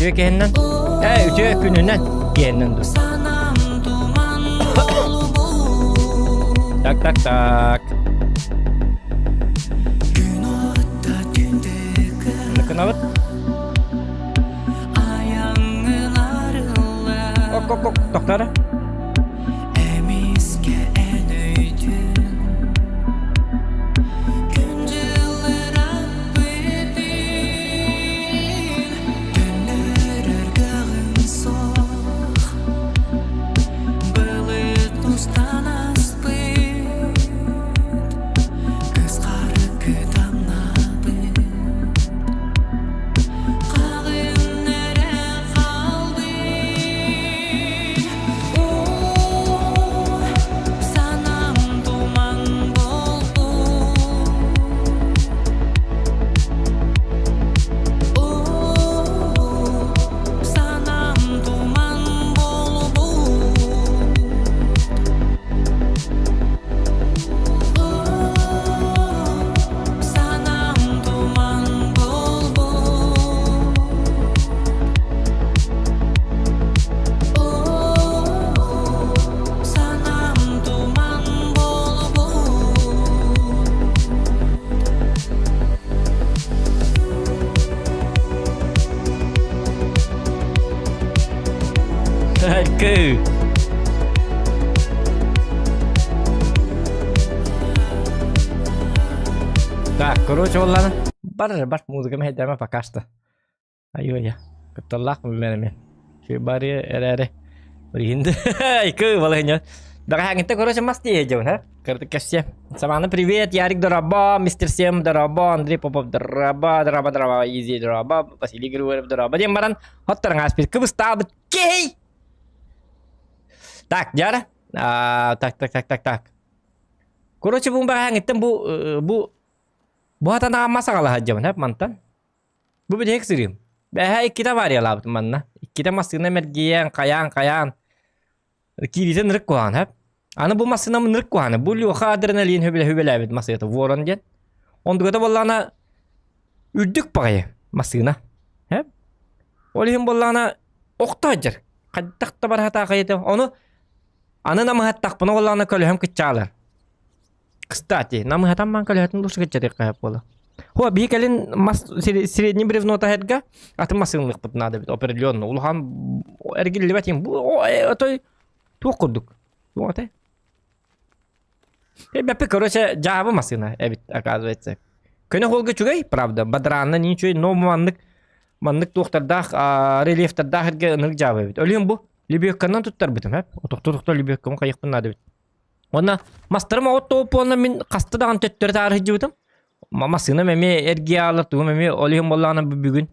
Үтүө киһиннэн. Ээ, үтүө күнүнэн киһиннэн ду. Так, так, так. Ныкынабыт. Ок, ок, ок, тохтара. Go. Так, короче, болланы. Бар, бар, музыка мэһэйдээмэ пока что. Айуя. Кытталлаах мен Шүй бары эрэри. Ринде. Айкы балыня. Бэҕэһээҥҥиттэн короче мас тиэйдим, ха? Кырдык кэпсиэ. Саманы привет, Ярик дороба, мистер Сем дороба, Андрей Попов дороба, дороба, дороба, Изи дороба, Василий Григорьев дороба диэн баран хоттаран ааспыт кыбыстаабыт кей! Так, Дяра. Так, так, так, так, так. Короче, бу бэҕэһээҥҥиттэн бу бу бу хатанаҕа мас аҕалаһа дьабын, ха, мантан. Бу бүтэһик сырыым. Бэһээ иккитэ авариялаабытым манна. Иккитэ массыына мэргийэн, хайаан-хайаан. Киириитэ ынырык куһаҕан, хөп. Аны бу массыынам ынырык куһаҕана. Бу Леха адреналин хүбэлээбит массыыната Ворон диэн. Ондугата буоллаҕына үрдүк баҕайы массыына. Хөп. Ол иһин буоллаҕына охто сылдьар. Хайдах да бараһатаахайыта. Ону аны намыһаттахпына буоллаҕына көлөһөм кыччаалар. Кстати, намыһатан маан көлөһөтүн лучше кыччатыахха сөп буолла. Хуа, биһи кэлин мас средний бревно таһырга атын массыынылыахпыт наада эбит определенно. Улахан эргиллибэт им. Отой туох курдук. Туох этэй? Бэппи, короче, дьаабы массыына эбит, оказывается. Көнө холга үчүгэй, правда, бадраанна не үчүгэй, но маннык маннык туохтардаах рельефтардаах эргэ ынык дьаабы эбит. Өлүөн бу лебедканан туттарбытым, хэп. Отохто-тохто лебедкамы хайыхпын наада эбит. Уонна мастарым оҕот тооппуонна мин хаста даҕаны төттөрү таары сылдьыбытым. Массыынам эмиэ эргийэ аалар, тугум эмиэ ол иһин буоллаҕына бүгүн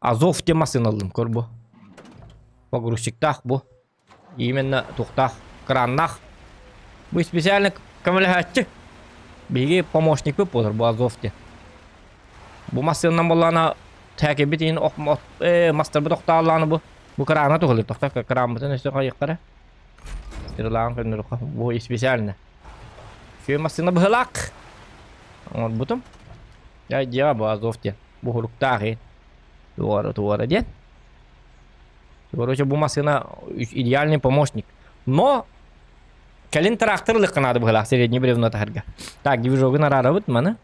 Азов диэн массыына ыллым, көр бу. Погрузчиктаах бу. Именно туохтаах, краннаах. Бу специально көмөлөһөөччү. Биһиги помощникпыт буолар бу Азов диэн. Бу массыынанан буоллаҕына тээкэбит иһин ох мастарбыт охтооллоҕуна бу бу крана туһалыыр тохтоо краммытын өссө хайыахтара. Сырылаан көннөрөхө бу специально. Сүө массыына быһылаах. Оҥорбутум. Я дьиэҕэ бу Азов диэн. Бу хуруктаах иһин. Туора туора диэн. Короче, бу массыына идеальный помощник. Но кэлин трактор ылыахха наада быһылаах средний бревно таһарга. Так, движогун араарабыт маны.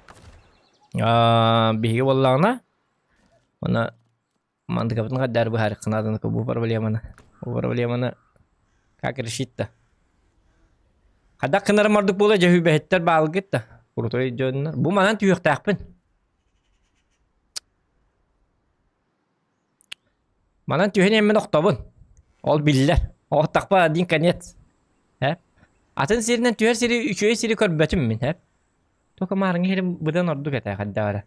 Биһиги буоллаҕына, уонна Мандыкабытын хайдаар быһаарыахха нааданы бу проблеманы. Бу проблеманы как решить-то? Хайдах гынарым ордук буола дьөһүүбэһиттэр баалгыт да. Крутой дьоннор. Бу манан түһүөхтээхпин. Манан түһэн эммин охтобун. Ол биллэр. Оттахпа один конец. Э? Атын сиринэн түһэр сири үчүгэй сири көрбөтүм мин. Э? Только маарыҥҥы сирим быдан ордук этэ хайдах эрэ.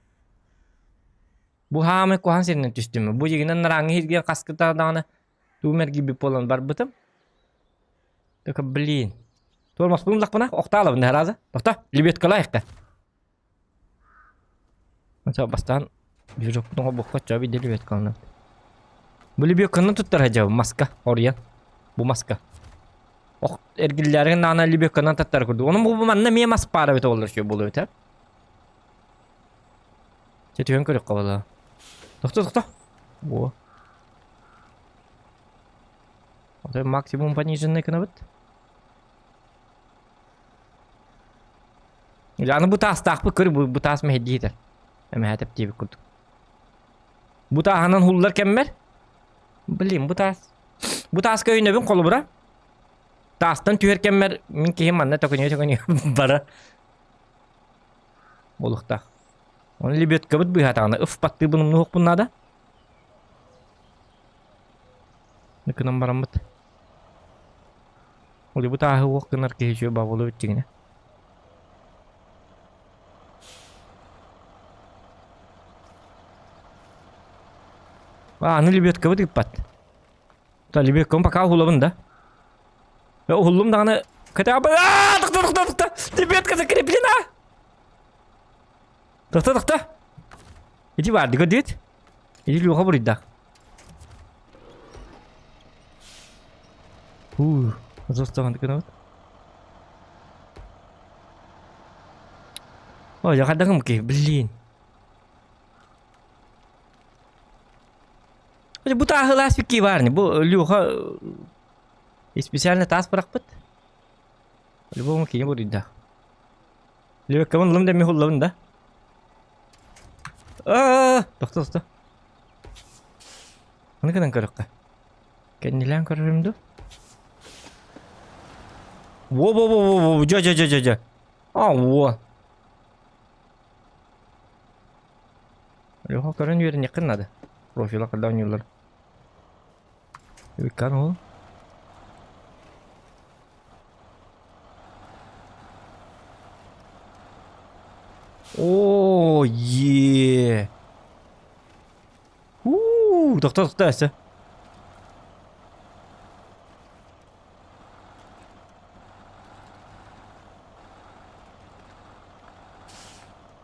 Бу хаамай куһаҕан сиринэн түстүм. Бу дьиҥинэн нарааҥҥы иһиргиэн хаскыта даҕаны тугум эргийбит буолан барбытым. Только блин. Туормаспын ыллахпына охтаалабын нараза. Тохто, лебедкалаайыкка. Онто бастаан движокпутун холбуохха чоо биирдэ лебедкаланабыт. Бу лебедканы туттар сылдьабын маска оруйан. Бу маска. Ох эргиллээрин наана лебедканан таттар курдук. Онон бу манна эмиэ мас паара эбит олор үчүгэй буолуо эбит ээ. Чэ түһэн көрүөххэ буолла. Тохто тохто. Во. Отой максимум пониженный гынабыт. Аны бу таастаахпыт көр бу, бу таас мэһэйдиитэр. Эмэһэтэп диэбит курдук. Бу тааһынан хуллар кэммэр. Блин, бу таас. Бу тааска өйнөбүн холобура. Таастан түһэр кэммэр мин киһим манна төкөнүө-төкөнүө бара буолуохтаах. Оны лебедкабыт быыһаатаҕына ыф баттыыбын умнуохпун наада. Гынан бараммыт. Ол бу тааһы уох гынар киһи үчүгэй баҕа бүттүгүнэ. А, аны лебедкабыт ыыппат. Та лебедкабын пока уһулабын да. Э, уһуллум даҕаны хотя бы... Аа, тохто, тохто, тохто! Лебедка закреплена! Тохто, тохто! Иди баар, көрдүгүт? Иди Леха буруйдаах. Уу, зостаҕын гынабыт. Ой, я хайдах киһи, блин. Бу тааһылаас бикки баар бу Леха специально таас бырахпыт. По-любому кини буруйдаах. Левеккабын ылым да эмиэ уһуллабын да. Аа, тохто тохто. Аны гынан көрөххө. Кэннилээн көрөрүм дуу? Во во во во во жо жо жо жо жо. А во. Леха көрөн үөрэниэххин надо. Профила когда оонньууллар. Иккан ол. Оо, е. Уу, тохто тохто өссө.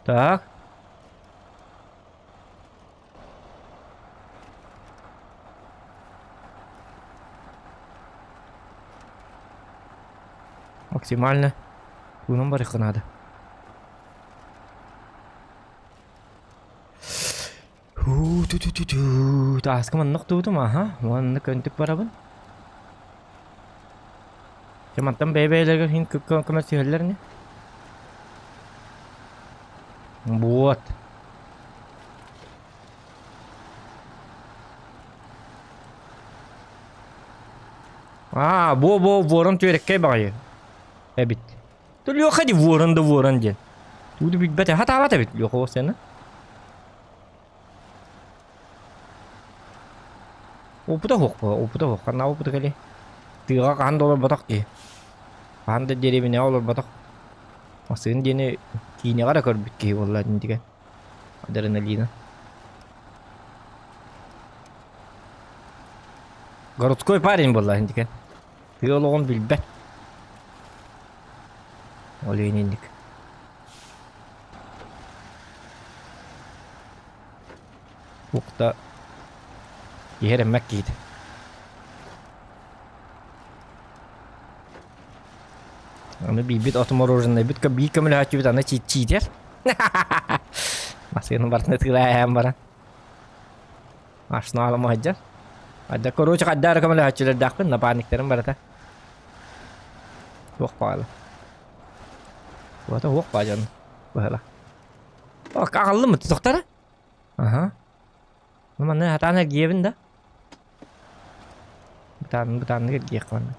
Так. Максимально туунан барыахха наада. Ту-ту-ту-ту. Тааска маннык туутум, аха. Маннык өнтүк барабын. Дьэ мантан бэйэ-бэйэлэригэр иһин көмөлөсүһэллэр ини. Вот. Аа, бу-бу ворон түөрэккэй баҕайы эбит. Леха ди ворон да ворон диэн. Тугу билбэт хатаабат эбит Леха уосена. Опыта суох опыта суох. Ханна опыта кэлиэ? Тыаҕа хаһан да олорботох киһи. Хаһан да дэриэбинэҕэ олорботох. Массыына диэни киинэҕэ эрэ көрбүт киһи буолла интигэ. Адреналина. Городской парень буолла интигэ. Тыа олоҕун билбэт. Ол иһин инник. Укта иһэр эммэк киһитэ. Аны биирбит отмороженнайбыт биир көмөлөһөөччүбүт аны чиитэр. Массыына барытын ытыылаан баран. Машина аламы сылдьар. Айда короче хайда эрэ көмөлөһөөччүлэрдээхпин напарниктарым барыта. Туох баҕала. Туота уох баа дьон быһыла. Аҕаллым тохтара. Аха. Ну манна хатаан эргийэбин да. Бытаан бытааннык эргийиэххэ манна.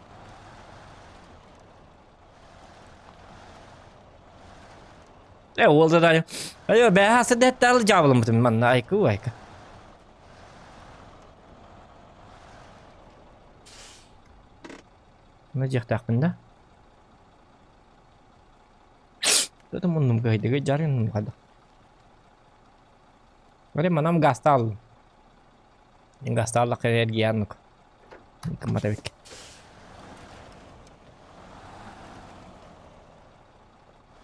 Э уол да Айо бэһэ сыдэттал дьаабыламмытым манна айку айка. Мына диэхтээхпин да. Тото муннум кыһайдыгы жарын хайдах. Варе манам гастаал. Гастааллах эргияннук. Кыммата бик.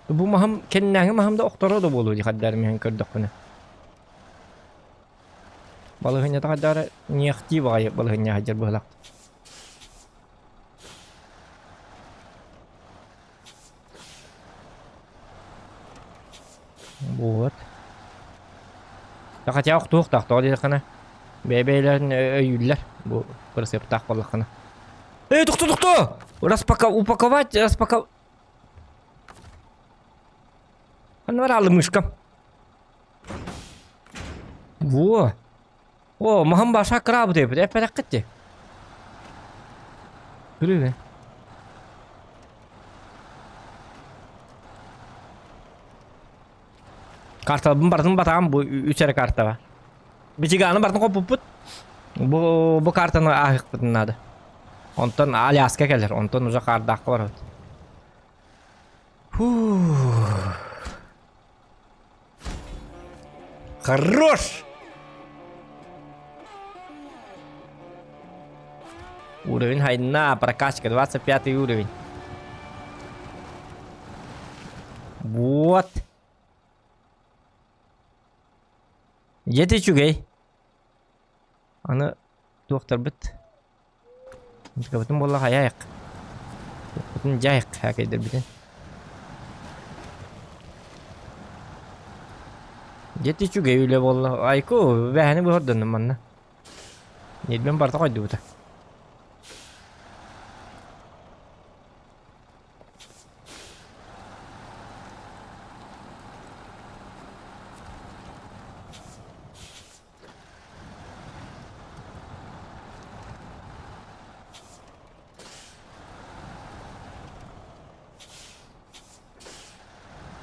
Бу маһым кэннээҥи маһым да охторо да буолуо дии хаддар миһэн көрдөхпүнэ. Балыһынньата хаддара ниэхтии баҕайы балыһынньа сылдьар быһылаах. Вот. Хотя охтуохтаах тоҕо диэтэххинэ бэйэ-бэйэлэрин өйүүллэр бу бырысыаптаах буоллаххына. Эй, тохто, тохто! Распака... Упаковать, распаковать... Анваралы мышка. Во! О, маһым баша кыраабыт эбит, эппэтэххит дии. Күрү Карталбын бартын батаҕам бу үс эрэ картаба. Бичигааны бартын хоппуппут. Бу бу картаны ааһыахпытын наада. Онтон Аляска кэлэр, онтон уже хаардаахха барабыт. Фу. Хорош! Уровень хайна, прокачка, 25 уровень. Вот. Дьэ үчүгэй. Аны туохтарбыт Музыкабытын буолла хайаайык. Туохпутун дьаайык хакейдербитин. Дьэ үчүгэй үлэ буолла. Айку бэһэни быһордоннум манна. Ньирбин барыта хойдубута.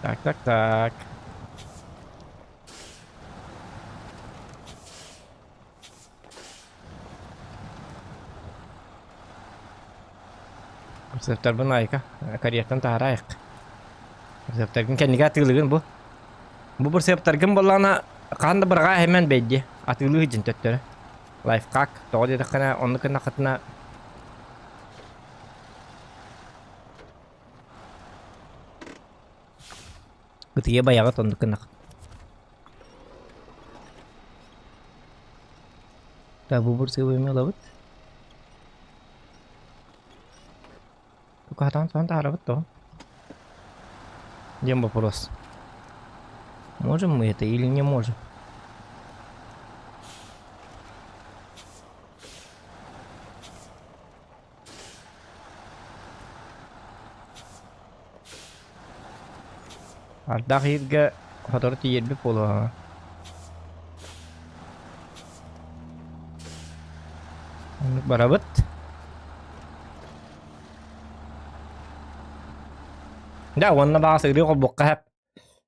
Так, так, так. Рецептарбын айка, карьертан таһараайык. Рецептаргын кэннигэ атыылыгын бу. Бу рецептаргын буоллаҕына хаһан да быраҕаа иһимэн бэйдиэ. Атыылыы сылдьын төттөрү. Лайфхак тоҕо диэтэххинэ оннук гыннаххытына ытыйа байаҕыт оннук гыннах. Так, бу бурсыгы эмиэ ылабыт. Тукаатаан соһон таһаарабыт тоҕо? Диэн вопрос. Можем мы это или не можем? Ардах ииргэ сотору тиийэрбит буолуо. Оннук барабыт. Да, уонна баҕас ырыы холбуохха сөп.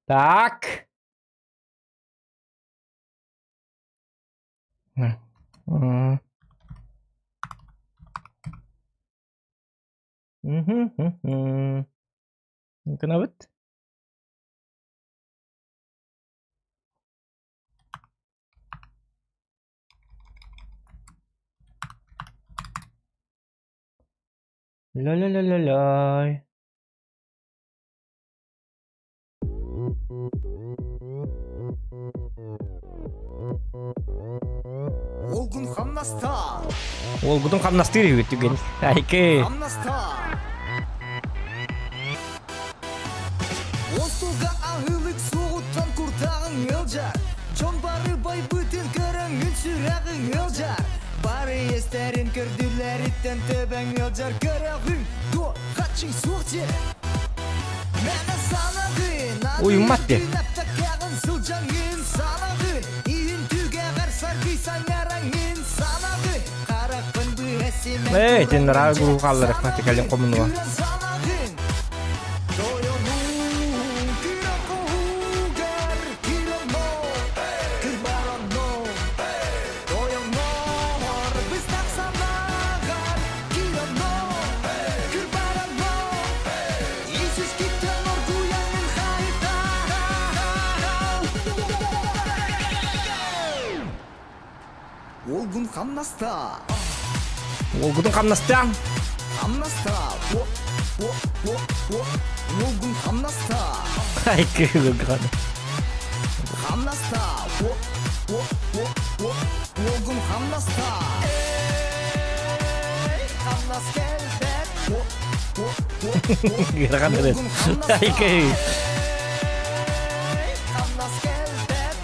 Так. Гынабыт. Ля-ля-ля-ля-ляй. Уолгун хамнастаа. Уолгутун хамнастыыр үһү түгэн. Айкы. Хамнастаа. Остуолга аһылык суоҕуттан куртаҕыҥ ыалдьар. Дьон бары байбытын көрөҥҥүн сүрэҕиҥ ыалдьар. Бары иэстэрин көрдүлэриттэн төбөҥ ыалдьар. Көрөҕүҥ дуо хаччыҥ суох дьэ. Мээнэ санаҕын, Уйуммат диэ. Түнэптэккэҕин сылдьаҥҥын санаҕын, иһин түгэҕэр саргый саҥараҥҥын санаҕын, харахпын быһа симэн Ээ, итин тураҥҥын нара дьэ гуру хаалларыахха кэлин санаҕын, хомунуо. күүрэн санаҕын. Тойонуҥ күүрэн хоһуугар киир онно, кырбар онно. Тойоннор быстах санааҕар киир онно, кырбар онно. Иисус-киттэн оргуйаҥын хайытаа. Уолгун хамнаста. Уолгутун хамнастаан. Хамнаста. Уолгун хамнаста. Айкы гана. Хамнаста. Уолгун хамнаста. Эй, хамнас кэлбэт. Ыарахан ырыат. Айкы. Эй, хамнас кэлбэт.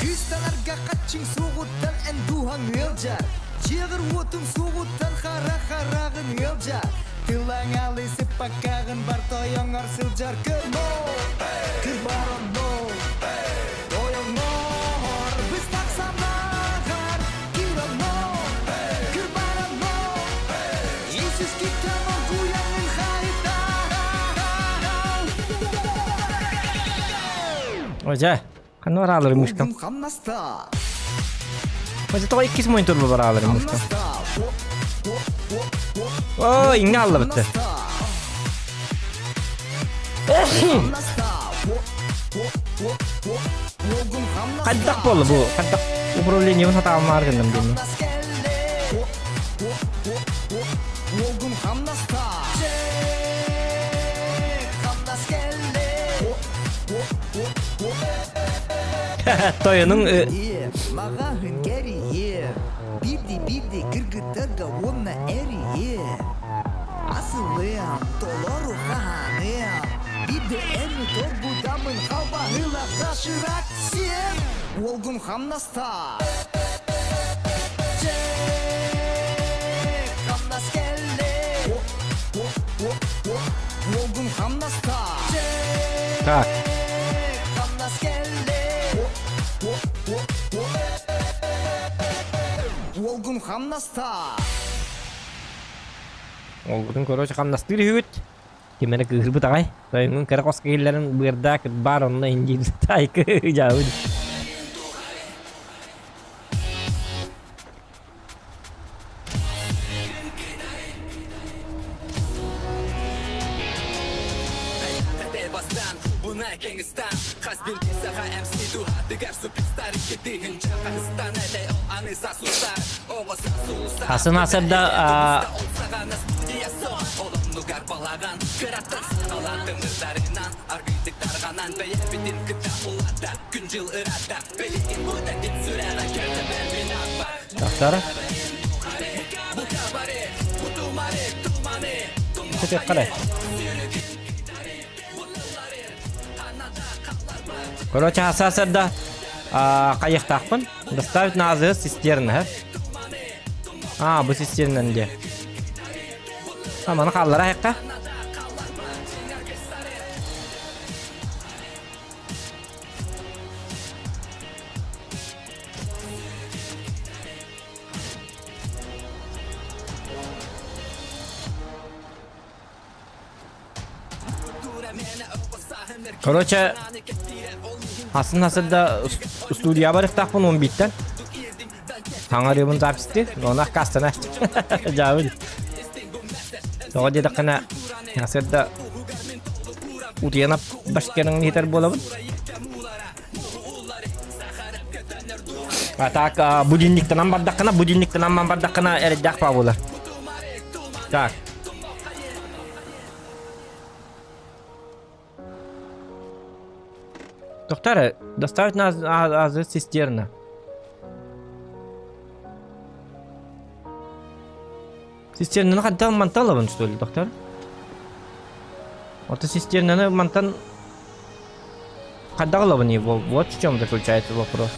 Күүстанарга хаччыҥ суоҕуттан эн дууһаҥ ыалдьар. Дьиэҕэр уотуҥ суоҕуттан хара хараҕын ыалдьар Тылаҥ алысыппаккаҕын бар тойоҥор сылдьар Көр кыр бар онно Тойоҥор быстах санааҕар кир онно Кыр бар онно Иисус киттэн оргуйаҥын хайытар Ожа, ханна бараалары мышкам? Угун хамнаста Ожа тоҕо иккис мониторба бараалары мышкам? О, иҥҥэ аллабытты. Хайдах буолла бу? Хайдах управлениебын сатаабамаар гынным диэн. Тойонуҥ Маҕаһын кэрийэ Бирди-бирди кыргыттарга уонна эрийэ Асылыам, толору хаһааныам Биирдэ эми торбутаммын халбаһыылаах доширак сиэм Уолгун хамнаста Чэ, хамнас кэллэ Уолгун хамнаста Чэ, Так. хамнас кэллэ Уолгун хамнаста Уолгутун короче хамнастыыр үһүгүт. Ким эрэ кыыһырбыт аҕай. Тойоҥҥун кыра хоско киллэрэн быардаак баар онно индиир таайкы дьаабын. Хасын асырда Тахсара. Көтүөххэ Короче, асасарда хайыахтаахпын. Доставить на АЗС цистерна. А, бу цистернан де. А, маны хааллара айыққа. Короче, хасын хасырда студия барыктаахпын он биттен. Саҥарыыбын записти, но онах кастана. Жабын. Тоҕо диэтэххинэ, хасырда утуйан башканың иһитэр буолабын. А так, будильниктанан бардаххына, будильниктанан бардаххына эрэйдээх баа буолар. Так. Доктор, доставить нас азы цистерна. Цистернаны хантан мантан алабын, что ли, доктор? Вот цистернаны мантан хайдах алабын его? Вот в чем заключается вопрос.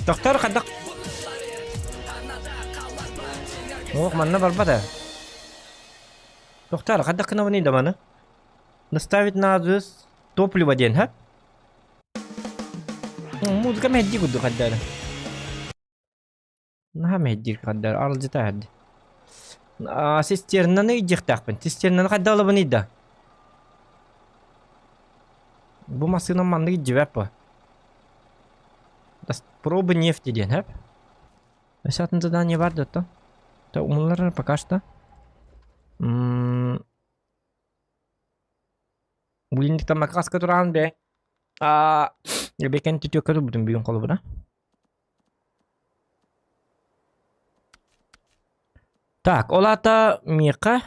Доктор хайдах Ох, манна барбат ээ. Доктор, хайдах гынабыный да маны? Наставить на адрес топливо диэн, ха? Музыка мэһдии курдук хайдары. Наһаа мэһдиир хайдары, аралдьыта эһэрди. Цистернаны ыйдьыахтаахпын. Цистернаны хайда ылабыный да? Бу массыынам маннык илдьибэт по. Пробы нефти диэн, хэп? Өссө атын задание бар да то? То умуллар пока что. Блин, там макраска туран бе. А, бекен түтүөккэ турбутум бүгүн холобура. Так, ол аата миэхэ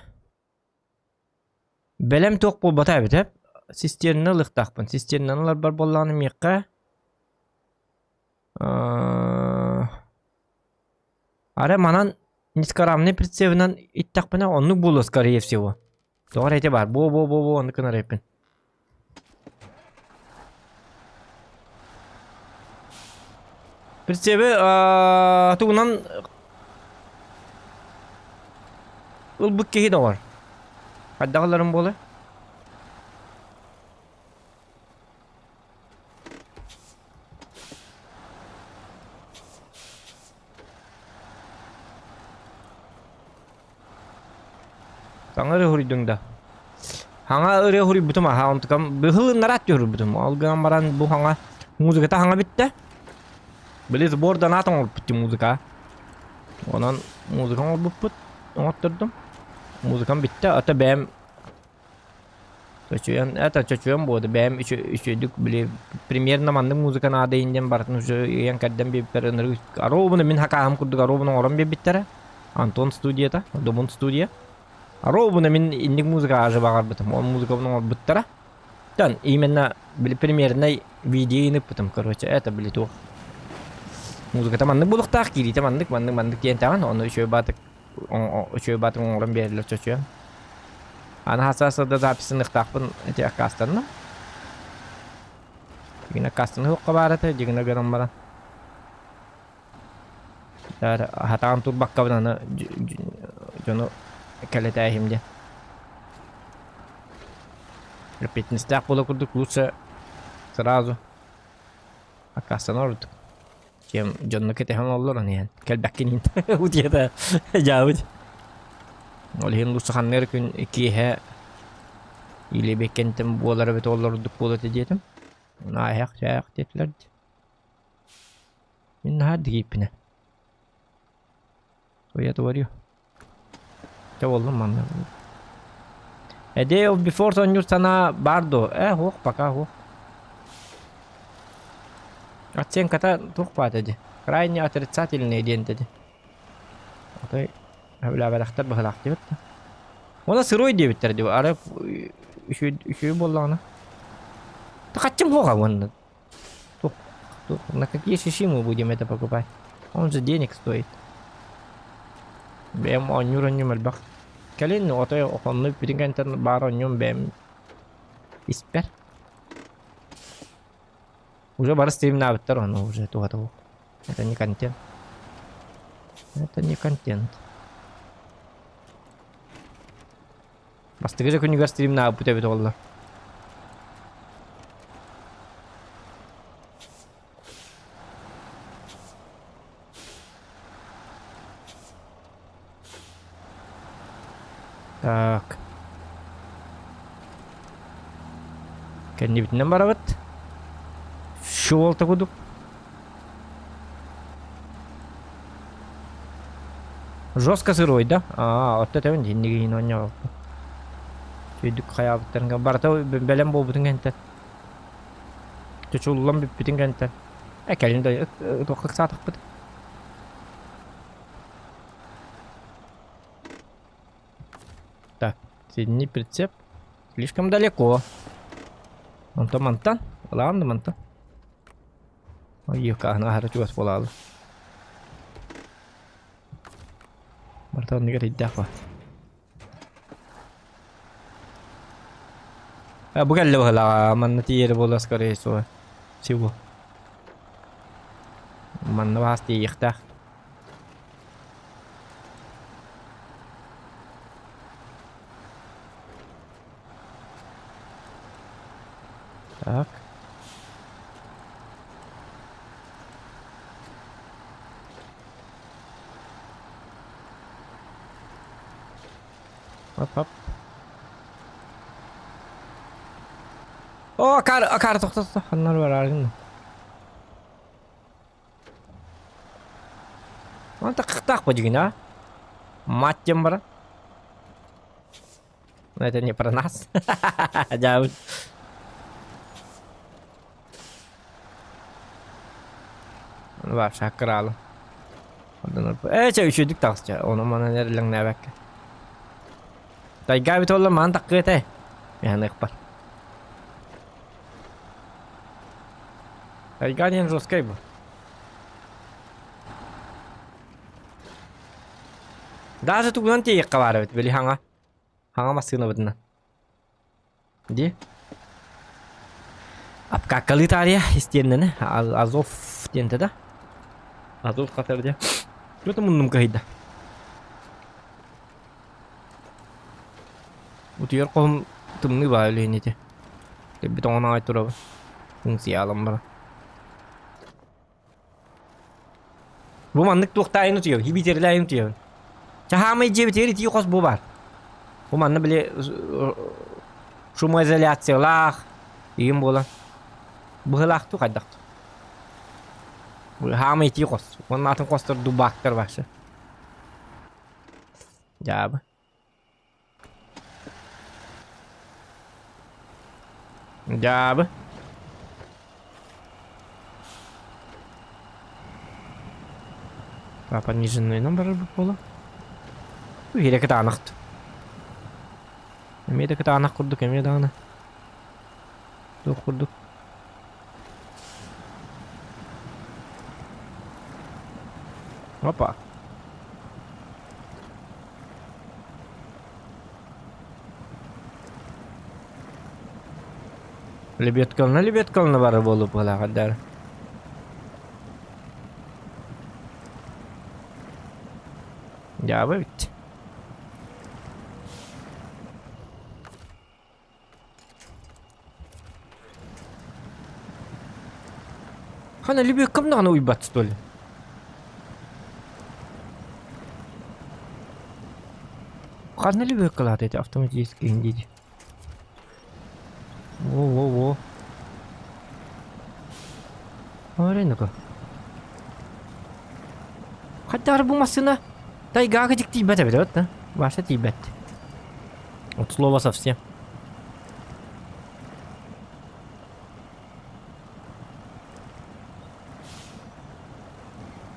бэлэм туох буолбата эбит эп. Цистерна ылыахтаахпын. Цистернаны ыларбар буоллаҕына миэхэ. Арай манан низкорамный прицебынан иттэхпинэ оннук буолуо скорее всего. Тоҕо эрэ ити баар буо-буо-буо-буо оннук гынар эбиппин. Прицеби тугунан ылбыт киһи доҕор. Хайдах ыларым буолуой? Саҥа ырыа суруйдуҥ да? Хаҥа ырыа суруйбутум аһа, онтукам быһылыннараат суруйбутум. Ол гынан баран бу хаҥа музыката хаҥа бүттэ. Били сборданаат оҥорбут музыка. Онон музыка оҥорбуппут, оҥоттордум. Музыкам бүттэ, ото бэйэм Чочуйан, это чочуйан буолду. Бэйэм үчүгэйдик били примерно маннык музыка наада диэн барытын уже ыйан кэрдэн биэрбиттэр ынырык оруобуна мин хакааһым курдук оруобуна оҥорон биэрбиттэрэ. Антон студията, Добун студия. Оруобуна мин инник музыка ажы баҕарбытым. Ол музыкабын оҥорбуттара. Тан именно били примерный видео ыппытым, короче, это били туох. Музыката маннык булуктаах, киириитэ маннык, маннык, маннык диэн таҕан, ону үчүгэй баатык үчүгэй баатык оҥорон биэрэллэр чочуйан. Аны хасаасада записыныахтаахпын ити аккаастанным. Дьигинэ аккаастаныахха баар этэ, дьигинэ гынан баран. Хатаан турбаккабын аны дьону кэлэтээһим диэн. Репетинстээх буола курдук лучше сразу аккаастанар ордук. Чем дьонно кэтэһэн олорон иһэн кэлбэккин иһин утуйата дьаабыт. Ол иһин лучше ханнык күн киэһэ или бэккэнтэн буолар эбит ол ордук буолуо этэ диэтим. Наайах чаайах диэтилэр дии. Мин наһаа дигииппинэ. Я творю. Чэ буоллум манна. A day of before оонньуур санаа баар дуо? Э, суох, пока суох. Оценката туох баата дии? Крайне отрицательный диэн этэ дии. Отой сөбүлээбэтэхтэр быһыылаах диэбит да. Уонна сырой диэбиттэр дии. Арай үчүгэй үчүгэй буоллаҕына. Хаччым суоҕа уонна. На какие шиши мы будем это покупать? Он же денег стоит. Бэйэм оонньуур оонньуум элбэх. Кэлин отой онно бүтүн кэнтэн баар оонньуум бэйэм испэр. Уже бары стримнаабыттар ону уже туһата суох. Это не контент. Это не контент. Бастакы же күнүгэр стримнаабыт эбит оҕолор. Так. Кэннибитинэн барабыт. Щелта кудук. Жестко сырой, да? Аа, отто этэбин дьиннигиин оонньообуппун. Өйдүк хайаабыттарын барыта бэлэм буолбутун кэнтэн. Чочуллан бүппүтүн кэнтэн. Э, кэлин да туохха ыксаатахпыт. Так, средний прицеп. Слишком далеко. Онтон мантан. Ылаҕын да мантан. Ойуокаһын аһара чугас буолаалы. Барыта оннугар өйдөөх ба. А, бу кэллэ быһылааҕа, манна тиийэрэ буолуо скорее всего. Всего. Манна баас тиийиэхтээх. Так. Оп-оп. О, акаары, акаары, тохто, тохто. Ханнар барааргын. Онто кыхтаах бу дьигин, а? Мать диэн баран. Но это не про нас. Дьаабыт. Вообще кыраалы. Ээ, чэ, үчүгдүк таҕысча. Ону манан эрэлэҥнээбэккэ. Тайга эбит буолла, маан таккыа этэ. Миһаныахпар. Тайга диэн жесткай бу. Даже тугунан тиэйиэххэ баар эбит, били хаҥа. Хаҥа массыынабытынан. Дии. Обкаккалыы таарыйа истиэннэни Азов диэнтэ да. Азов хатар дии. Что-то муннум кыһыйда. Утуйар хоһум тымныы баа үлэһин ити. Тэббит оҥон аҕай турабын. Функциялам бара. Бу маннык туохтаайын утуйабын, хибитерилээйин утуйабын. Чаһаамай дьиэбитигэр итии хос бу баар. Бу манна били шумоизоляциялаах игин буолан быһылаахтуу хайдахтуу. Хаамай итии хос. Уонна атын хостор дубаактар вообще. Дьаабы. Дьаабы. Папа пониженныйынан барарбыт буолуо. Иһирэ кытаанахт. Эмиэ да кытаанах курдук, эмиэ даҕаны. Туох курдук. Опа. Лебедкална, лебедкална бары буолуп быһалаахардар. Дьаабы эбит. Хана лебедкам даҕаны уйбат что ли? Ханна лебедкалаата ити автоматически индиди? Во-во-во. Аренага. Хайдах бу массыына тайгага тиийбэт эбит эбит да? Вася тиийбэт. От слова совсем.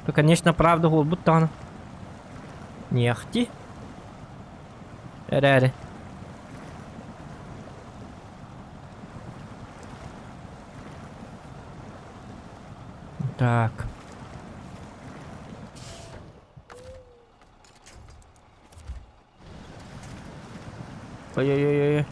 То, конечно, правда буолбут даҕаны. Нехти. Эрээри. Так. Ой-ой-ой-ой.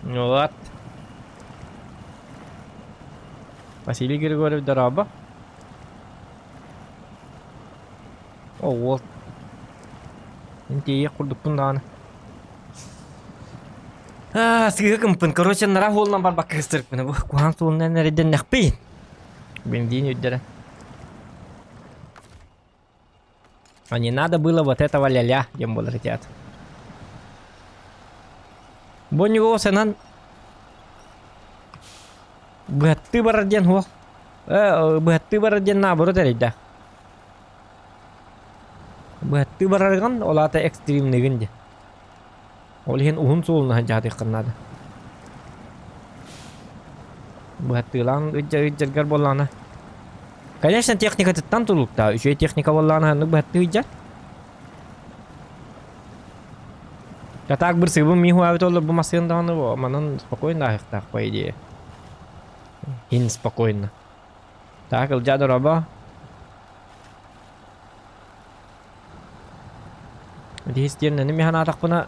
Вот. Василий Григорьев дорообо. О, уол. Мин тиийиэх курдукпун даҕаны. Аа, сыыһа кымпын. Короче, нара уолунан барбакка кыстырыкпын. Бу куһаҕан суолунан эрэйдэннэхпин. Бензин үрдэрэ. А не надо было вот этого ля-ля, диэн буолар этият. Бу него санан быһаттыы барар диэн суох. Быһаттыы барар диэн наоборот эрэйдээх. Быһаттыы бараргын, ол аата экстримныгын диэн. Ол иһин уһун суолун сылдьаатыаххын наада. Быһаттыылаан ыдьаргар буоллаҕына. Конечно, техникатыттан тутулуктаах. Үчүгэй техника буоллаҕына ханнык быһаттыы ыдьар. А так бырсыыбын мин хуабит олор бу массыын даҕаны манан спокойно ааһыахтаах по идее. Ин спокойно. Так, Ылдьаа дорообо. Ити мин санаатахпына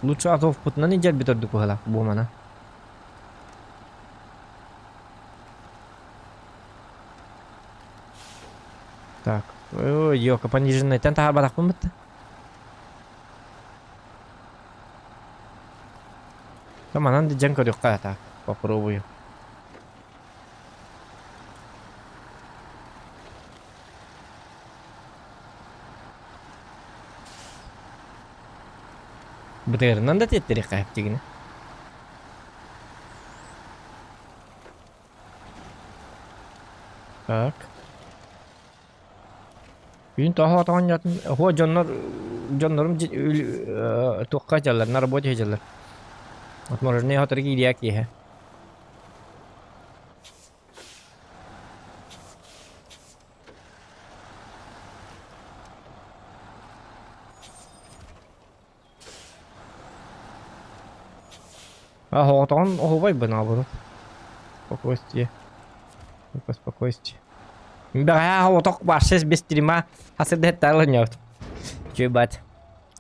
лучше Азовпутунан илдьэрбит ордук быһыылаах буомана. Так, ой, ёлка, пониженныйтан таһаарбатахпын бытта. Манан да дьэн көрүөххэ так, попробую. Бытыгырынан да тиэттэриэххэ сөптүгүнэ. Так. Күн тоһо отоҕонньотун оһуо дьоннор дьоннорум туохха дьаллар на работе дьаллар. Отмороженные хотору киириэ киэһэ. Оһоҕотоҕун оһуобай бынаабыт. Спокойствие. Только спокойствие. Бэҕэһээ оһоҕотох вообще без стрима хасырда ылынньабыт. Үчүгэй бат.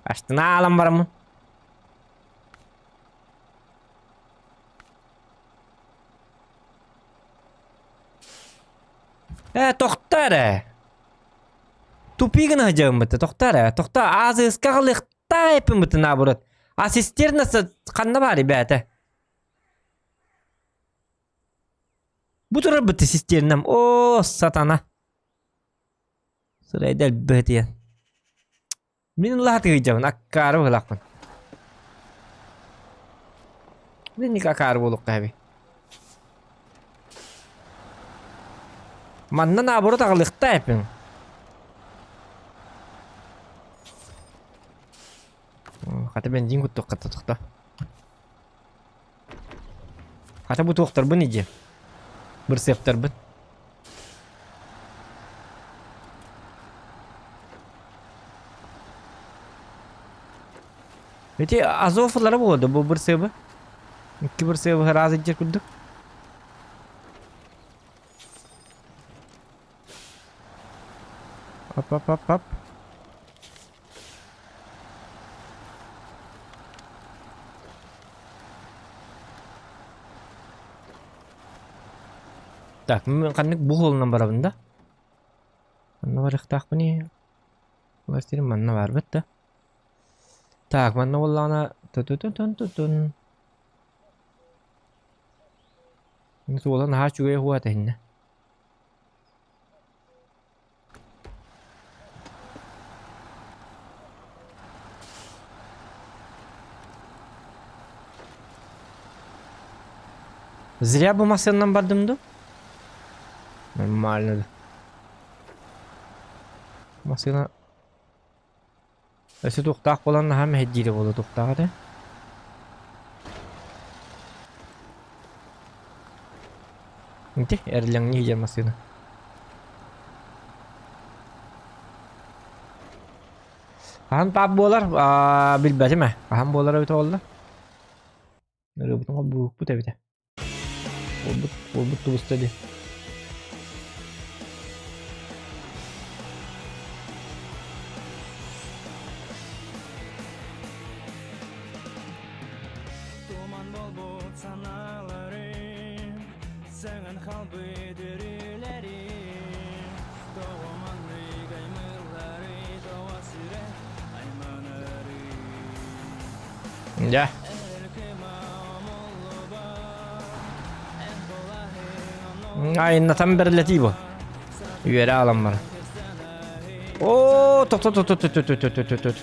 Астына аалан бараммын. Ээ, тохтоо эрэ. Тупик гына сылдьабын тохтоо эрэ. Тохтоо, аазыска аҕалыахтаах эппин наоборот. Ассистернасы ханна баар ребята? Бу турар быты систернам. О, сатана. Сырайда элбэтиэн. Мин ылаатыгыйдьабын, аккаары быһылаахпын. Мин акаары буолуохха эби. Манна наоборот аҕалыахтаа эппин. Хата бензин куттуохха тохто. Хата бу туохтарбын иди. Бырсыаптарбын. Ити Азовлара буолду бу бырсыабы. Икки бырсыабы ыраас илдьэр курдук. Ап-ап-ап-ап. Так, мен ханнык бу холунан барабын да? Манна барыахтаахпыный? Властелин манна барбыт да. Так, манна буоллаҕына ту-ту-тун-тун-тун. Суола наһаа үчүгэй уһуа этэ Зря бу массыынанан бардым дуу? Нормально да. Массыына өссө туохтаах буолан наһаа мэһэйдиирэ буолуо туохтаах этэ. Ити эрлэҥнии дьэ массыына. Хаһан паап буолар билбэтим ээ. Хаһан буолар эбитэ буолла? Ырыабытын холбуукпут эбитэ. Буолбут, буолбут тубуста дии. Туман болбут санааларым, саҥан халбыт өрүүлэрим, тоҕо маннык аймыылларый, тоҕо сүрэх айманарый? Дьэ. Айыннатан бэрилэтии бу. Үөрэ аалан баран. Оо, тохто тохто тохто тохто тохто тохто.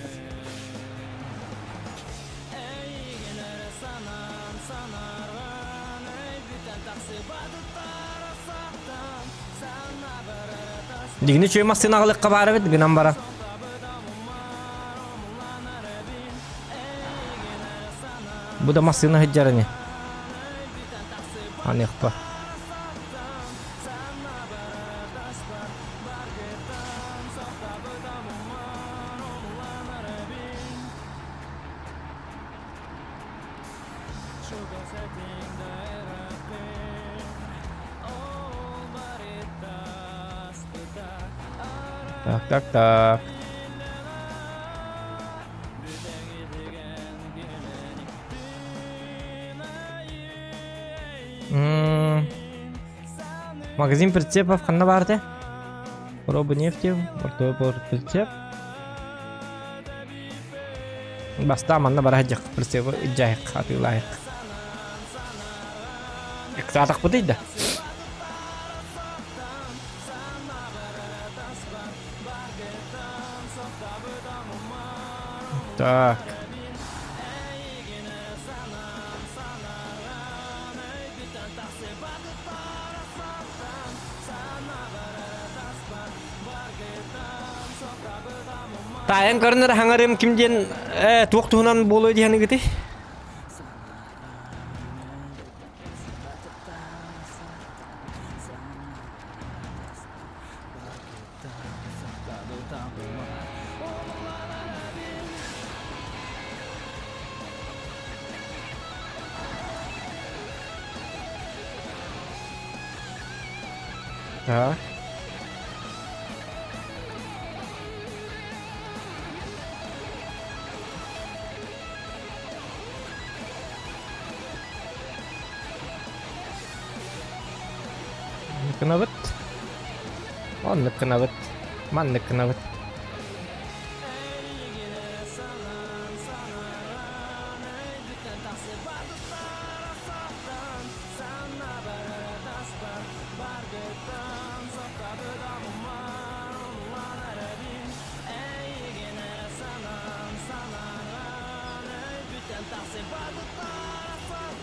Дигини чөй массыына аҕалыахха баар эбит гынан баран. Бу да массыына сылдьар ини. Аныахпа. Так, так, так. Магазин прицепов ханна баар этэ? Проба нефти, портовой прицеп. Бастаан манна бара сылдьах прицебы илдьээһик атыылаайык. Ыксаатахпытый да. Так. Таайан көрүнэр хаҥарым ким диэн э, туох туһунан буолуо диэн ыгыты? Так. Гынабыт. Оннук гынабыт. Маннык гынабыт.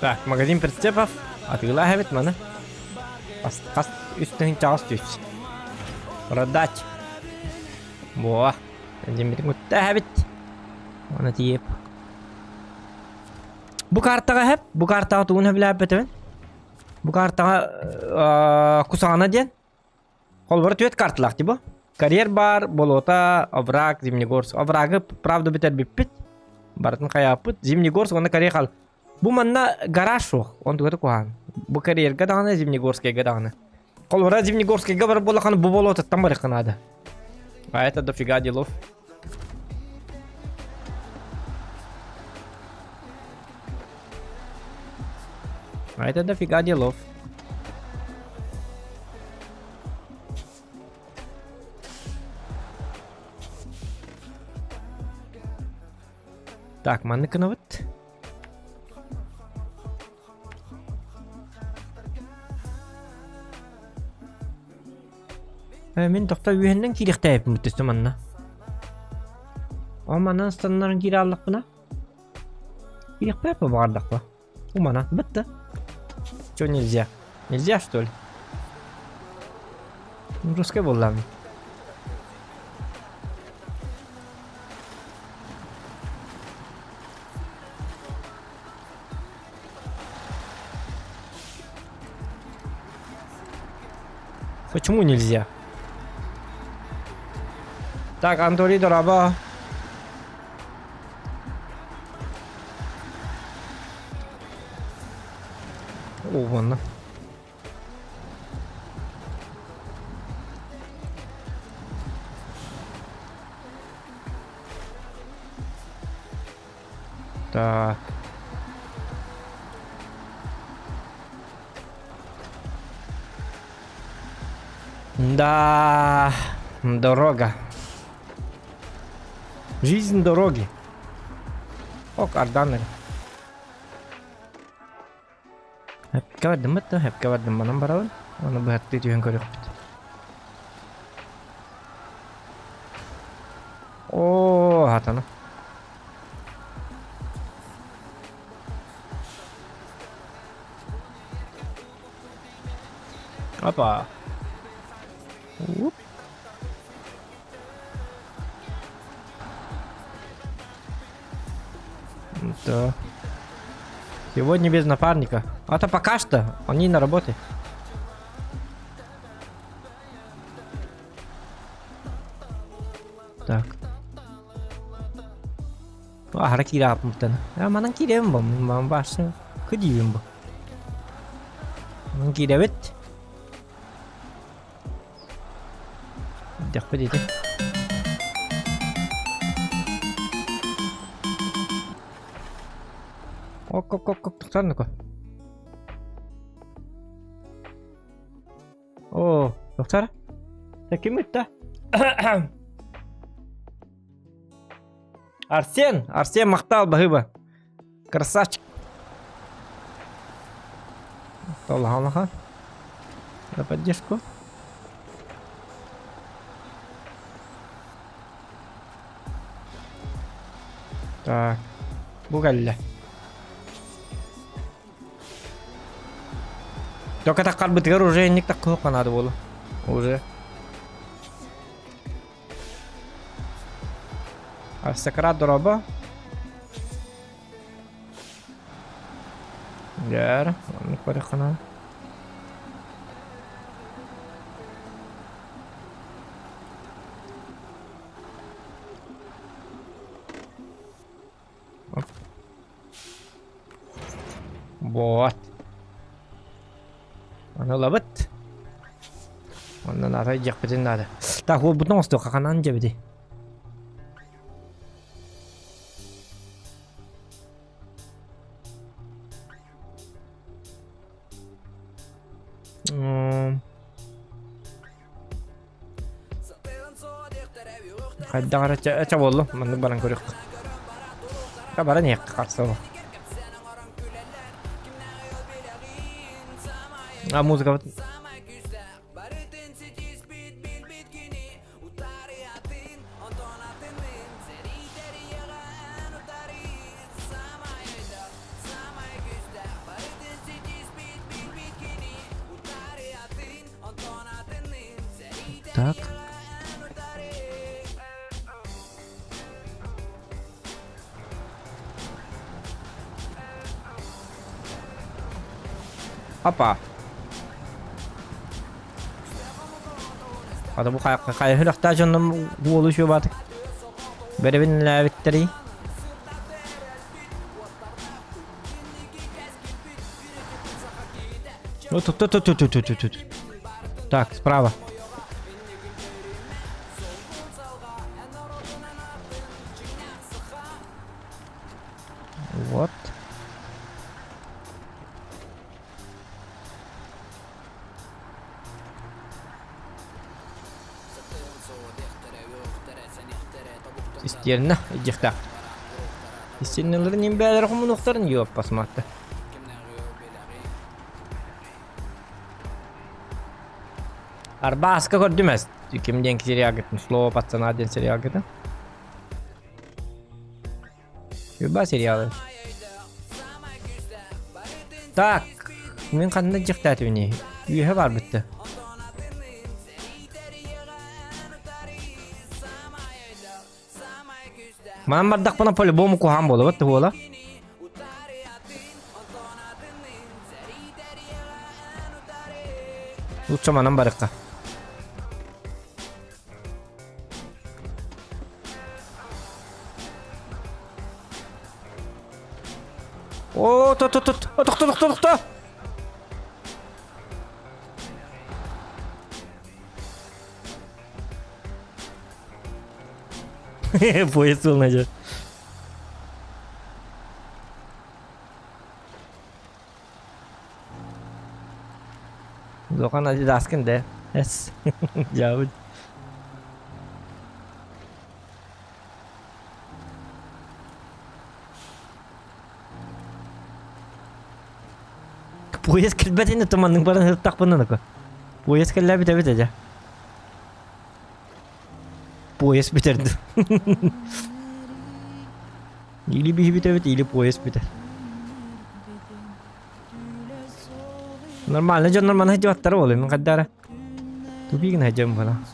Так, магазин прицепов. Атыылаах эбит маны. Хас, хас үс тыһыынчаҕас түс. Продать. Во. Дьиммитин куттаах эбит. Оны тиийип. Бу картаҕа хэп, бу картаҕа тугун сөбүлээбэтибин? Бу картаҕа кусаҕана диэн. Холборо түөрт карталаах типа. Карьер бар, болота, овраг, Зимнегорск. Оврагы, правда, бүтэрбиппит. Барытын хайааппыт. Зимнегорск уонна карьер хал. Бу манна гараж суох. Он тугата куһаан. Бу карьерга даҕаны, Зимнегорскайга даҕаны. Холборо Зимнегорскайга барар буоллаххына бу болотаттан барыахха наада. А это дофига делов. А это дофига делов. Так, маннык гынабыт. Мин тохто үөһэннэн киириэхтээбиппин бүттүстүм манна. О манан станнарын киирэ аллахпына. Киириэхпээппэ баҕардахпа. Умана, бытты. Чё нельзя? Нельзя, что ли? Русская буоллаҕым. Почему нельзя? Так, Анатолий дороба. О, вон. Так. Да, дорога. Жизнь дороги. Ок, ардан Хэпкэ бардым да, хэпкэ бардым манан барабын. Оны быһаттыы түһэн көрүөхпүт. Оо, хатана. Опа. Уп. Да. Сегодня без напарника. А то пока что. Он не на работе. Так. Аһара киирэ ааппыттан. Манан киирэбин бу. Ман башны кыдиибин бу. Манан киирэбит. Дэхпит ити. Ок ок ок ок тохтоонуку. Оо, доктор? Ким ытта? Арсен, Арсен махтал баһыба. Красавчик. Толлаха За поддержку. Так. Бу кэллэ. Только таххарбытыгар уже инник таккыһыкка наада буолу. Уже. Аристократ дороба. Дьэр, оннук барыххана. Оп. Вот. Аны ылабыт. Манна наада дьиэхпитин наада. Так, уолбутун оҥостуохха ханан дьэбитий? Хайдах эрэ чэ, чэ буоллум, маннык баран көрүөххэ. Чэ баран иһиэххэ харса А музыка Так. Опа. Хата бу хайыһы дьоннум уолу үчүгэй Бэрэбиннээбиттэрий. Ну тут тут тут тут тут тут. Так, справа. Вот. Истиэринэ илдьиэхтээх. Истиэнэлэрин имбээлэрэ хомунуохтарын юоппасмаатта. Арбааска көрдүм эс. Ким диэн сериалгытын, Слово пацана диэн сериалгытын. Люба сериалы. Так, мин ханна дьиэхтээтибиний? Үөһэ баар бүтте. Манан бардахпына по-любому куһаан буолабыт буола. Лучше манан барыкка. О, то то то тохто тохто тохто. Поезд был найдет. Улахан Адидаскын да. Эс. Дьаабыт. Поезд кэлбэт ини туманнык баран сыттахпына нако. Поезд кэллэ бүтэбит эдэ. Поезд бүтэрди. Или биһи бүтэбит, или поезд бүтэр. Нормально дьон нормально сылдьыбаттара буолуо мин хайдара. Тупик гына сылдьабын буолан.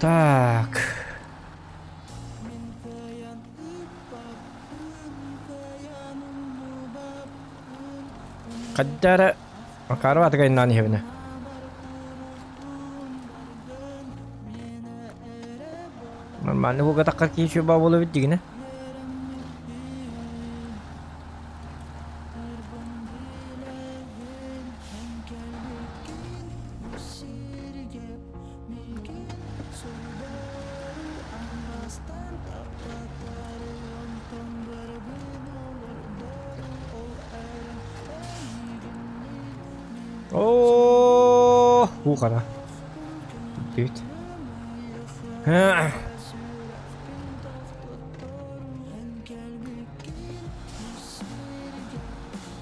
Так. Хайдара Макарова атыгайнаан иһэбинэ. Нормально бугатахха киһи чуба буолабит дигинэ. Оо, уу хара. Бүт.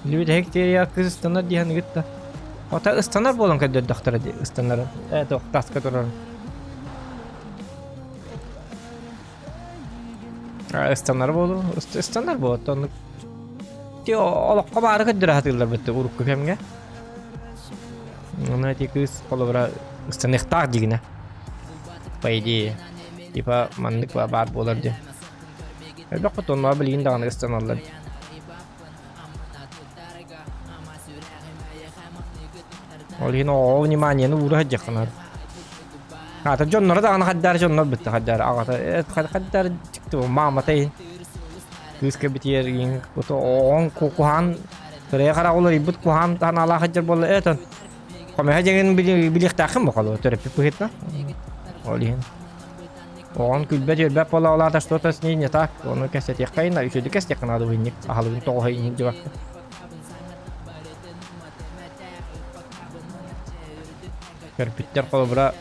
Билбит эһиктиэрийэ кыыс ыстанар дии саныгыт да. Ота ыстанар буолан көрдөрдөхтөрө дии ыстанарын. Э, туох таска турарын. Ыстанар буолуо, ыстанар буолуо, оннук. Ти олоххо баары көрдөрө сатыыллар бытты урукку кэмҥэ. Ону ити кыыс холобура ыстаныахтаах дигинэ. По идее. Типа маннык баар буолар диэн. Элбэх хотонноох билигин даҕаны ыстаналлар. Ол иһин оҕоҕо вниманиены уура сылдьыаххына. Аата дьонноро даҕаны хайдаар дьоннор бытта хайдаар аҕата хайдаар дьикти. Маамата иһин. Кыыска битиэр иһин оҕоҥ куһаан кырайа харах уларыйбыт куһаан танаалаах сылдьар буолла этон. Хомеха дьэҥин билиэхтээххин бохолу төрөппүт быһыытынан. Ол иһин. Оҕон күлбэт-үөрбэт буола улаата что-то с ней не так. Ону кэпсэтиэххэ ина үчүгэй кэстиэххэ наада уһунньук аһылыгын тоҕоһо иһин дьыбакка. Көрбүттэр холобура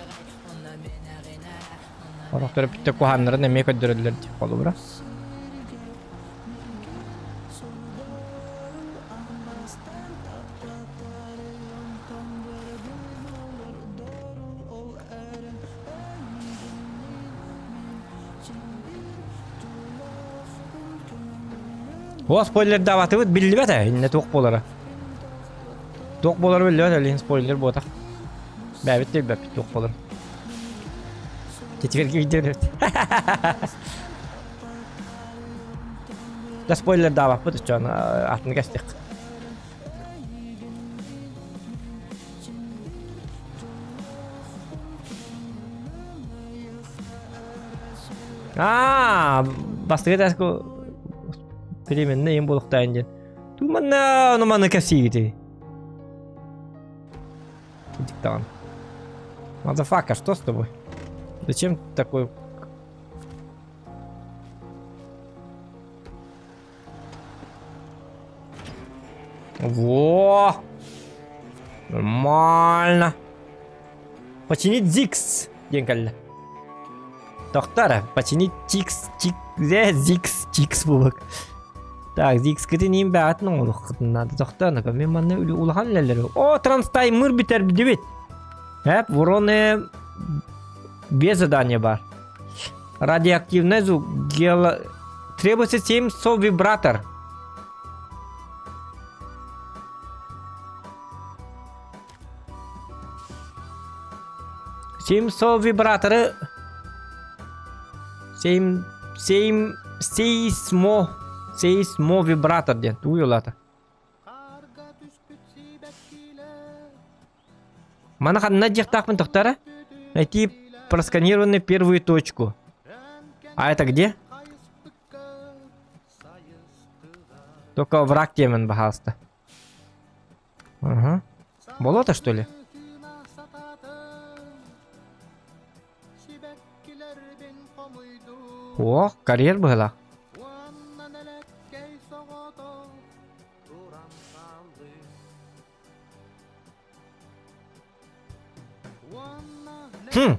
Олох төрөппүттэр куһааннарын эмиэ көрдөрөллөр дии холобура. О, спойлердаабатыбыт биллибэт ээ, иннэ туох буолара. Туох буолара биллибэт, ол иһин спойлер буотах. Бэйэбит да билбэппит туох буоларын. Титигэргэ видео Да спойлердаабаппыт оччоон атын кэстих. Аа, бастакы этээскэ переменный им буолуохтаах диэн. Туманна, ону маны кэпсиигитий. Диктант. Мазафака, что с тобой? Зачем такой Во! Нормально. Починить Зикс диэн кэллэ. Тохтор, починить Тикс, Тик, Зикс, Тикс буолук. Так, Зикскитин иин бэҕэтин оҥоруоххутун наада. Тохтоо, мен манна улахан үлэлэри. О, транстаймыр бүтэрдибит. Эп, вороны без задания бар. Радиоактивный звук. Гело... Требуется 7 со-вибратор. Семь со-вибраторы... Семь... Семь... Сейсмо... Сейсмо-вибратор диэн. Тугуй улаата? Маны ханна дьиэхтаахпын тохтара? Найти просканированную первую точку. А это где? Только враг темен, пожалуйста. Ага. Болото, что ли? О, карьер была. Хм.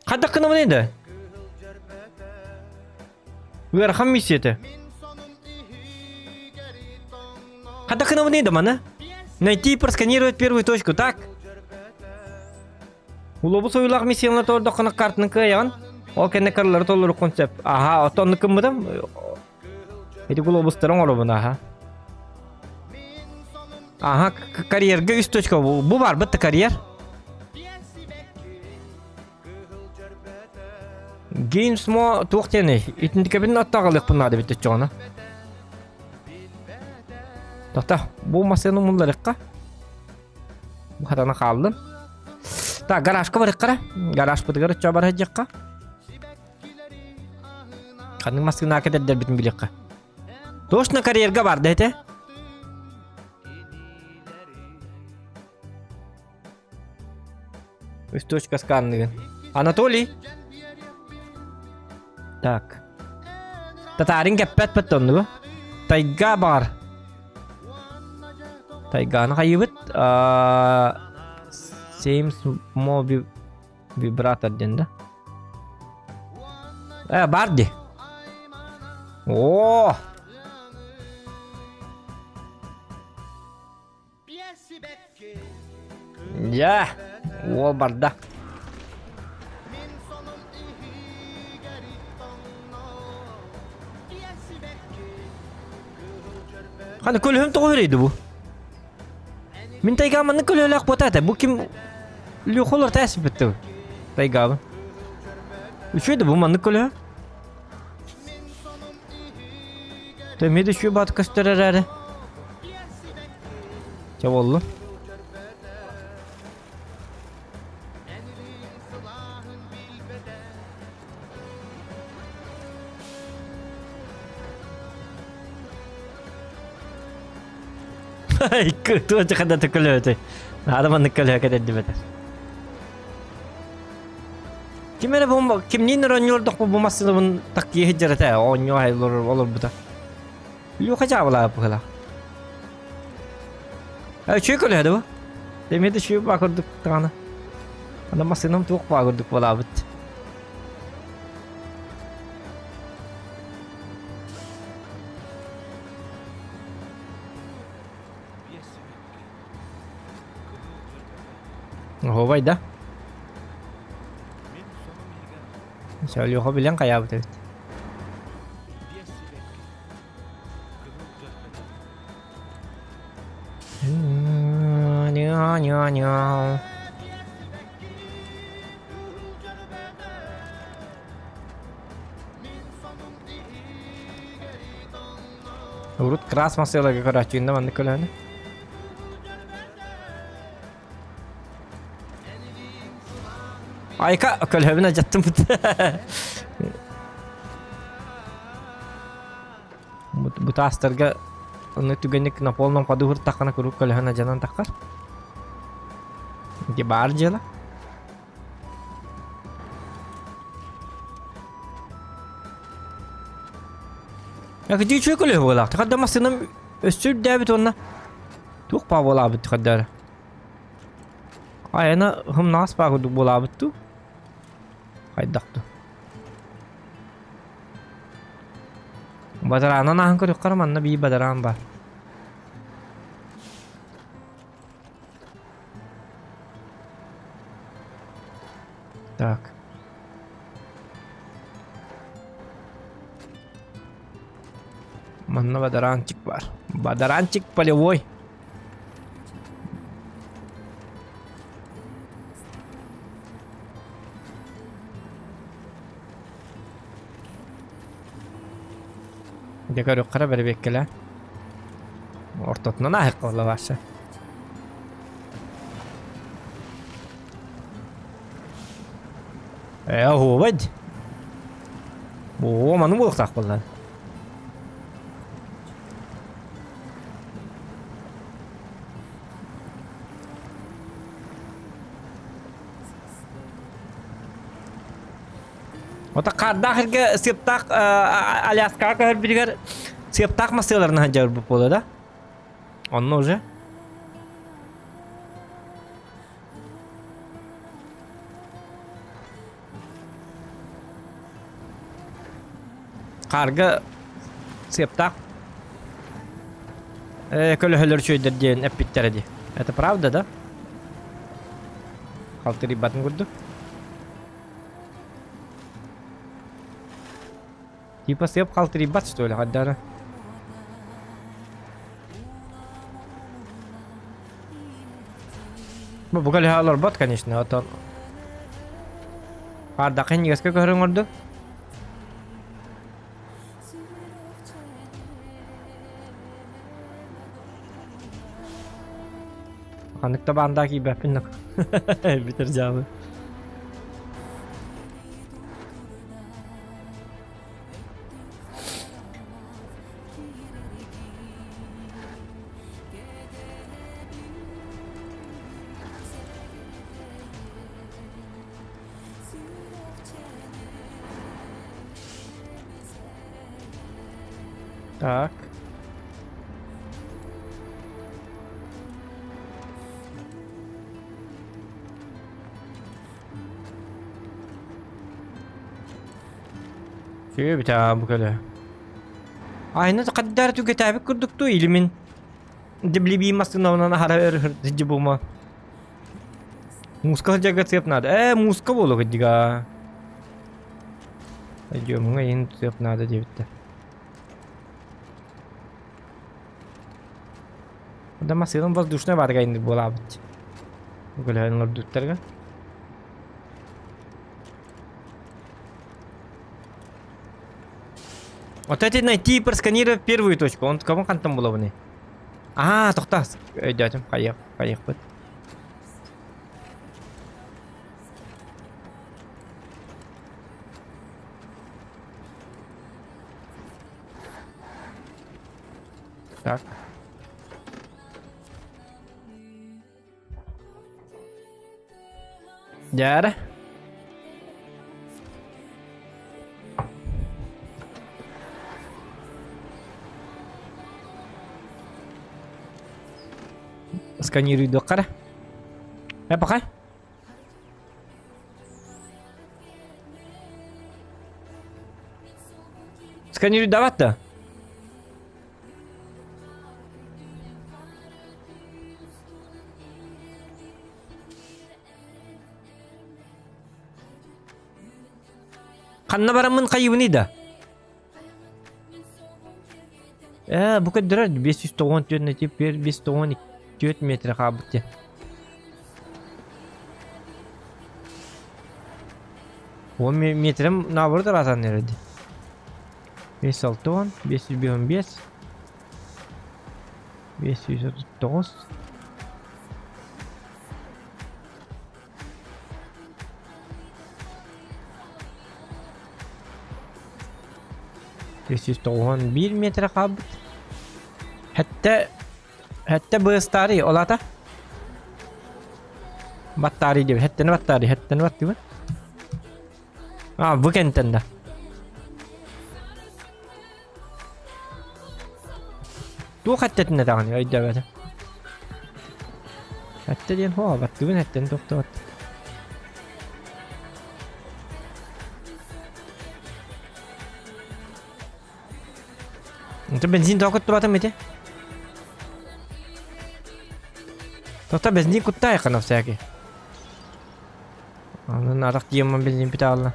Хайдах гынабын да? Ыарахан миссията. Хайдах гынабын да маны? Найти и просканировать первую точку, так? Улуобус ойуулаах миссияны толордоххуна картаны кыайаҕын. Ол кэннэ карлары толоруоххун сөп. Аха, оттон оннук гыммытым. Ити глобустары оҥоробун, аха. Аха, карьерга үс точка. Бу бар, бытта карьер. Геймсмо туох диэний? Итинтикэбин аттаҕалыахпын наада эбит оччоҕуна. Тоқта, бу массыына умулларыахха. Хатана хааллым. Так, гаражка барыахха Гаражпытыгар оччо бара сылдьыахха. Ханнык массыына кэтэрдэрбитин билиэххэ. Точно карьерга бар да этэ? Үс точка сканныгын. Анатолий. Так. Татарин кэппэт баттоннугу. Тайга бар. Тайганы хайыбыт. Сеймс моби вибратор диэн да. Э, бар ди. О! Дьэ, уол барда. Ханы көлөһүм тоҕо үрэйди бу? Мин тайгаа маннык көлөһөлөөх буотаата. Бу ким Люхолор тээсиппит тайгаабын. Үчүгэй да бу маннык көлөһө. Эмиэ да үчүгэй баат көстөр эрээри. Чэ буоллун. Туох хада төкөлөөтөй. Наада маннык көлөһө кэтэрдибэтэ. Ким эрэ бу кимниин эрэ оонньуурдахпы бу массыынабын таккие сылдьар этэ оонньуу аһай олорбута. Люха дьаабылаабыт быһыылаах. Үчүгэй көлөһө да бу. Эмиэ да үчүгэй баа курдук даҕаны. Аны массыынам туох баа курдук буолаабыт. Оһуобай да? Леха билэн хайаабыт эбит. Урут крас массыыларга көрөөччүгүн да маннык көлөөнү. Айка көлөһөбүн адьаттым Бу таастарга онно түгэнник на полном ходу һыртаххына куруук көлөһөн адьанан таххар. Ити баар дьыала. Кыдьыы үчүгэй көлөһө буолаах. Хадда массыынам өссө үрдээбит уонна туох баа буолаабыт хаддара. Айана хымнаас баа курдук буолаабыт дуу? Хайдах дуу? Бадараанан ааһан көрүөххэ манна биир бадараан баар. Так. Манна бадараанчик бар. Бадараанчик полевой. Дьэ көрүөххэ бэрэбиэккэлээ. Ортотунан ааһык буолла Вася. Ээ, оһуобай. Оо, маны буолуохтаах буолла. Ота хаардаах эргэ сыаптаах Аляскаҕа көһөрбүтүгэр сыаптаах массыыларын сылдьарбыт буолуо да? Онно уже. Хаарга сыаптаах көлөһөлөр үчүгэйдэр диэн эппиттэрэ дии. Это правда, да? Халтырыйбатын курдук. Типа сыап халтырыйбат что ли, хаддара? Бу бу көлөһө олорбот, конечно, отон. Ардахын ньигэскэ көһөрүн ордук. Ханнык да баандаах киирбэппин бүтэр дьаабы. Так. Үчүгэй бу көлө. Айны хаддар түгэтээбит курдук туу илимин. Дебли массыынабынан аһара өр бума. Мууска сылдьарга сыап наада. Ээ, мууска буолуо кырдьыга. Өйдүөмҥэ иһин сыап наада диэбиттэр. Да массыынам воздушная баарга инник буолаабыт. Көлөһөн олордуттарга. Вот это найти и просканировать первую точку. Он кому хантан булабыный? Аа, тоқтаа. Өйдөөтүм, хайыах, хайыахпыт. Так. Дьээрэ. Сканируйдуохха эрэ. Э, пока. Сканируйдават да? Ханна бараммын хайыбыный да? Ээ, бу көрдөрөр 594 тип 594 метр хаалбыт диэн. Он метрем наоборот ыраатан эрэрди. 560, 555, 539. 391 метр хаалбыт. Хэттэ хэттэ быыстаарый ол аата? Баттаарый диэбит. Хэттени баттаарый, хэттени баттыыбын. А, бу кэнтэн да. Туох эттэтинэ даҕаны өйдөөбөтүм. Эттэ диэн хуа баттыбын эттэн тохтоот. Это бензин тоҕо куттубатым ити? Тоқта бензин куттаайхын всякий. Анын арах диэммин бензин бүтэ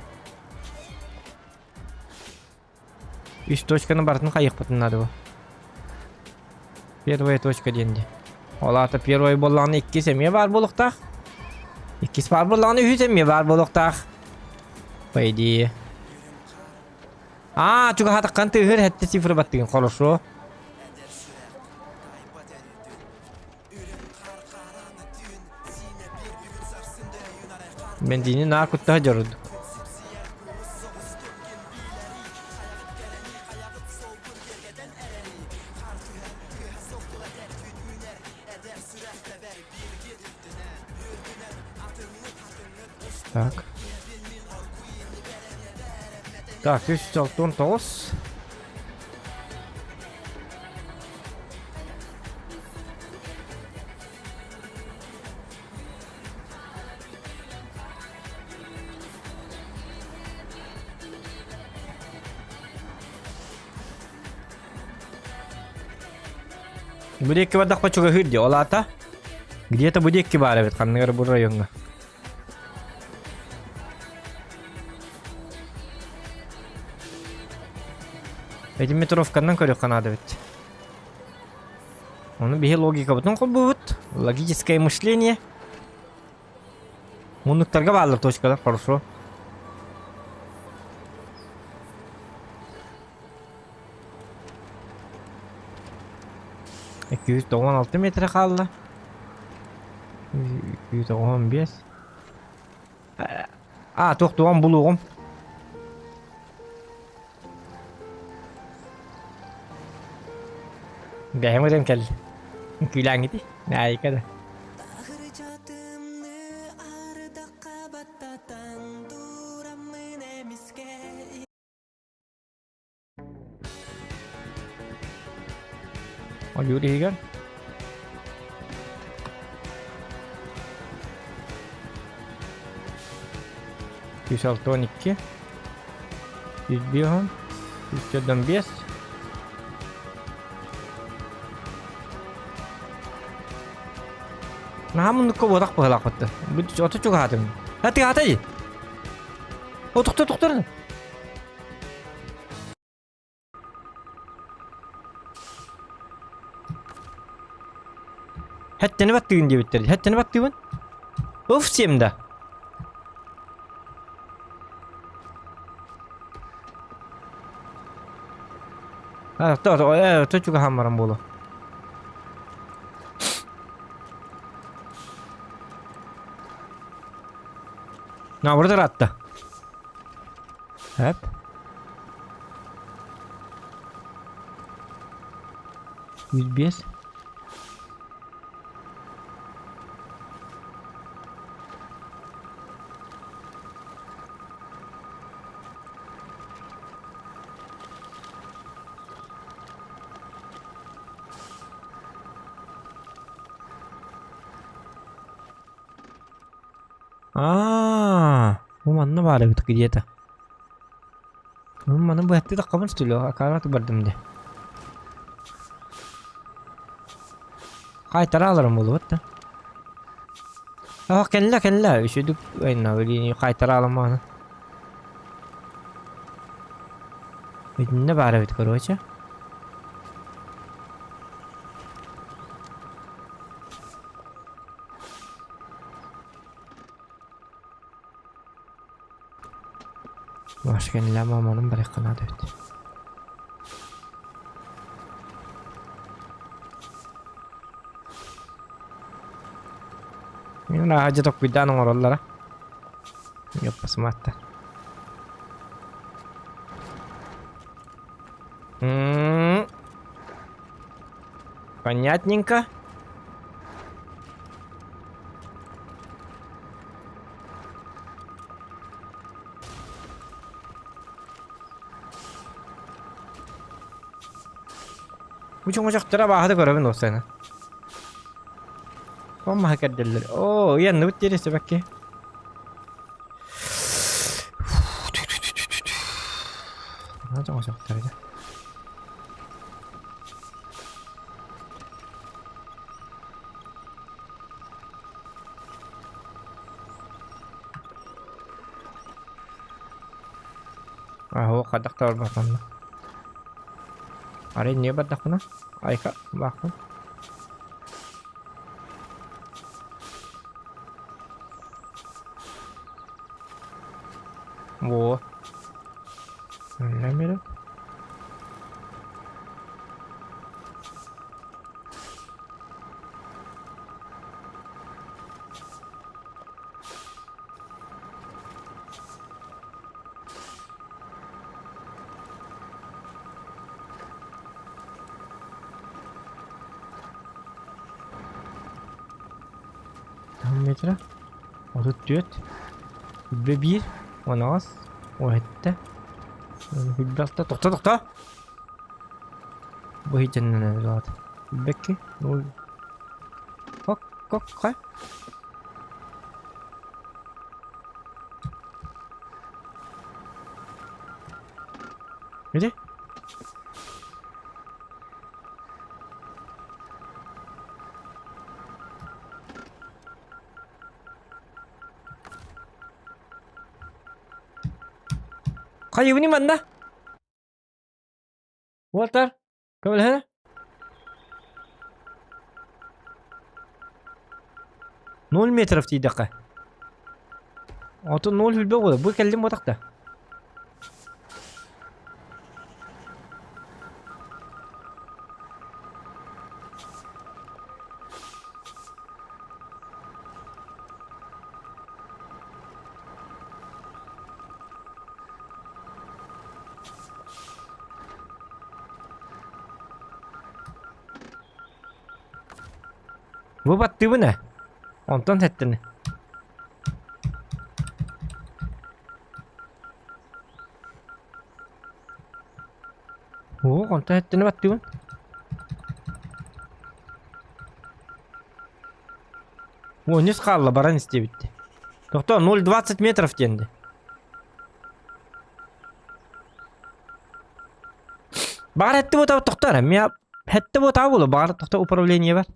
Үс точканы барытын хайыахпытын наада бу. Первая точка диэн дии. Ол аата первый буоллаҕына иккис эмиэ баар буолуохтаах. Иккис баар буоллаҕына үһүс эмиэ баар буолуохтаах. По идее. Аа, чугаһаатаххын тыаһыыр хэттэ цифры баттыгын хорошо. Бензини наар куттаһа дьорудук. Так. Так, 369. Бу диэки бардахпа чугаһыыр дии, ол аата где-то бу диэки баар эбит ханныгар бу райоҥҥа. Эти метровканан көрүөххэ наада эбит. Ону биһи логикабытын холбуубут. Логическое мышление. Муннуктарга бааллар точкалар, хорошо. 296 метр хаалла. 295. А, туох туган булуоҕум. Бэйэм ырыам кэллэ. Үҥкүүлээҥҥитий? Наайка да. Ойуур иһигэр 162, 105, 145. Наһаа муннукка буотах быһыылаахпыт. Бу ото чугаһаатым. Ха тыатай! О тохтор тохтор. Хэттени баттыгын диэбиттэр. Хэттени баттыыбын. Уф сиэм да. А, то, то, то чугаһаан баран буолуо. Наоборот ыраатта. Эп. 105. Аа, бу манна баар эбит где-то. Маны быһаттыы таххабын что ли? Акаарат бардым де. Хайтара аларым буолуот да. Ах, кэллэ, кэллэ. Үчүдүк айна билини хайтара аламааны. Итиннэ баар эбит, короче. Машкенлэ маманын барыахха наада эбит. Мин аһа токкуйдаан оҥороллоро. Йоппасымаатта. Понятненько. Бу чоҥочохторо абааһыта көрөбүн уопсайынан. Ол маһы кэрдэллэр. Оо, ыйанныбыт диэри сөбөккө. Чоҥочохтор дьэ. Аһо хайдах да барбатанна. Арай не бардахпына? Айка баахпын. Во. Намера. Метра. 34. 1. 18. 17. 26. Тохто, тохто. Бу иһитиннэн Бэкки. Кок, кок, хай. Где? Хайыбыны манна? Уолтар, көмөлөһө. Ноль метров тиийдэххэ. Отун ноль хүлбэ буолар. Бу кэллим буотах да. Бу баттыыбын ээ. Онтон сэттини. Оо, онтон сэттини баттыыбын. Онньус хаалла баран истиэбитти. Тохтоо 0,20 метров диэн Баҕар этти буотаба тохтоо эрэ. Миа этти буотаба буолуо. Баҕар тохтоо управление бар.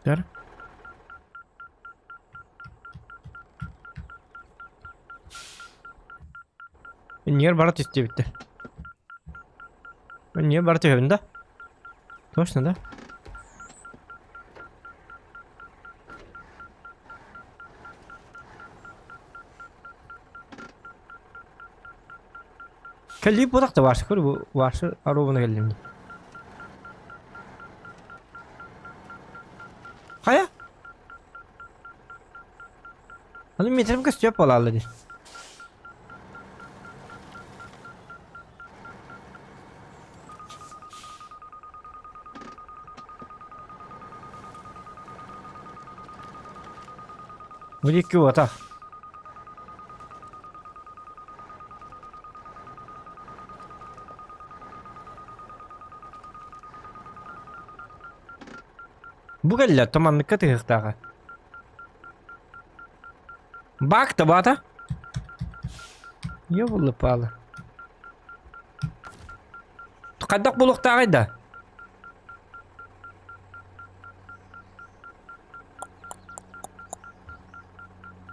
Көр. Иннигэр бара түс диэбиттэр. Иннигэр бара түһэбин да? Точно да? Кэллип буолах да варшы көр бу варшы аруубуна кэллим дии. Хайа? Аны метрим көстүөп буолаалла дии. Бу диэки уотах. Бу кэллэ, туманныкка тыһыахтааҕа. Бак табата. Ёбулы-палы. Хайдах буолуохтааҕый да?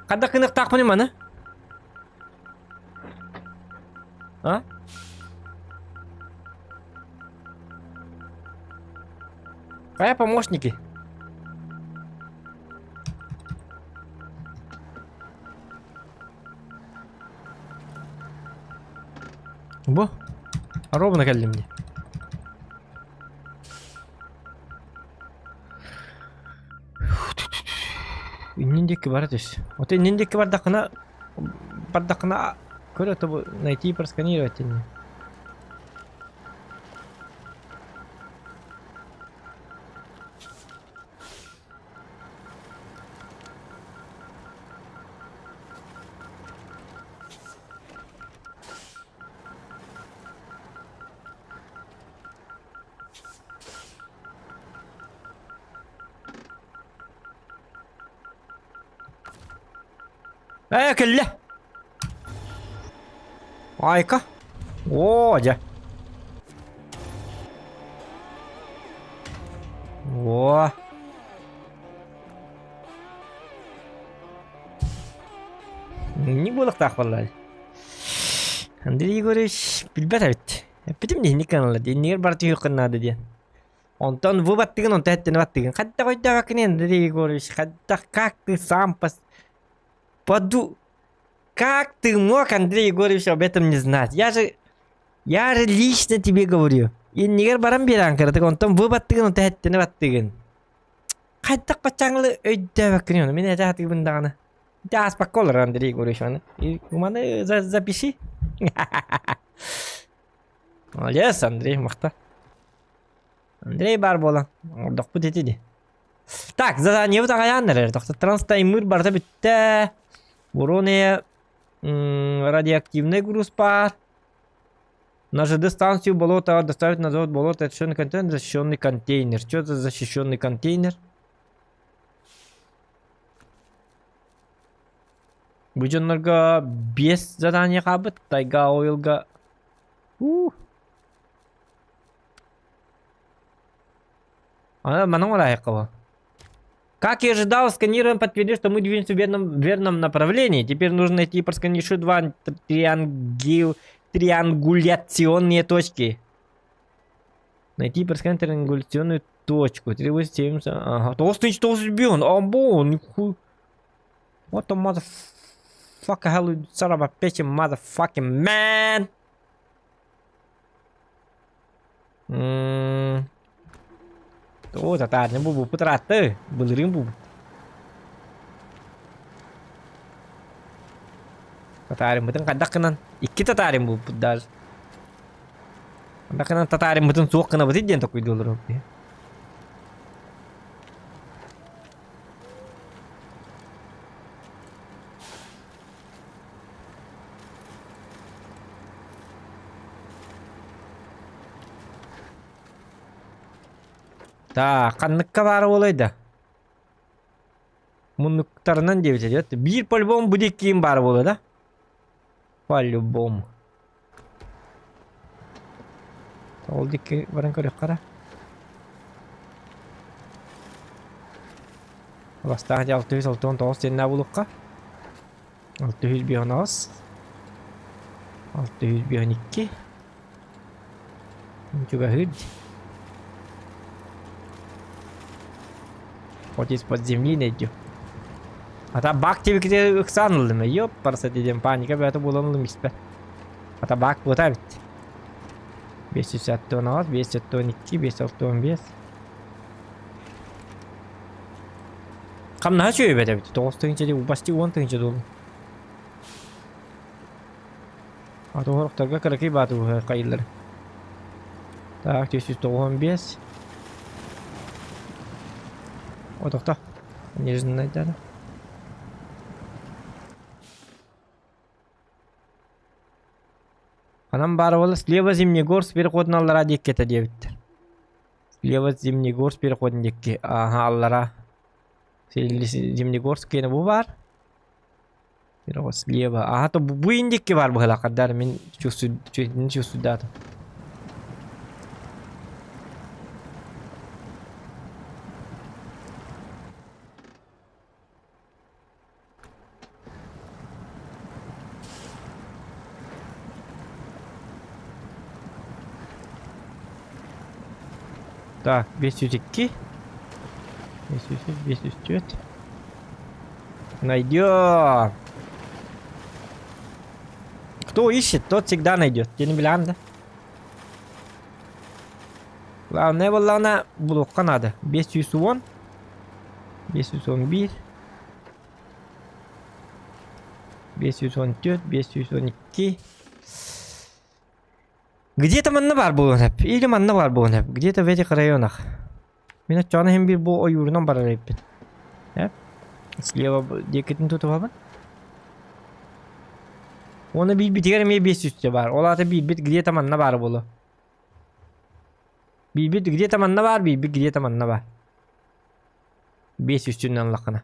Хайдах гыныахтаахпыный маны? А? Хайа помощники? Бу? Ровно кэллим дии. Иннин диэки бара түс. Вот иннин диэки бардаххына бардаххына көр это найти и просканировать инни. Ээ, кэллэ! Айка! Оо, дьэ. Оо. Не буолуохтаах буолла. Андрей Егорович билбэт эбит. Эппитим дии инник гыналлар дии. Иннигэр бара түһүөххүн наада диэн. Онтон бу баттыгын, онтон эттини баттыгын. Хайдах өйдөөбөккүн Андрей Егорович, хайдах, как ты сам пос... Поду... Как ты мог, Андрей Егорович, об этом не знать? Я же... Я же лично тебе говорю. Иннигэр баран биэрэн кыратык, онтон бу баттыгын, онтон эттини баттыгын. Хайдах баччаҥлы өйдөөбөккүн ону? Мин этэ сатыыбын даҕаны. Ити ааспакка олорор Андрей Егорович аны. Маны запиши. Молодец, Андрей, махта. Андрей баар буолан, оҥордохпут ити дии. Так, заданиебыт аҕайаан эрэр. Тохто транстаймыр барыта бүттэ. Урония радиоактивный груз баар. На ЖД-станцию болото доставить на завод болото защищенный контейнер, защищенный контейнер. Что за защищенный контейнер? Бу дьоннорго без задание хаалбыт. Тайга Ойлга. Ух. Ана манан оҥорайыкка Как и ожидал, сканирование подтвердит, что мы движемся в верном, верном направлении. Теперь нужно найти и просканировать еще два триангил, триангуляционные точки. Найти и просканировать триангуляционную точку. 3,7. Ага. 9 бьон. Або, нихуй. What the motherfucker hell you son of a bitch motherfucking man? М Оо, татаарны булбуппут ыраатта, былырыын булбут. Татаарыммытын хайдах гынан икки татаарым булбут даже. Хайдах гынан татаарыммытын суох гынабытый диэн токуйдуулар Так, ханныкка баара буолуой да? Муннуктарынан диэбитэ дьэ. Биир по-любому бу диэки баара буолуо да? По-любому. Ол диэки баран көрүөххэ эрэ. Бастаан дьэ 669 диэннээх булукка. 658. 652. Чугаһыыр дии. Вот из-под земли найдем. А там бак тибиките ыксаан ыллым. Ёппарса диэн паника бөҕөтө буолан ыллым испэ. А табак буота эбит. 576, 572, 565. Хамнаһа үчүгэй эбит. 9 тыһыынча дии, почти 10 тыһыынча доллар. А то сорохторго кыракый баатыбыһы хайыыллар. Так, 495. О, тохто. Нежный найдали. Ханан баара буолла слева Зимнегорск переходун аллараа диэки этэ диэбиттэр. Слева Зимнегорск переходун диэки ааһа аллараа. Зимнегорск киэнэ бу баар. Слева. Ааһа то бу индикки баар быһыылаах хардаар мин чувствую чувствуйдаатым. Так, 502. 503, 504. Найдем. Кто ищет, тот всегда найдет. Диэн билэҕин да? Главное буоллаҕына булуохха наада. 510. 511. 514, 512. Где-то манна баар буолуон сөп. Или манна баар буолуон сөп. Где-то в этих районах. Мин оччоҕуна иһин биир бу ойуурунан барар эбиппин. Э? Слева диэкитин тутуһабын. Уонна биирбитигэр эмиэ 500 баар. Ол аата биирбит где-то манна баар буолуо. Биирбит где-то манна баар, биирбит где-то манна баар. Биэс үстүнэн ыллаххына.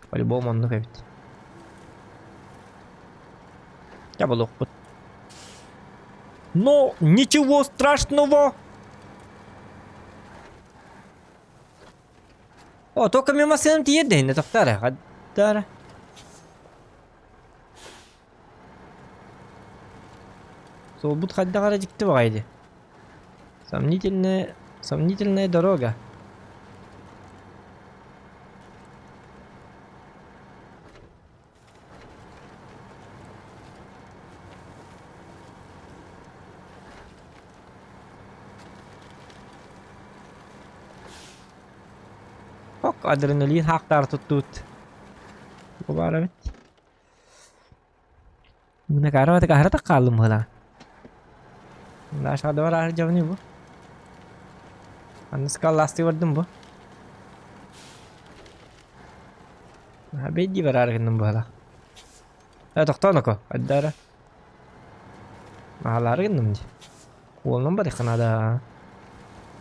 По-любому оннук эбит. Дьэ булуохпут. Но ничего страшного! О, только мимо массыынам тиийэр да иһиннэ тохтоо эрэ. Хадда эрэ. Суолбут хайдах эрэ дьикти баҕайы дии. Сомнительная, сомнительная дорога. Ок, адреналин хаахтаары туттубут. Бу баар эбит. Мына аһара хааллым быһыылаах. Дашаҕа аһар дьабыный бу. Анныска ластыы бардым бу. Бэйдии бараары гынным быһыылаах. Э, тохтоо ноко, айдаара. Аһалаары гынным дии. Уолунан барыахха наада.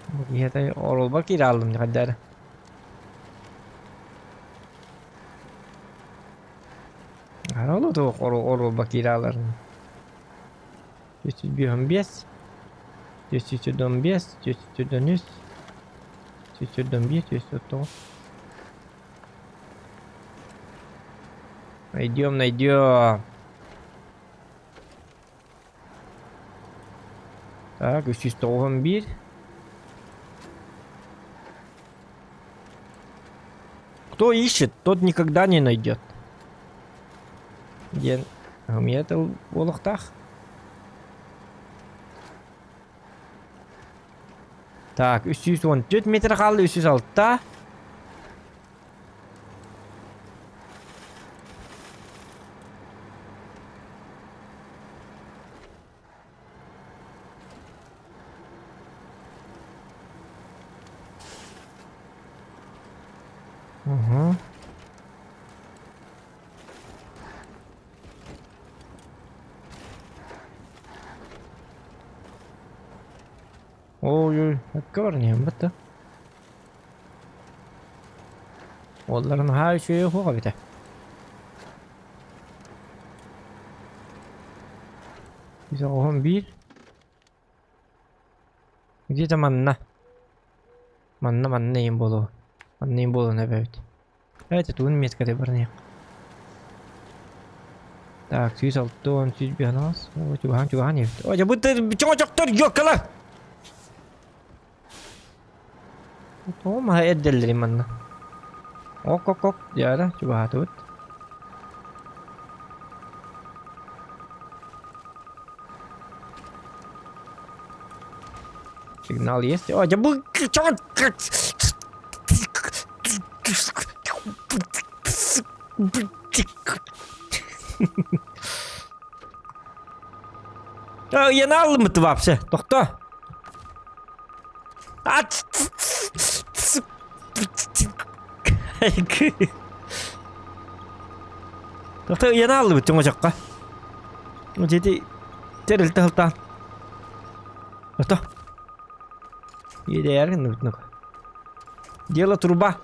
Бу киһиэтэ оруолбар киирэ хааллым дии хайдаары. Араҕалыы туох оруолба киирэ 455, 445, 443, 445, 449. Найдем, найдем. Так, 391. Кто ищет, тот никогда не найдет. Диэн умиэ тыл буолуохтаах. Так, 314 метр хаалла, 306. Угу. Ой-ой, өккө баран да. Уолларын наһаа үчүгэй суох эбитэ. Оһон биир. Где-то манна. Манна манна иин буолуо. Манна иин буолуон эбэбит. Это тугун метката баран Так, 106, 105, о, чугаһаан чугаһаан эбит. О, дьэ бу чоҥочохтор ёккалар! Тоҕо маһа эрдэллэрий манна? Ок-ок-ок, дьаара, чугаһаатыбыт. Сигнал есть? О, дьэ бу Ыйана алыммыт вообще. Тохто. Тохто ыйана аллыбыт чоҥочоххо. Дьэти. Тэрилтэ сылтаан. Ото. Иэдэйэр гынныбыт ну Дело труба.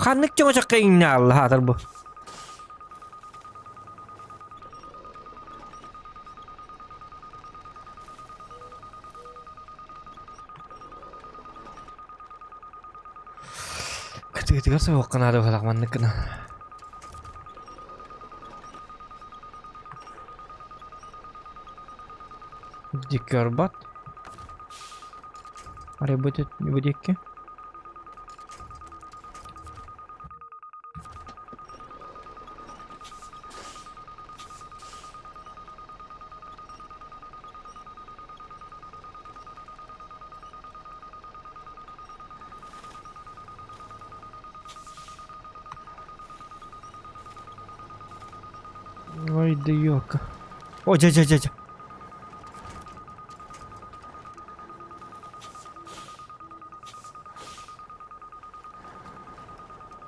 Ханнык чоҥочокко иҥнэ алла хаатар бу. Кытыытыгар соһуохха наада быһалаах маннык гына. Дикки арбат. Арай бу бу диэкки. Ой, да ёлка. О, дьэ, дьэ, дьэ, дьэ.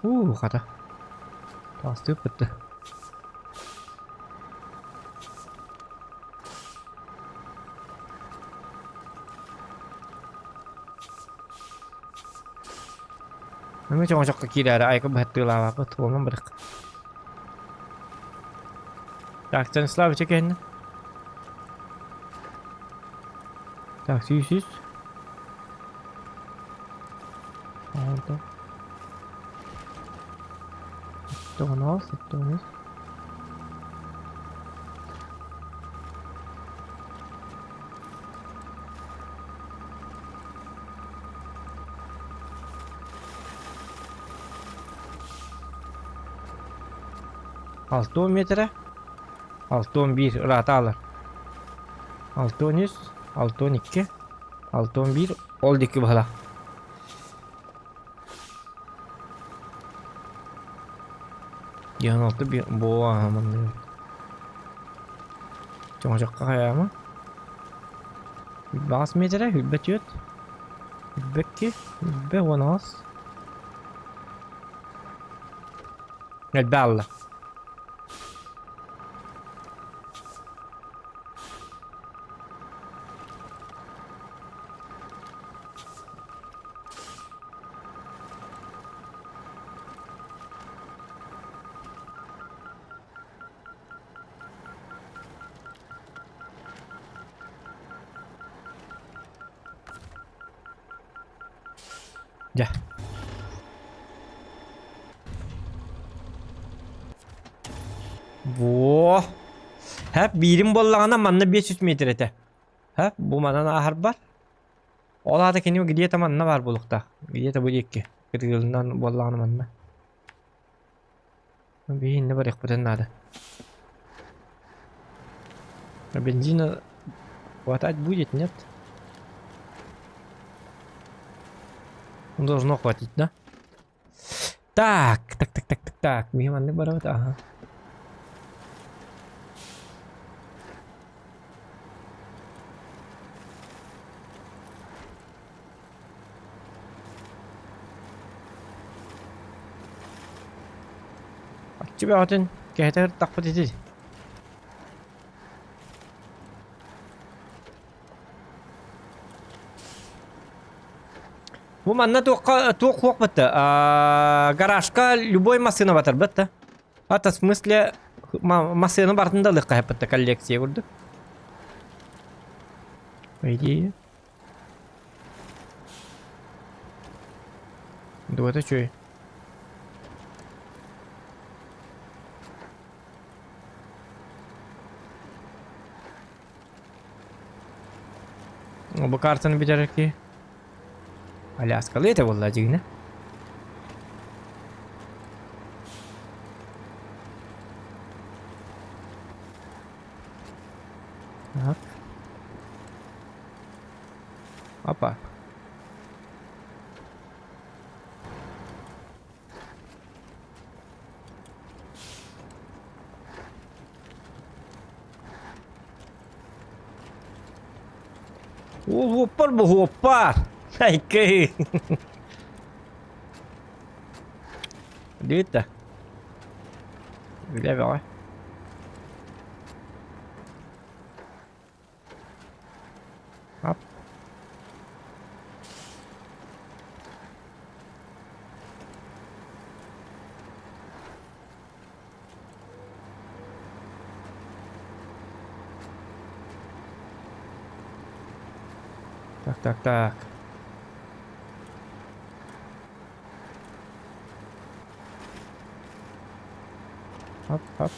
Уу, хата. Таастыып бытты. Аны чоҥочокко киирээри айка быһаттыылаабаппыт, уолун бырах. Так, Станиславича кэннэ. Так, сүүс Алта. 16, 73. 6 метрэ 61 ыраата алар 63 62 61 ол диэки быһалаах 96 буо маннык Чоҥочоххо хайаама Баҕас миэтэрэ 24 22 18 Элбэ аалла. Дьэ. Во. Һэ, биирим буоллаҕына манна 500 метр этэ. Һэ, бу манан ааһарбар. Ол аата кини где-то манна баар буолуохтаах. Где-то бу диэки. Кытыылынан буоллаҕына манна. Биһи иннэ барыахпытын наада. А бензина хватать будет, нет? Должно хватить, да? Так, так, так, так, так, так. Биһи маннык барабыт, ага. Аччы бөҕөтүн кэһэтэ сырыттахпыт ити. Бу манна туохха туох хуох бытта? Гаражка любой массыына батарбат да. Ата в смысле массыына бартын да ылыахха хэппитта коллекция курдук. По идее. Дуота үчүгэй. Бу картаны бүтэрэр киһи Аляскалыы этэ буолла дьиҥинэ. Так. Опа. Уоппар бу уоппар. Айкы. Дүүт да. Үлэ бөҕө. Ап. Так, так, так. Хоп, хоп.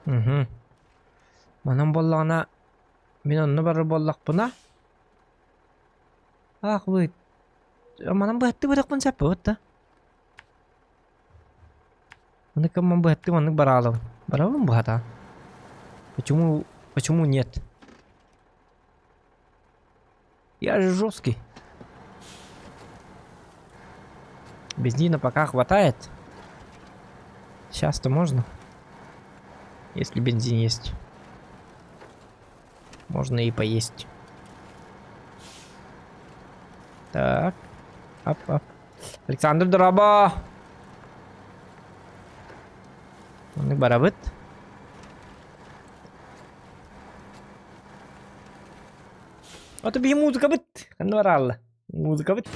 Мгм. Манан буоллаҕына мин онно барар буоллахпына Аах вы манан быһаттыы бырахпын сөп буолбут да. Маннык кэммин быһаттыы маннык бараалабын. Барабын быһата. Почему почему нет? Я же жесткий. Бензина пока хватает. Сейчас-то можно. Если бензин есть. Можно и поесть. Так. Ап, ап. Александр Дороба. Маннык барабыт. Ото биһи музыкабыт. Ханна бараалла? Музыкабыт.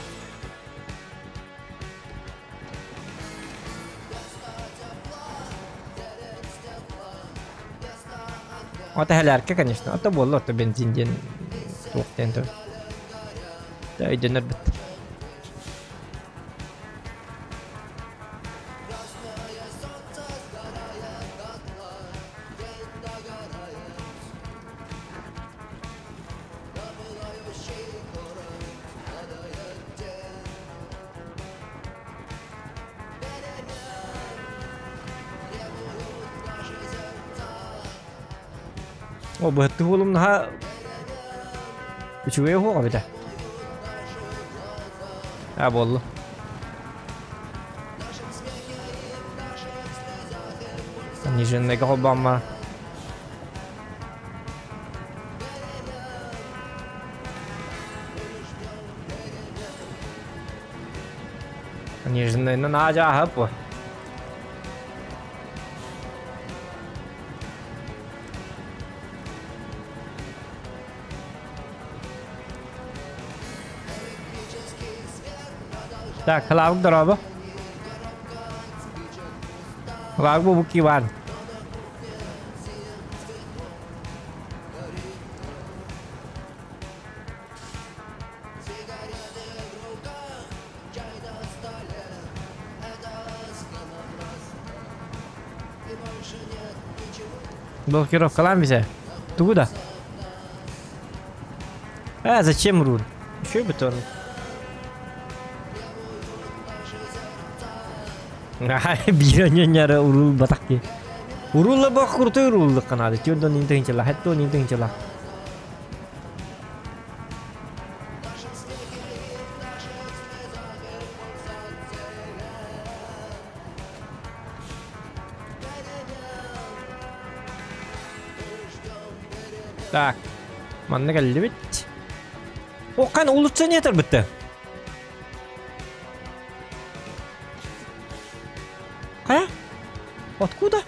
Ото хэлээркэ, конечно. Ото буолла, ото бензин диэн туох диэн то. Өйдөнөр бит. О, быһатты буолум наһаа үчүгэй уһуох эбитэ. А буолла. Нижинныйга холбооммар. Нижинныйынан аа-дьаа аһап Так, халаабык дорообо. Халаабык бу Иван. Блокировкалаан бисэ. Тугу да? А, зачем руль? Еще бы тоже. Биир ньара урул батах ки. Урула бах крутой уруллuk канады. Тюрдон интенчела, хэтто интенчела. Так. Манна кэллибит. О, кан улучшение этэр Хайа? Откуда?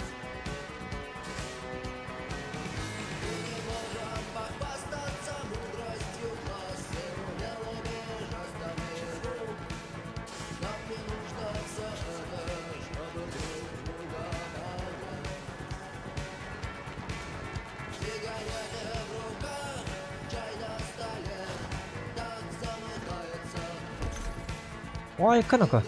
Ой, канака.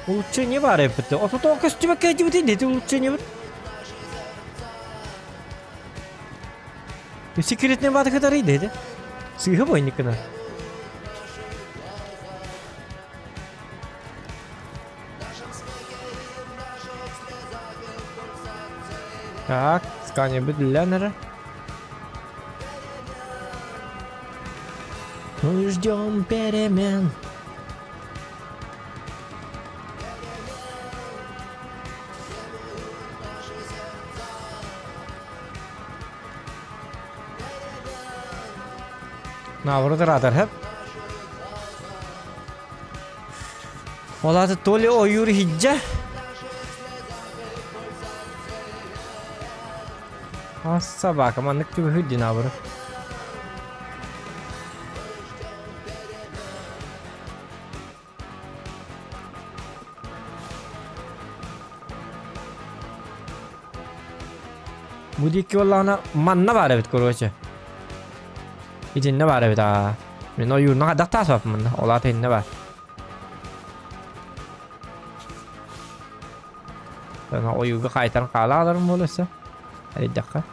Улучшение бар эппит. Ото көстүбэккэ дибитин дети улучшение бар. Секретный баты кытары деди. Сыыһы бойникына. Так, сканер бүт эрэ. Мы ждем перемен. Наоборот ыраатар хэп. Ол аата то ли ойуур иһирдьэ Собака маннык түбүһүр динабыры. Бу диэки буоллаҕына манна баар эбит короче. Итиннэ баар эбит аа. Мин ойуурна хайдах таасаппын манна. Ол аата иннэ баар. Ойууга хаайтаран хаалааларым буола өссө. Эрийдэххэ.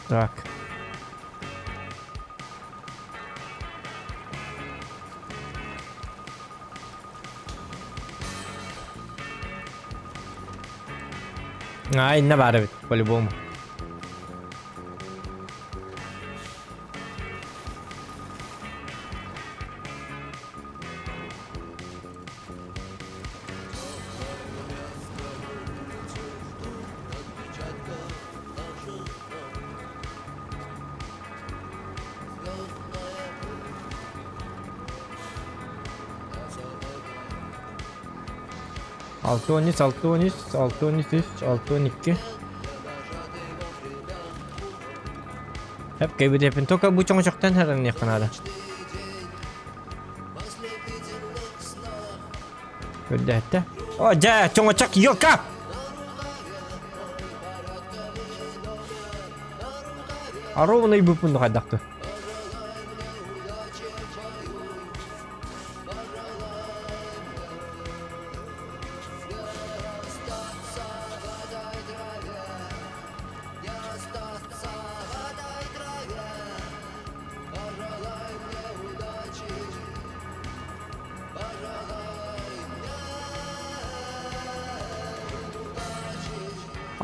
Так. А, инна баар эбит, по-любому. 6-13, 6-13, 6-13, 6-12. Hep кэбириэппин только бу чоҥочохтон хараныахха наада. Көрдөһөттө. О, дьэ, чоҥочох елка! Арованы ыйбыппын хайдахты.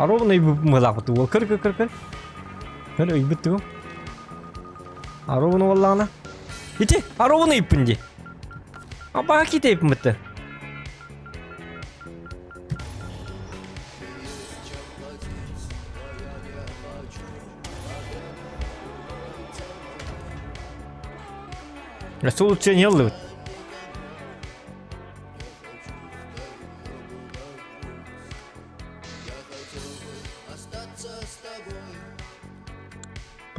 А ровно ыйбыт уол көр көр көр көр көр ыйбыт тугу а ровно буоллаҕына ити а ровно ыйыппын дии абаҕа киитэ ыйыппын Өссө улучшение ыллыбыт.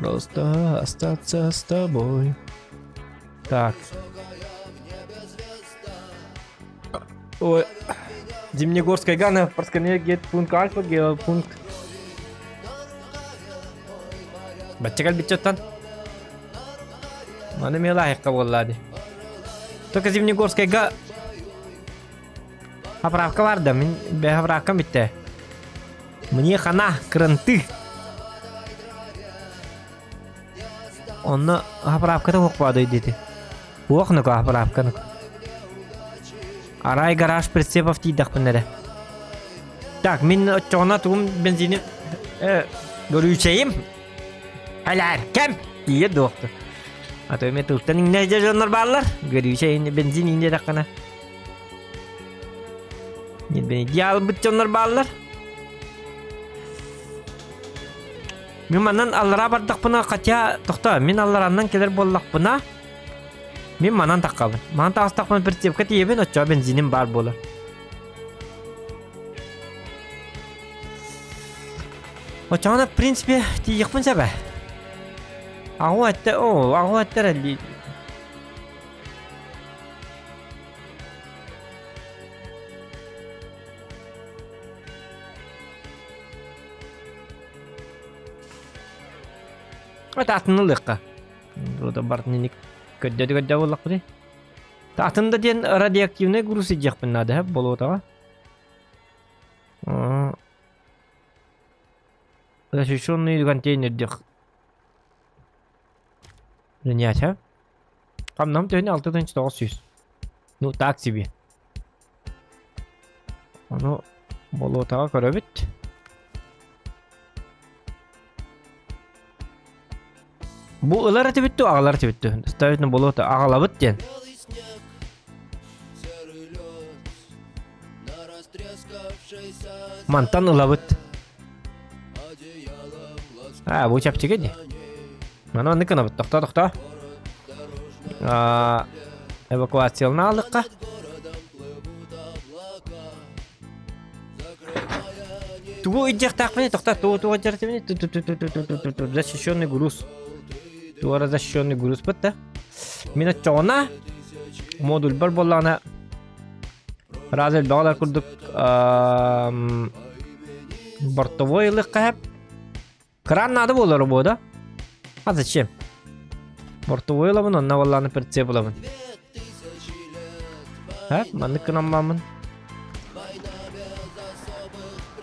Просто остаться с тобой. Так. Ой. Зимнегорская гана, Парсканегет, пункт Альфа, геопункт. Бачча кэлбитчэттэн. Маны эмиэ лаайыкка буолла дии. Только Зимнегорскайга Заправка бар да, мин заправкам бүттэ. Мне хана, кранты. Онно заправката суох баадый диэти. Уох нука заправка нука. Арай гараж прицепов тиийдэхпин эрэ. Так, мин оччоҕуна тугум бензини э, көрүүчэйим. Алааркам тиийэ дуохту. А то эмиэ тылтан иҥнэ дьоннор бааллар. Көрүүчэйин бензин иҥнэ дэххинэ. Дьаалбыт дьоннор бааллар. Мин манан аллараа бардахпына, хотя, тохтоо, мин алларааннан кэлэр буоллахпына, мин манан таххабын. Манан таҕыстахпына прицепка тиийэбин, оччоҕо бензиним баар буолар. Оччоҕуна, в принципе, тиийиэхпин сөп ээ. Аҕу эттэ, оо, аҕу эттэр элли. Атын ылыахха. Бу барытын инник көрдө көрдө буоллахпытый. Атын да диэн радиоактивный груз идиэхпин наада һэ болуотаҕа. Защищенный контейнер диэх. Занять, а? Хамнам төһөнү 6900. Ну, так себе. Ону болуотаҕа көрөбүт. Бу ылар этибит дуо, аҕалар этибит дуо? Ставить на болото аҕалабыт диэн. Мантан ылабыт. А, бу чэпчэки дии. Маны оннук гынабыт. Тохтоо, тохтоо. А, эвакуациялана аллыкка. Тугу ыйдьахтаахпыный тохтоо, тугу тугу дьарытыбыный? Защищенный груз. Туора защищенный груз бытта. Мин оччоҕуна модульбар буоллаҕына раз элбэҕэлэр курдук бортовой ылыахха сөп. Кран надо буолар буо да? А зачем? Бортовой ылабын, онно буоллаҕына прицеп ылабын. Һэ, маннык гынан бааммын.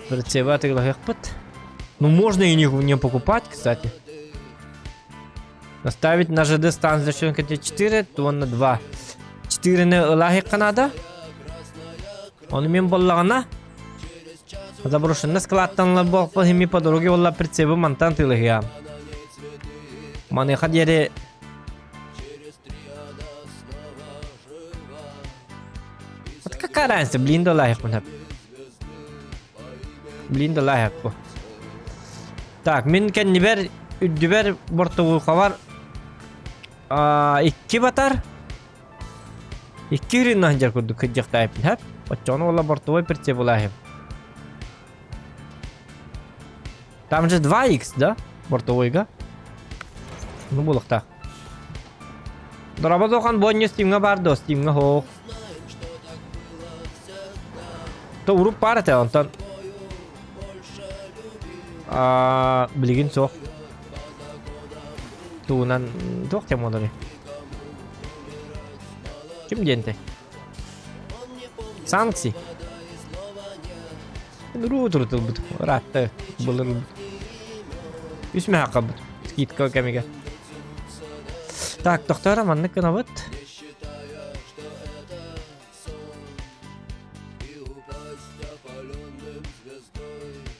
Прицепы атыылаһыахпыт. Ну, можно и не покупать, кстати. Наставить на ЖД станцию защищенка 4, то на 2. 4-ни ылаһыахха наада. Ону мин буоллаҕына заброшенный складтан ылар буолпа хими по дороге буолла прицебы мантан тыылыһыам. Маныаха диэри Вот какая разница, блин да лайх Блин да лайх бу. Так, мин кэннибэр үрдүбэр бортовухабар икки батар икки үрүн дьэр курдук кырдьыктаайпын хэп оччоҕуна уола бортовой прицеп улааһым. Там же 2х, да? Бортовойга. Ну булуктаах. Дороба дохан бонню стимҥа бар до стимҥа хоох. То уруп бар этэ онтон билигин суох. Тугунан туох тем олорой? Ким диэнтэй? Санкции. Уруу турутулбут. Ыраатта былыр үс мэһэ қалбыт. Скидка кэмигэр. Так, тохторо маннык гынабыт.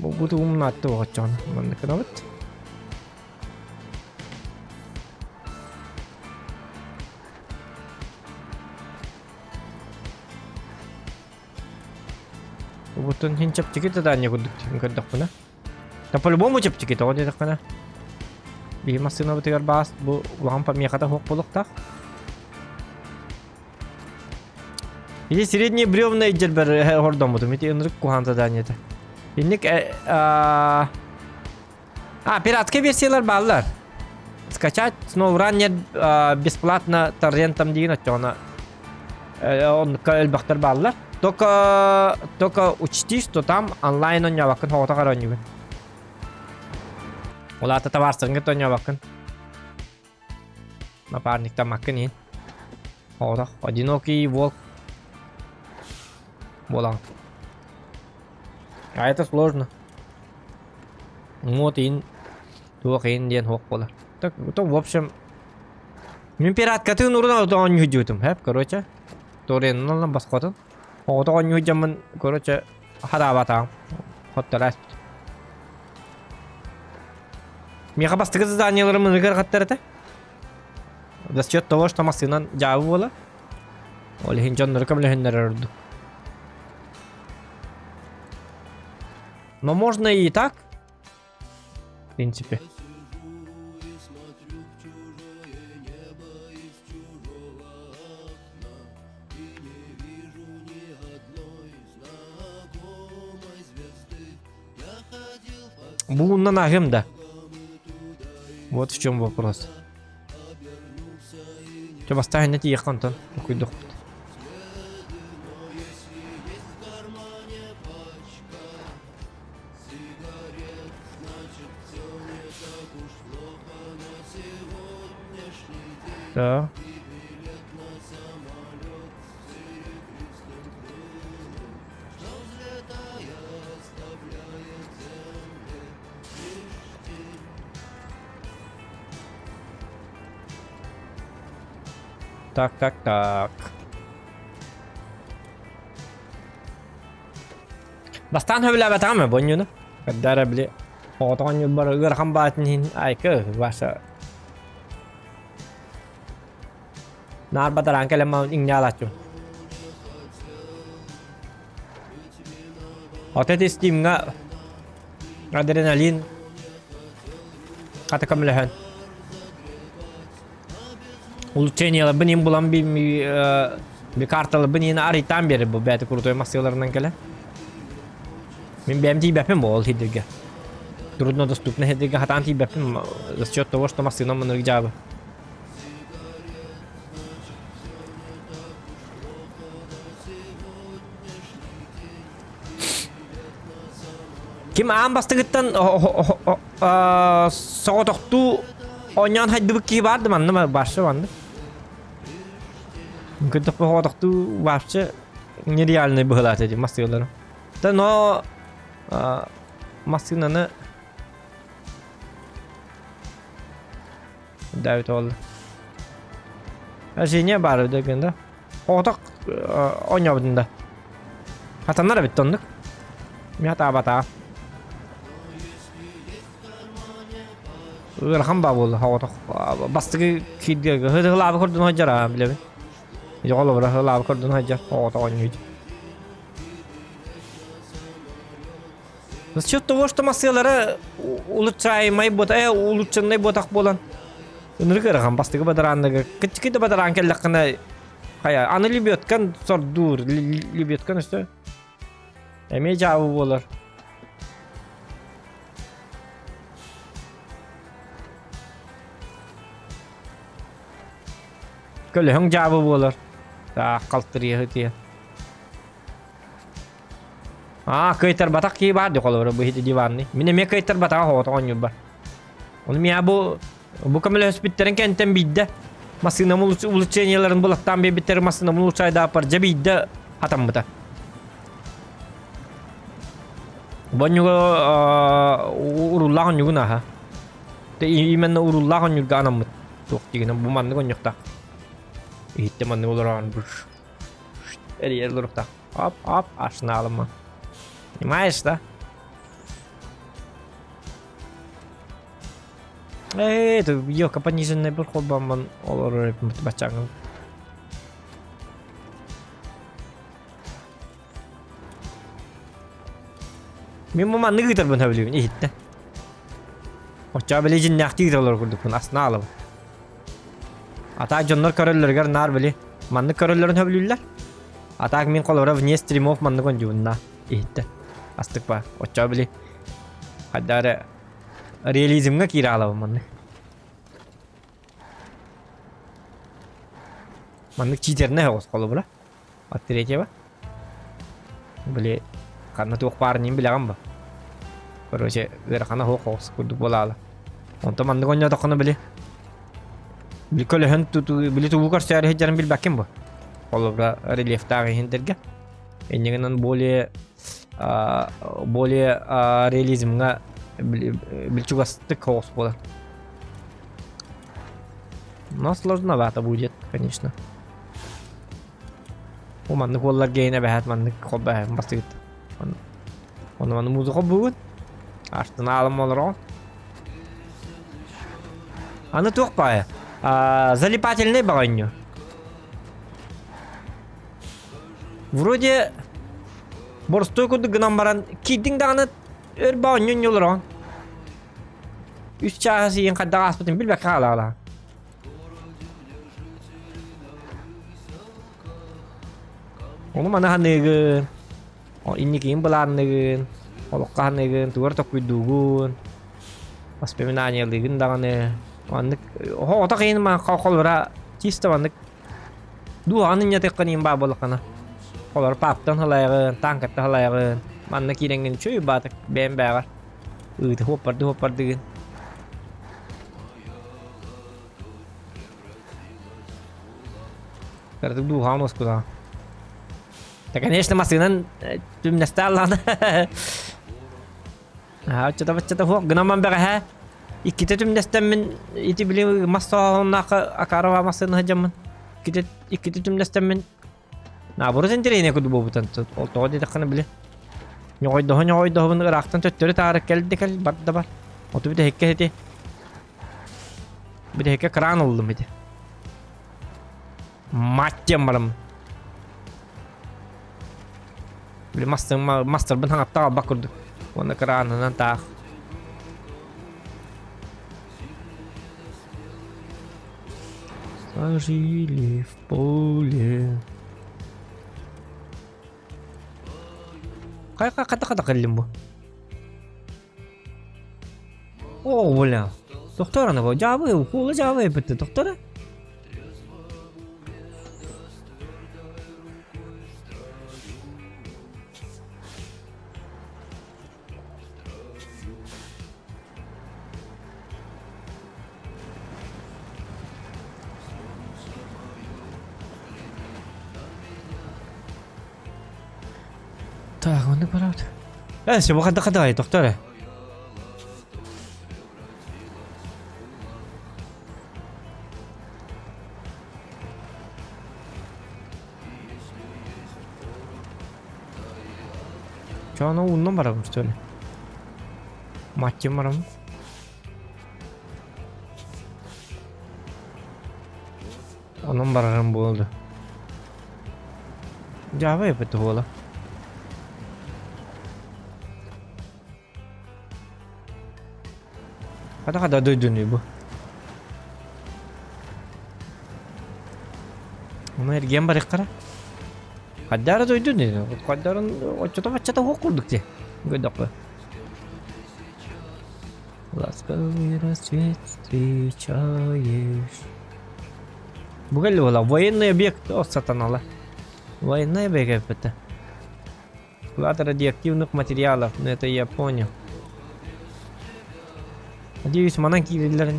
Бу тугумнаатты оҕоччоҕун маннык гынабыт. Бутун хин чэпчэки задание курдук көрдөхпүнэ. Да по-любому чэпчэки тоҕо диэтэххинэ. Биһи массыынабытыгар баас бу улахан помехата суох буолуохтаах. Ити средний бревна иддьэрбэр хордоммутум. Ити ынырык куһаан заданиета. Инник а пиратскай версиялар бааллар. Скачать SnowRunner бесплатно торрентом диин оччоҕуна оннукка элбэхтэр бааллар. Только только учти, что там онлайн оонньообоккун хоҕото оонньугун. Ол аата табаарсыгын кытта оонньообоккун. Напарниктаммаккын иһин. Оҕотох одинокий волк буолаҕын. А это сложно. Вот иин туох иин диэн суох буолар. Так, то в общем мин пираткатын урун оонньуу хэп, короче. Тореннан басқотун. Оҕото оонньуу дьаммын, короче, хараабатаҕым. Хоттарас. Миэхэ бастакы заданиеларым ыныгар хаттар этэ. За счет того, что массыынан дьаабы буола. Ол иһин дьоннору көмөлөһүннэрэр ордук. Но можно и так. В принципе. Бууннан аһым да. Вот в чем вопрос. Чэ бастаан тиийэххэ онтон укуйдухпут. Да. Так, так, так. Бастаан сөбүлээбэтэҕим ээ бу оонньууну. Когда эрэ били оҕотох оонньуурбар ыарахан баатын иһин айка Вася наар бадараан кэлэн маҕан иҥнэалааччым. От эти Steamҥа адреналин хата көмөлөһөн улучшенияларбын им булан би би карталарбын иин арыйтаан биэрэр бу бэйэтэ крутой массыыларынан кэлэн. Мин бэйэм тиийбэппин бу ол сирдэргэ. Труднодоступный сирдэргэ хатаан тиийбэппин за счет того, что массыынам маннык дьаабы. Ким аан бастыгыттан соҕотохтуу оонньоон хайдыбыт киһи баар да манна вообще манна. Көрдөхпө соҕотохтуу вообще нереальный быһылаата дии массыылары. Да но массыынаны Давид ол. Женя баар дэгэн да. Оҕотох оонньообутун да. Хатаннар эбит оннук. Мин хатаабатаа. Ыарахан баа буолла оҕотох. Бастакы киирдигэ хылаабы көрдүн хадьара билэбин. Жоҕолобура хылаабы көрдүн хадьар оҕотох оонньууйд. За счет того, что массыалара улучшаемай буота, э, улучшенный буотах буолан ынырык ыарахан бастакы бадараанныгы кыччыкый да бадараан кэллэххинэ хайа аны лебедкан сордуур лебедкан өстө эмиэ дьаабы буолар көлөһөҥ дьаабы буолар таах халтырыйа сытыйа Аа, кыайтарбатах киһи баар дии холобура бу иһити диванный. Мин эмиэ кыайтарбатаҕа оҕотох оонньуурбар. Ону миэхэ бу бу көмөлөспүттэрин кэнтэн биирдэ массыынам улучшениеларын булаттаан биэрбиттэр массыынам улучшайдааппар дьэ биирдэ хатаммыта. Бу онньуга урууллаах онньугун аха. Именно урууллаах онньурга анаммыт. Туох дигинэн бу маннык онньуктаах. Иһиттэ маннык олороон Эрийэр олоруктаах. Оп, оп, арсеналыма. Понимаешь, да? Эй, это елка пониженная был холбамман олорор бачаҥын. Мин бу маннык ыытарбын сөбүлүүбүн иһиттэ. Оччоҕо били дьиннээхтии ыытар олорор курдукпун астына аалабын. А так дьоннор көрөллөрүгэр наар били маннык көрөллөрүн сөбүлүүллэр. А так мин холобура вне стримов маннык ондьубунна иһиттэ. Астык ба. Оччоҕо били хайда эрэ реализмҥа киирэ аалабын маннык. Маннык читернэй оҕус холобура. От третьего. Били ханна туох баарын иһин билэҕин ба. Короче, ыарахана суох оҕус курдук буолаала. Онтон маннык оонньоотоххуна били били көлөһөн туту били тугу көрсөөрү сылдьарын билбэккин бу. Холобура рельефтаах иһинтэргэ. Иннигинэн более более реализмҥа били чугастык оҕус буолар. Но сложновато будет, конечно. Бу маннык уолларга иһин эбэһээт маннык холбоһон бастыгыт. Ону маны музыка бугун. Артынаалым олороҕун. Аны туох баайа? Залипательный баҕанньу. Вроде боростуой курдук гынан баран киирдиҥ даҕаны өр баҕанньу олороҕун. Үс чааһы сиин хайдах ааспытын билбэккэ хаалаҕалаһа. Ону маны ханыыгын, инникигин былаанныгын, олоххо ханыыгын, тугу эрэ толкуйдуугун, воспоминаниялыыгын даҕаны. Маннык оҕото иһин холобура чисто маннык дууһаҕын инньэтиххин иһин баар буоллаххына холобура пааптан халайаҕын, тааҥкаттан халайаҕын, манна киирэҥҥин үчүгэй баатык бэйэм бээҕэр ыыты хуоппарды хуоппардыгын. Кыратык дууһаҕын уоскутаҕын. Да, конечно, массыынан түмнэстэ аллаҕына. Оччото баччата суох гынан бэҕэһээ иккитэ түмнэстэммин ити били мас соһоһуннаахха Акарова массыына сылдьаммын. Иккитэ иккитэ түмнэстэммин наоборот интэриэһинэй курдук буолбутан ол тоҕо диэтэххинэ били ньоҕойдоһо ньоҕойдоһобун ыраахтан төттөрү таары кэл да кэл бар да бар. Оту бүтэһиккэ ити бүтэһиккэ кран ыллым ити. Мать диэн барам. Били мастарбын хаҥатта албак курдук. Уонна кранынан таах. Сложили в поле. Хайа хата хата кэллим бу. О, бля. Доктор ана бу. Жабы, кула жабы эппитте. Доктора? Так, онно барабыт. Э, все, хата хата тохтоо эрэ. Чоно ууннан барабын что ли? Матчым барамын. Онон барарым буолду. Дьаабы эппит буола. Хата-хата дойдуну бу. Ону эргиэн барыахтара. Хаддаара дойдуну. Хаддаарын оччото-баччата уох курдук дии. Көрдөххө. Ласковый рассвет встречаешь. Бу кэлли буола. Военный объект о сатанала. Военный объект это. Склад радиоактивных материалов. Ну это я понял. Надеюсь, манан киирэллэр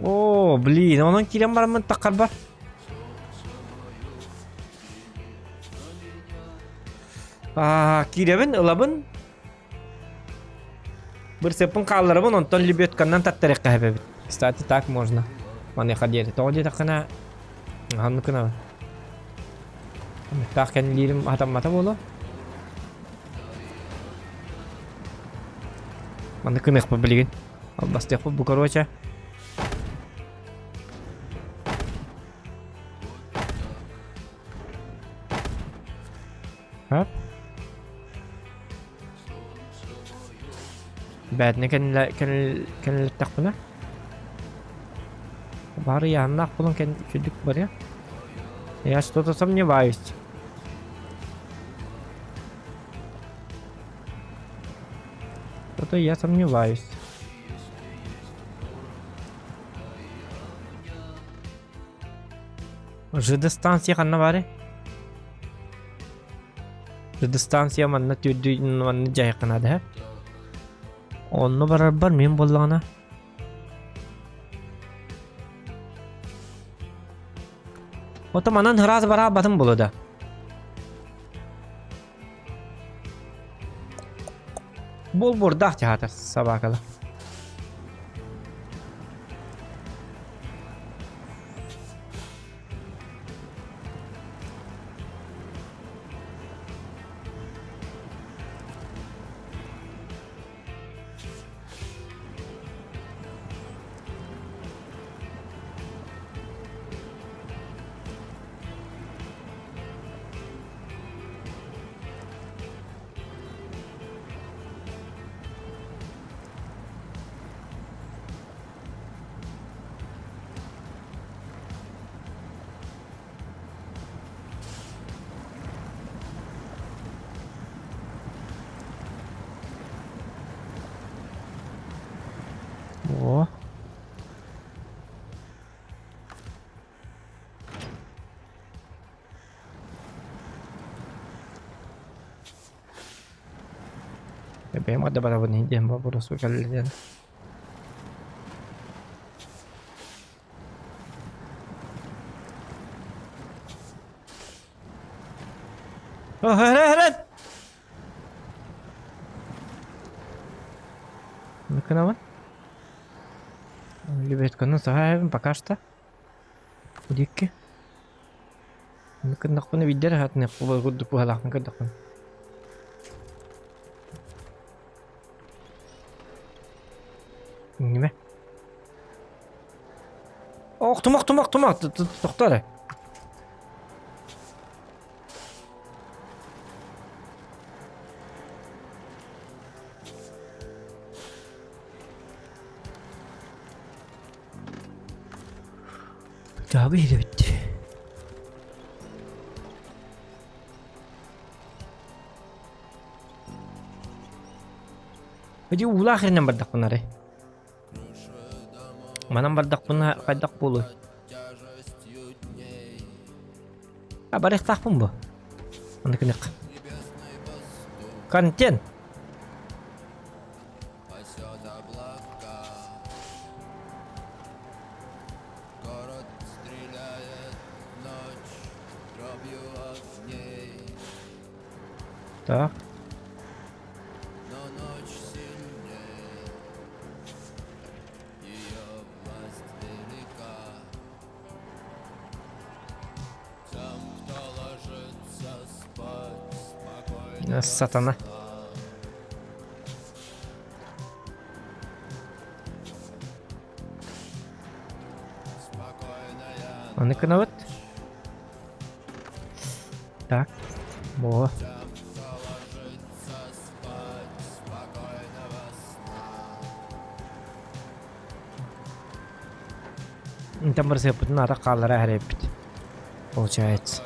О, блин, онон киирэн бараммын таххарбар. Аа, киирэбин, ылабын. Бырсыппын хаалларабын, онтон лебедканнан таттарыахха эбэбит. Кстати, так можно. Маныаха диэри. Тоҕо диэтэххинэ, ханнык гынабын? Таах кэннилиирим хатаммата буолуо. Маннык гыныахпыт билигин. Албастыахпыт бу короче. Хоп. Бээтинэ кэннилэттэхпинэ бары ыйааһыннаах буолан үчүгдүк барыа. Я что-то сомневаюсь. Что-то я сомневаюсь. ЖД станция ханна баарый? ЖД станция манна түөрдүү манна дьайыахха наада Онно барарбар мин буоллаҕына Ото манан ыраас бараабатым буолуо да. Буолбурдаах театр собакала. О. Бэйэм да барабын диэн боппуруос кэллэ диэн. О, Ныкынабын. Лебедканы саһаайабын пока что. Удикки. Ныкыннахпына виддер хатны курдук быһалаахпын көрдөхпүн. Ниме? Охтума, охтума, охтума, тохтоо эрэ. Дьаабы иһирэбит. Ити уулаах иринэн бардахпын арай. Манан бардахпына хайдах буолуой? А барыахтаахпын бу. Аны күнүк. Контент. Так. Сатана. Аны кынабыт. Так. Во. Там барсыппытын ата хааллара эрэппит. Получается.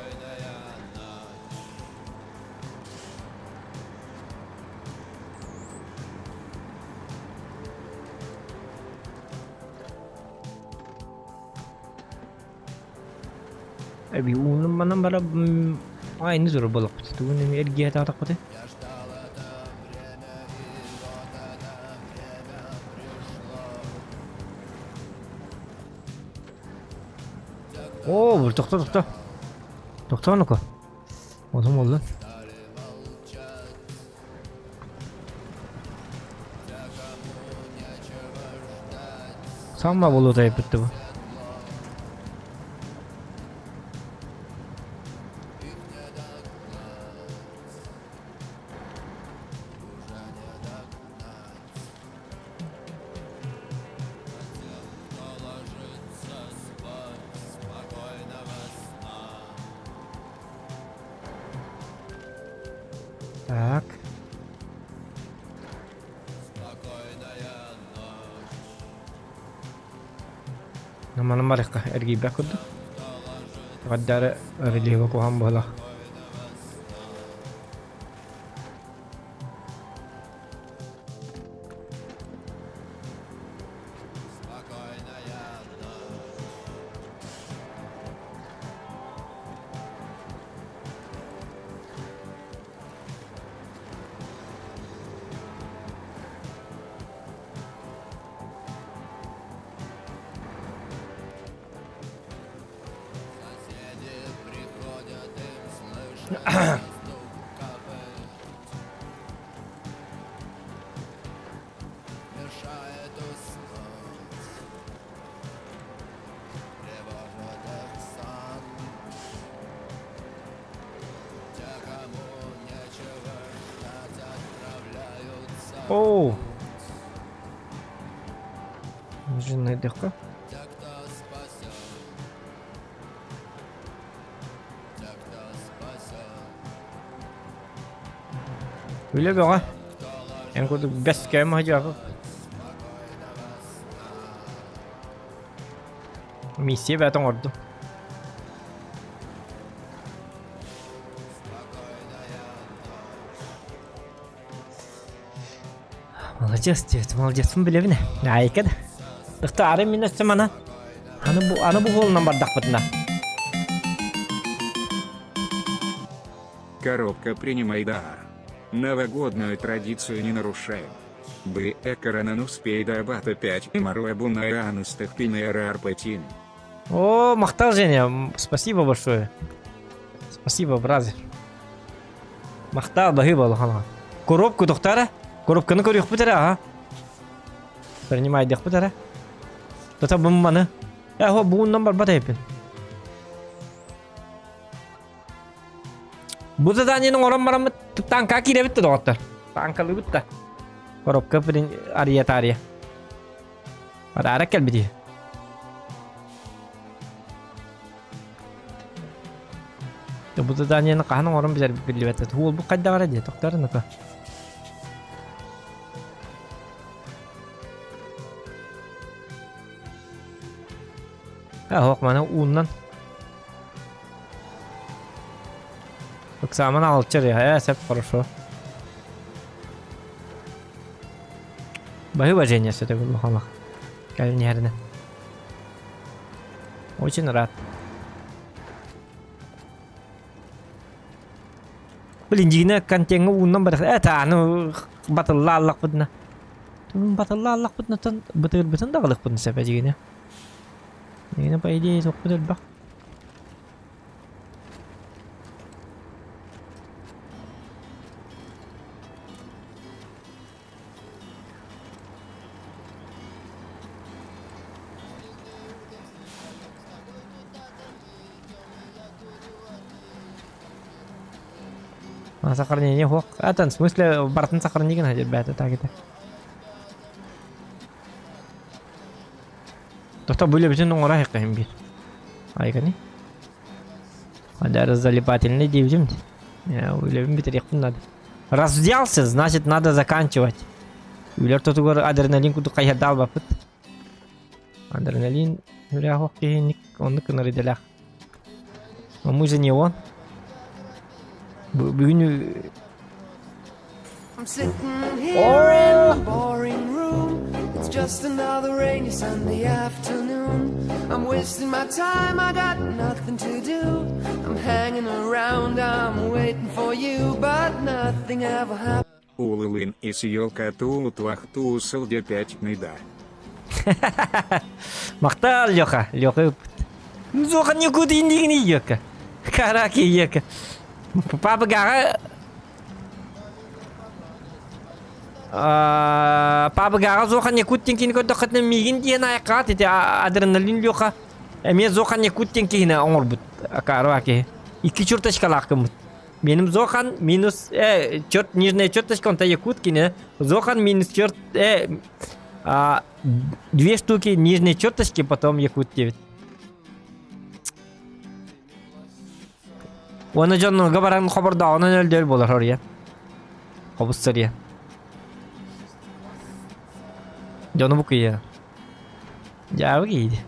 Эби уунун манан бара айны зор болоппут. Тугун эми эргиэ таатахпыты. Оо, бу тохто тохто. Тохто ну-ка. Отум oldu. Sanma bolu da bitti bu. Так. Наманан барыахха эргийбэт курдук. Гаддары релиһигэ куһаҕан буолар. Оо! Жинайдыхха. Үлэ бөҕө. Эн курдук бэс кэм хадьаапы. Миссия бэт оҥордум. Молодец, дед, молодецпын билэбин. Айка да. Ыхта ары мин өссө мана. Аны бу аны бу холунан бардахпытына. Коробка принимай дар. Новогодную традицию не нарушаем. Бы экранан успей до абата 5 Маруабуна О, махтал, Женя, спасибо большое. Спасибо, бразер. Махтал, баһыыба улахан. Коробку тохтара? Коробканы көрүөхпүт эрэ, аха. Принимайдыхпыт эрэ. Тута бу маны. Э, хо бууннан барбат эппин. Бу заданиены оҥорон бараммыт танка киирэбит да доҕоттор. Танкалыыбыт да. Коробка арыйа таарыйа. Араара кэлбити. Бу заданиены хаһан оҥорон билэрбит биллибэт. Уол бу хайдах эрэ дии, тохтор ната. Оһох маны ууннан. Ыксааман аҕалчар я, э, сөп, хорошо. Баһыыба Женя сөтөгүл улаханлах. Кэлин иһэринэ. Очень рад. Блин, дьиҥэ контеҥҥа ууннан барах. Э, тааны батылла аллахпытына. Батылла аллахпытына тон бытыырбытын да ылыхпытын сөп дьиҥэ. Дьиҥэ, по идее, тохпут элбэх. Сохранение хуох. Атын, в смысле, бартын сохранение гына ребята, так это. Тота были бүтүн оҥоро иһин биир. Айгани. Адар залипательный диэбитим. Үлэбин бүтэриэхпин надо. Раз взялся, значит надо заканчивать. Үлэр тотугар адреналин курдук хайһарда албаппыт. Адреналин үрэх киһи оннук гынар идэлээх. Но мы же не он. Бүгүн I'm sitting here in the boring room. It's just another rainy Sunday afternoon. I'm wasting my time, I got nothing to do. I'm hanging around, I'm waiting for you, but nothing ever happens. Улылын и съелка туутвах туусал 5 ныда. Махтал Леха, Леха ыппыт. Зоха никуда не ека. Караки ека. Папа Гага Папа Гага Зоха Якут кини көрдөххүтүнэ миигин диэн айаккаат ити адреналин Леха эмиэ Зохан Якут диэн киһини оҥорбут акаарва киһи. Икки черточкалаах гыммыт. Меним Зохан минус э, черт нижняя черточка, он-то якут кини. Зохан минус черт э, а, две штуки нижней черточки, потом якут 9. Уонна дьоннорго баран хобордооҕунан өлдөр буолар хоруйа. Хобус сырыйа. Дьону букуйа. Дьаабы киһи.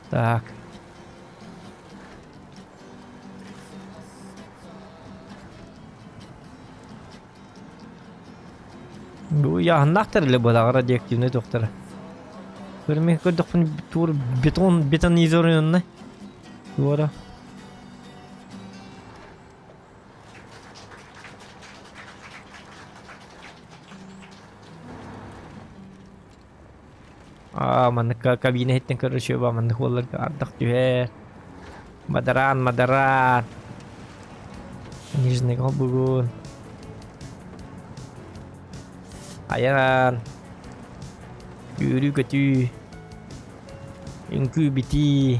Так. Бу ыйааһыннаах тэрилэ буолаҕа радиоактивнай туохтара. Көрмө көрдөхпүн тур бетон бетонизированный. Туора. Аа, маннык кабина иһиттэн көрөр ба маннык уолларга ардах түһэр. Мадаран, мадаран. Нижний бүгүн. Айан. Үөрүү-көтүү. Үҥкүү-битии.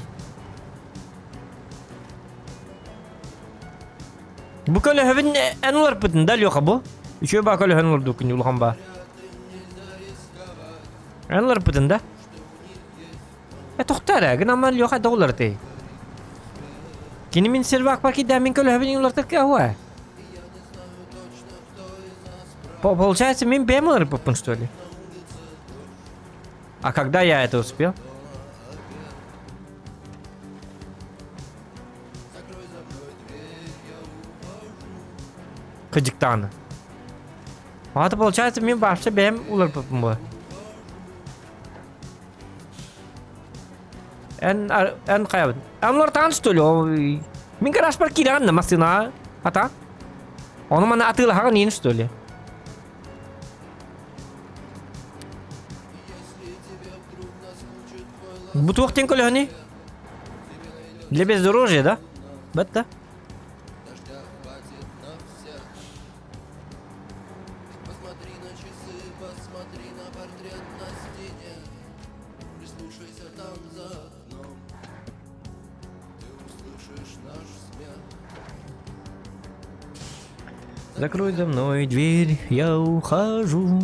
Бу көлөһөбүн эн уларпытын да Леха бу? Үчүгэй баа көлөһөн улардуккун улахан баа. Эн уларпытын да? Э тохтоо эрэ, гынан Леха да уларытый. Кини мин сервак бар кидэ мин көлөһөбүн улартыкка хуа. Получается, мин бэм уларыппыппын что ли? А когда я это успел? Кыдьыктааны. Аата получается мин вообще бэйэм уларыппыппын буо. Эн эн хайабын? Эн улартаан что ли? Мин гаражпар киирэҕин да массыынаҕа ата. Ону маны атыылаһаҕын иин что ли? Бу туох диэн көлөһөнүй? Для бездорожья, да? Бэтта. Закрой за мной дверь, я ухожу.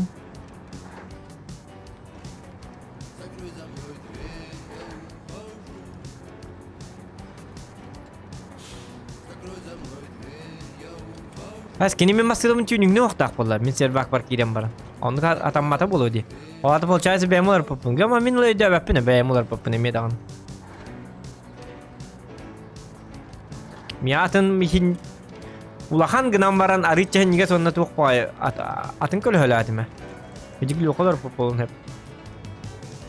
Ас кини мин массыынабын түүнүҥнүү охтоох буолла. Мин сервак бар киирэн баран. Оннук атаммата буолуо дии. Ол ата получается бэйэм уларыппыппын. Гама мин өйдөөбөппүн бэйэм уларыппыппын эмиэ даҕаны. Миатын михин улахан гынан баран арыычча иһиннигэс уонна туох баҕайы атын көлөһөлөөтүмэ. Видик лёколор полон хэп.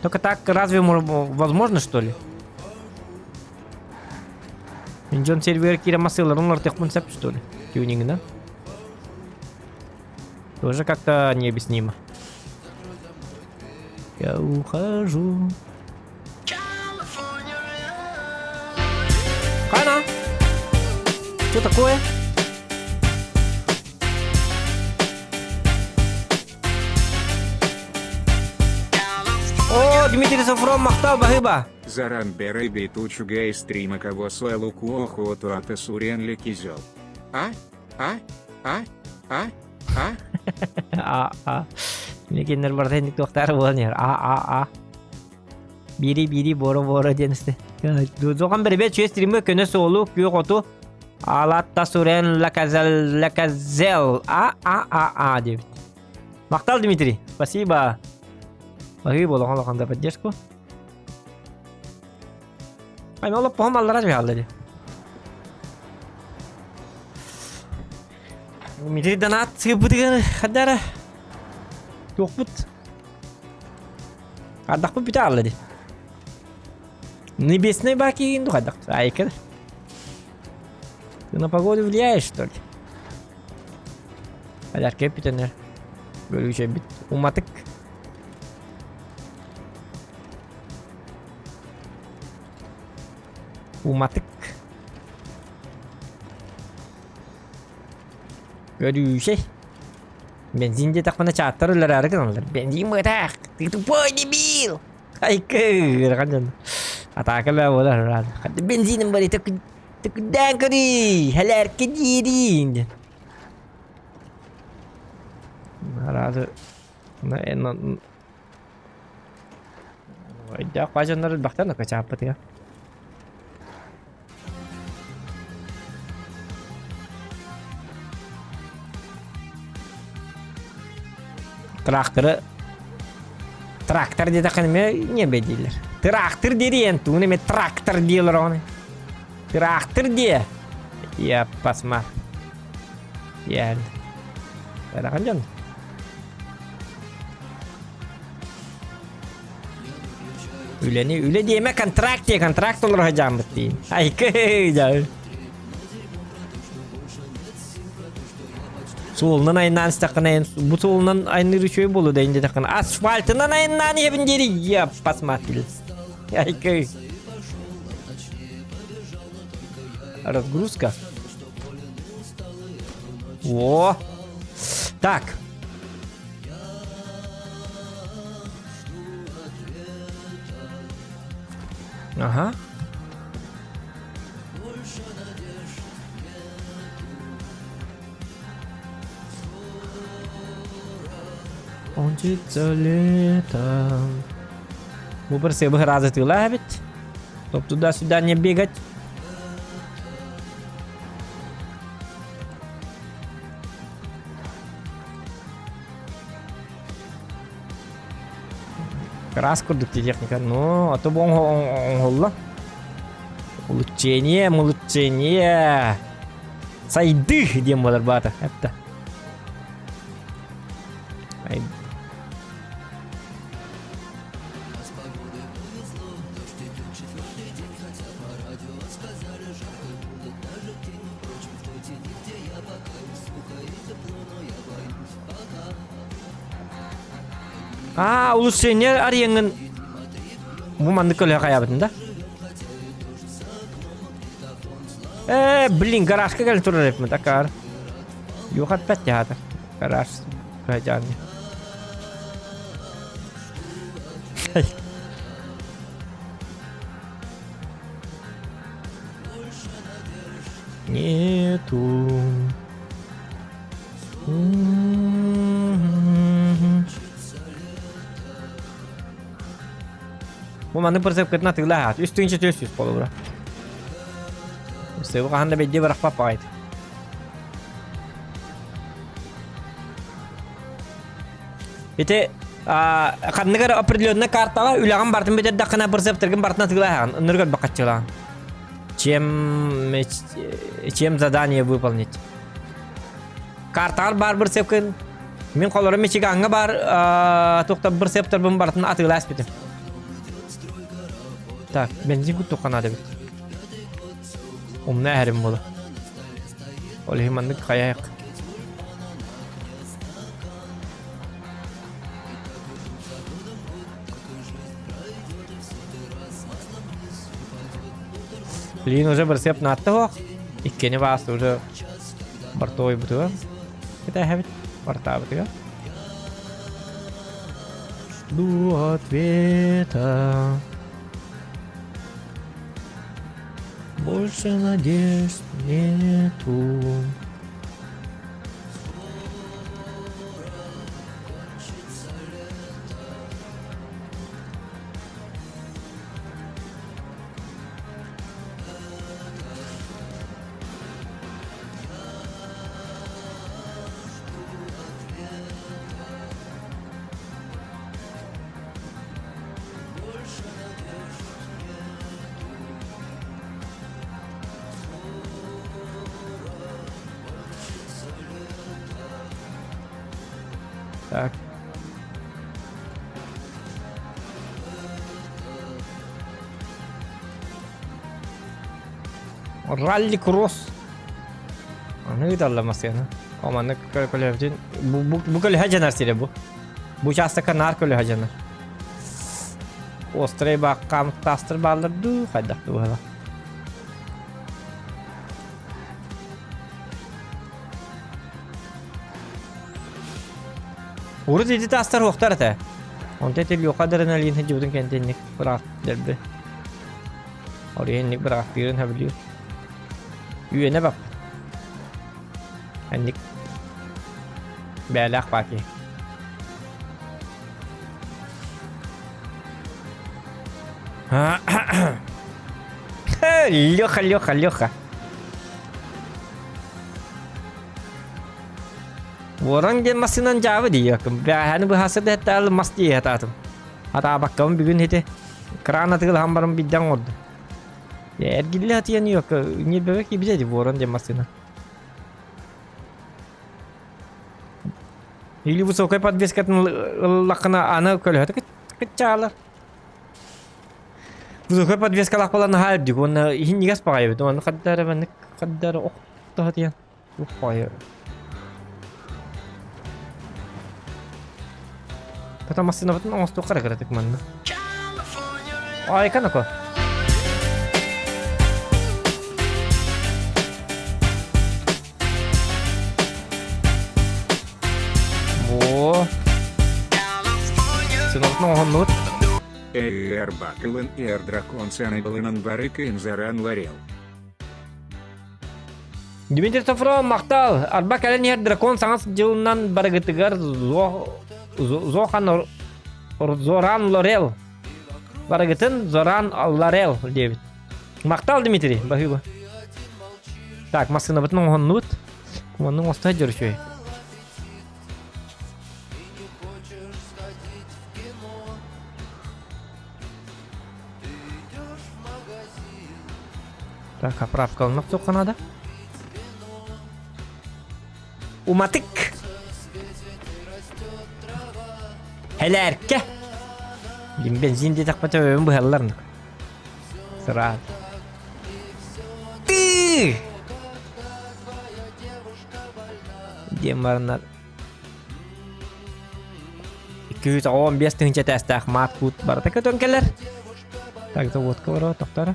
Только так разве возможно, что ли? Мин дьон сервер киирэн массыыларын уларытыахпын сөп, что ли? Тюнингна. Тоже как-то необъяснимо. Я ухожу. Хана! Что такое? О, Дмитрий Сафрон, махтал, баһыба! Зарамберы битучу гей стрима кого суэлуку охоту ата сурен ли кизел. А? А? А? А? А? А, а. Мекеннер барда инник туохтаары буолан иһэр. А, а, а. Бири бири боро боро диэн истэ. Дузохан беребе чүө стримы көнө суолу күөх оту алатта сурен лаказел лаказел а а а а диэбит. Махтал Дмитрий, спасибо. Баһыы буолан улахан за поддержку. Ай, олоппоһум аллара түһэ дии. Дмитрий донат сыыппытыгар хадара туохпут Ардахпыт бүтэ хаалла дии. Небесный баки ну хайдах айкыр. Ты на погоду влияешь, что ли? Алярка бүтэнэр. Бөлүгүчэ бит. Уматык. Уматык. Көрүүшэй. Бензин диэтэхпинэ чааттар өлөрөөрү гыналлар. Бензин бытаах, ты тупой дебил! Айкы, ыарахан дьон. Атаака бää буолар ыраан. Бензиним бары төкүрдээн көрүй, хэлээркэ диириин диэн. Араады Өйдөөх баажаннар элбэхтэр накачааппытыгар. Тракторы трактор диэтэххэ эмиэ ньиэбэ дииллэр. Трактор диэн тугун эмэ трактор диэлэр оҕону. Трактор диэ. Я посма. Диэн. Ыарахан дьон. Үлэни үлэ диэмэ контракт диэ контракт олоро сылдьааммыт дии. Айкы дьэ. Суолунан айаннаан истэххинэ бу суолунан айанныыр үчүгэй буолуо да диэтэххинэ асфальтынан айаннаан иһэбин диэри я посмотрел. Айкы. Разгрузка. О! Так. Ага. Кончится лето. Бу бір себі разы тыла эбит. Чтоб туда-сюда не бегать. Раз курдук техника. Ну, а то бу оҥоһулла. Улучшение, улучшение. Сайды диэн буолар баата. Эпта. Ай. Аа, улучшение арыйаҥҥын. Бу маннык көлөһө хайаабытын да? Э, блин, гаражка кэлэн турар эппит акаар. Юх опять театр. Гараж. Хайдааны. Нету. Бу маннык бырсыапкытын атыылаһаат. Үс тыһыынча 400 холобура. Сыабы хаһан да бэйдиэ бырахпат баҕайыт. Ити ханнык эрэ определенный картаҕа үлэҕин бартын бүтэрдэххинэ бырсыаптаргын бартын атыылаһаҕын. Ынырык элбэх хаччылаҕын. Чем, чем задание выполнить? Картаҕар баар бырсыапкын Мин холоро Мичигаҥҥа баар туохтар бырсыаптарбын барытын атыылаа испитим. Так, бензин куттуохха наада эбит. Умна эһэрим буолар. Ол иһин маннык хайайык. Блин, уже бырсыап наатта суох. Иккини баас уже бортовой бутуга. Кэтэһэбит бартаабытыгар. Жду ответа. Больше надежд нету. Так. Ралли-кросс. Аны ыыталлар массыына. О, маннык көлөһөбүтүн бу, бу, бу көлөһө дьанар сирэ бу. Бу учаастакка наар көлөһө дьанар. Острый баакка таастар бааллар дуу, хайдах дуу быһыла. Урут ити таастар уохтар этэ. Онто ити Леха адреналин сылдьыбытын кэнтинник быраах дэрби. Ориенник быраахтыырын сөбүлүүр. Үөнэ баппыт. Анник бээлээх баки. Леха, Леха, Леха. Уоран диэн массыынан дьаабы диэким. Бээһэни быһаасы да эттээл мас дии хатаатым. Атаабаккабын бүгүн ити кран атыылаһан баран бидден оҥордум. Эргиллэ атыйан yok. Ньирбэбэ киирбитэ дии ворон диэн массыына. Или высокая подвескатын ыллаххына аны көлөһөтө кыччаалар. Высокая подвескалаах буолан наһаа үрдүк уонна иһин ньигэс баҕайы эбит. Уонна хаддара маннык хаддара охто диэн. Баҕайы. Потом массыынабытын оҥостуохха эрэ кыратык манна. Айка нако. Во. Сынабытын оҥоһуннубут. Эр Бакылын Эр Дракон Сэнэбылынан Барыкын Заран Ларел. Дмитрий Софронов махтал! Арба кэлэн иһэр дракон саҥа дьылынан барыгытыгар Зохан Зоран Лорел барыгытын Зоран Лорел диэбит. Махтал, Дмитрий, баһыыба. Так, массыынабытын оҥоһуннубут. Оннук оҥосто сылдьар үчүгэй. Так, оправка ылынах надо. Уматык! Хэлээркэ! Бензин диэтэхпэ төбөбүн быһаллар Сыраат. Ты! Диэн бараннар 215 тыһыынча этээстээх маат-куут барыта көтөн кэлэр. Так, заводка олорор, тохтор.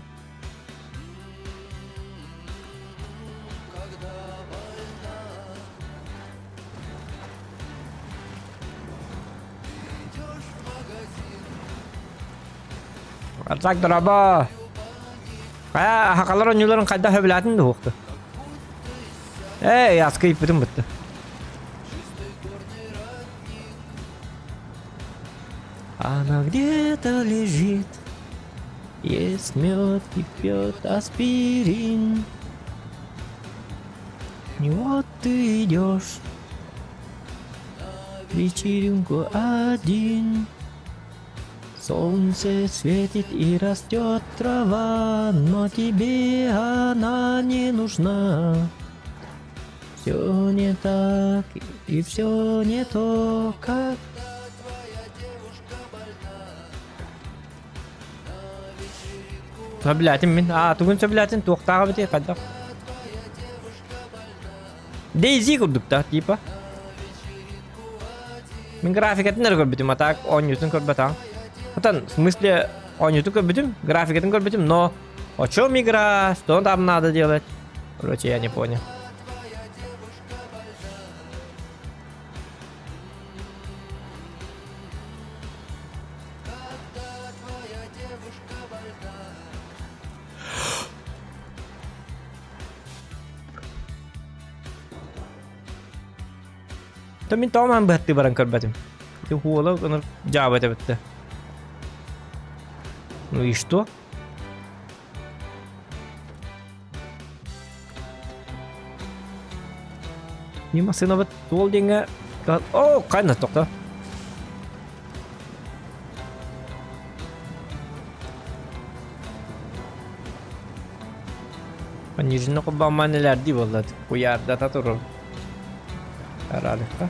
Арзак дорообо! Хайа, хахалар оонньууларын хайдах сөбүлээтин дуһуохту? Эй, аска ииппитим бытты. Она где-то лежит, ест мед и пьет аспирин. И вот ты идешь в вечеринку один. Солнце светит и растет трава, но тебе она не нужна. Все не так и все не то, как... Сөбүлээтим мин. Аа, тугун сөбүлээтин туохтааҕа эбитий хайдах? Дейзи курдук да, типа. Мин графикатын эрэ көрбүтүм, а так оонньуутун көрбөтөҕүм. Отон, в смысле, оонньуутун көрбүтүм, графикатын көрбүтүм, но о чем игра, что там надо делать? Короче, я не понял. То мин тоҕо быһаттыы баран көрбөтүм. Ити хуола ыныр дьаабы этэ Ну и что? Не массыынабыт туол диэҥҥэ О, хайна тохто. Пониженно кубаман элэрдии буолла куйаардата турар. Аралыкка.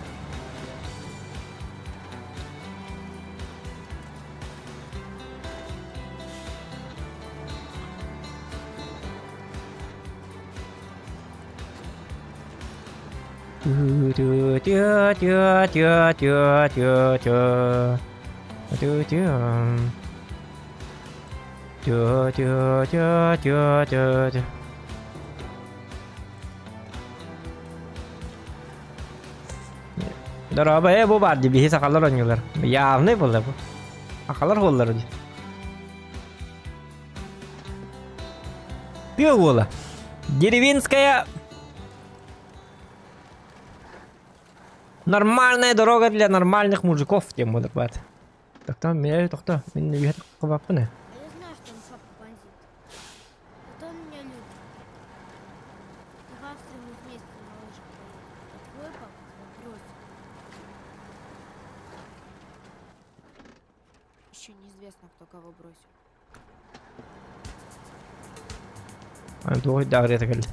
Дорообо, э, бу баар дии, биһи сахалар оонньуулар. Явный буолла бу. Сахалар буоллар дии. Тыа уола. Деревенская Нормальная дорога для нормальных мужиков, тем буолар баат. Тохто, мен тохто, мен үһэ тохтобаппын А я знаю, что он шапку вонзит. Это он меня любит. И в Австрии мы вместе на лыжах поедем. А твой папа тебя бросит. Еще неизвестно, кто кого бросил. Туох дагырыта кэллэ.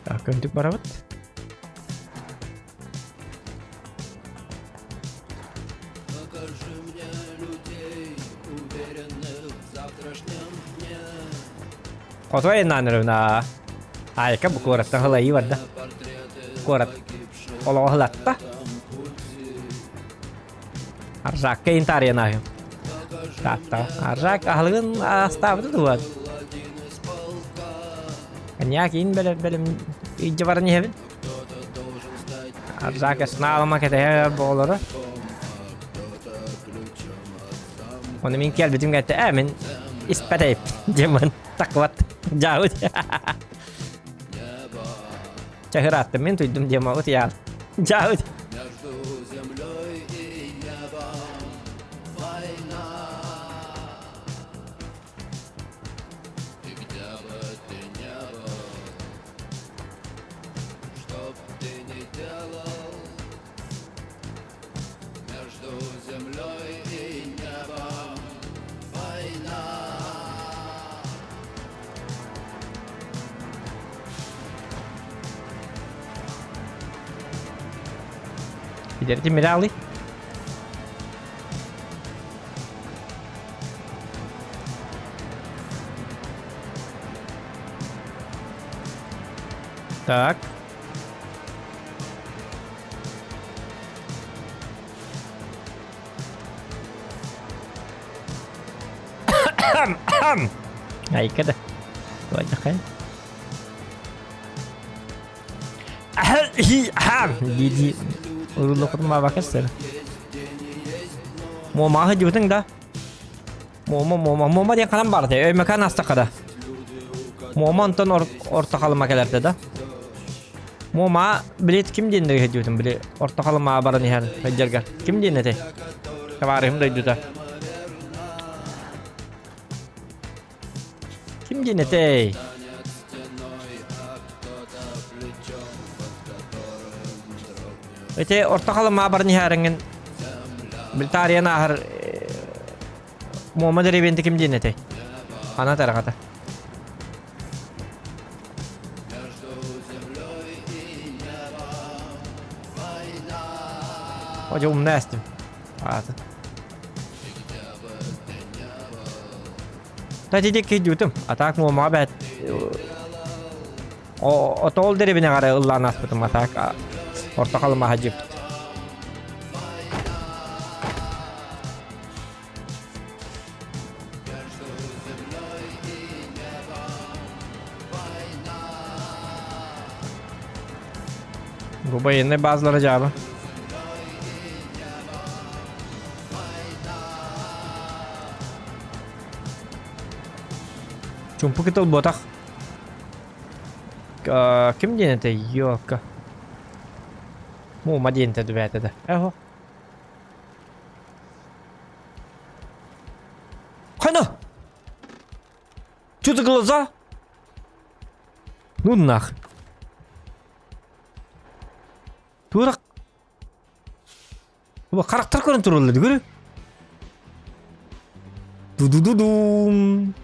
Так, көнтүк барабыт. Покажи мне людей, уверенных в завтрашнем дне. Хотуой наанырына. Айка бу куораттан халайыы барда. Куорат олоҕо хылатта. Аржакка интарыйан ааһыам. Таатта. Аржак аһылыгын астаабыта дуо? Коньяк иин бэлэм бэлэм илдьэ баран иһэбин. Аржак снаалама кэтэһэ буолара. Оны мин кэлбитим кэттэ ээ мин испэтэйп диэмэн такват дьаабыт. Чаһырааттым мин туйдум диэм утуйаал. Дьаабыт. Между землей и небом война. И где бы ты ни был, что б ты ни делал, между землей и небом. Идерти миралы. Так. Айка да. Давай, Дии-дии уруллукутум баабакка сэр. Муомаҕа сылдьыбытыҥ да? Муома, муома, муома диэн ханан баар этэй? Өймөкөөн астахха да. Муома онтон орто халыма кэлэрдэ да. Муома билет ким диэн сылдьыбытым били орто халымаҕа баран иһэр сылдьаргар. Ким диэн этэй? Табаарыһым дойдута. Ким диэн этэй? Ити орто халымаа баран иһээриҥин Бритариян ааһар Муома дэриэбинэтэ ким диэн этэй? Хана тарҕата. Одьо умна эстим. Ааты. Та диэки дьүтүм. Атаак муомаҕа бэт отоол дэриэбинэҕэ эрэ ыллаан ааспытым атаак орто халымаһа дьиэппит. Бу военнай базалара дьаабы. Чумпу кытыл буотах. Ким диэн этэй? Ёлка. Муума диэн этэ дүбээтэ да. Эхо. Хана! Чё за глаза? Ну нах. Тура Бу харахтар көрөн тураллар көрү. Ду-ду-ду-дум.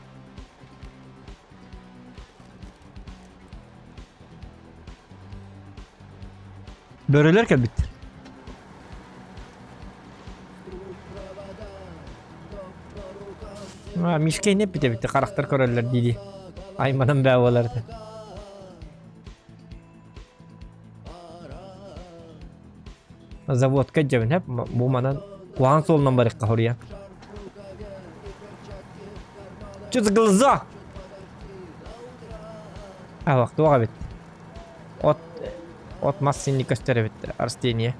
Бөрөлөр кэлбиттэр. А, мишка не эппит эбит, харахтар көрөллөр дии-дии. Айманан бээ буолар этэ. Заводка дьэбин хэп бу манан куһаҕан суолунан барыахха хоруйа. Чё за глаза? Аһах туох эбит? От от мас синни көстөр эбит растение.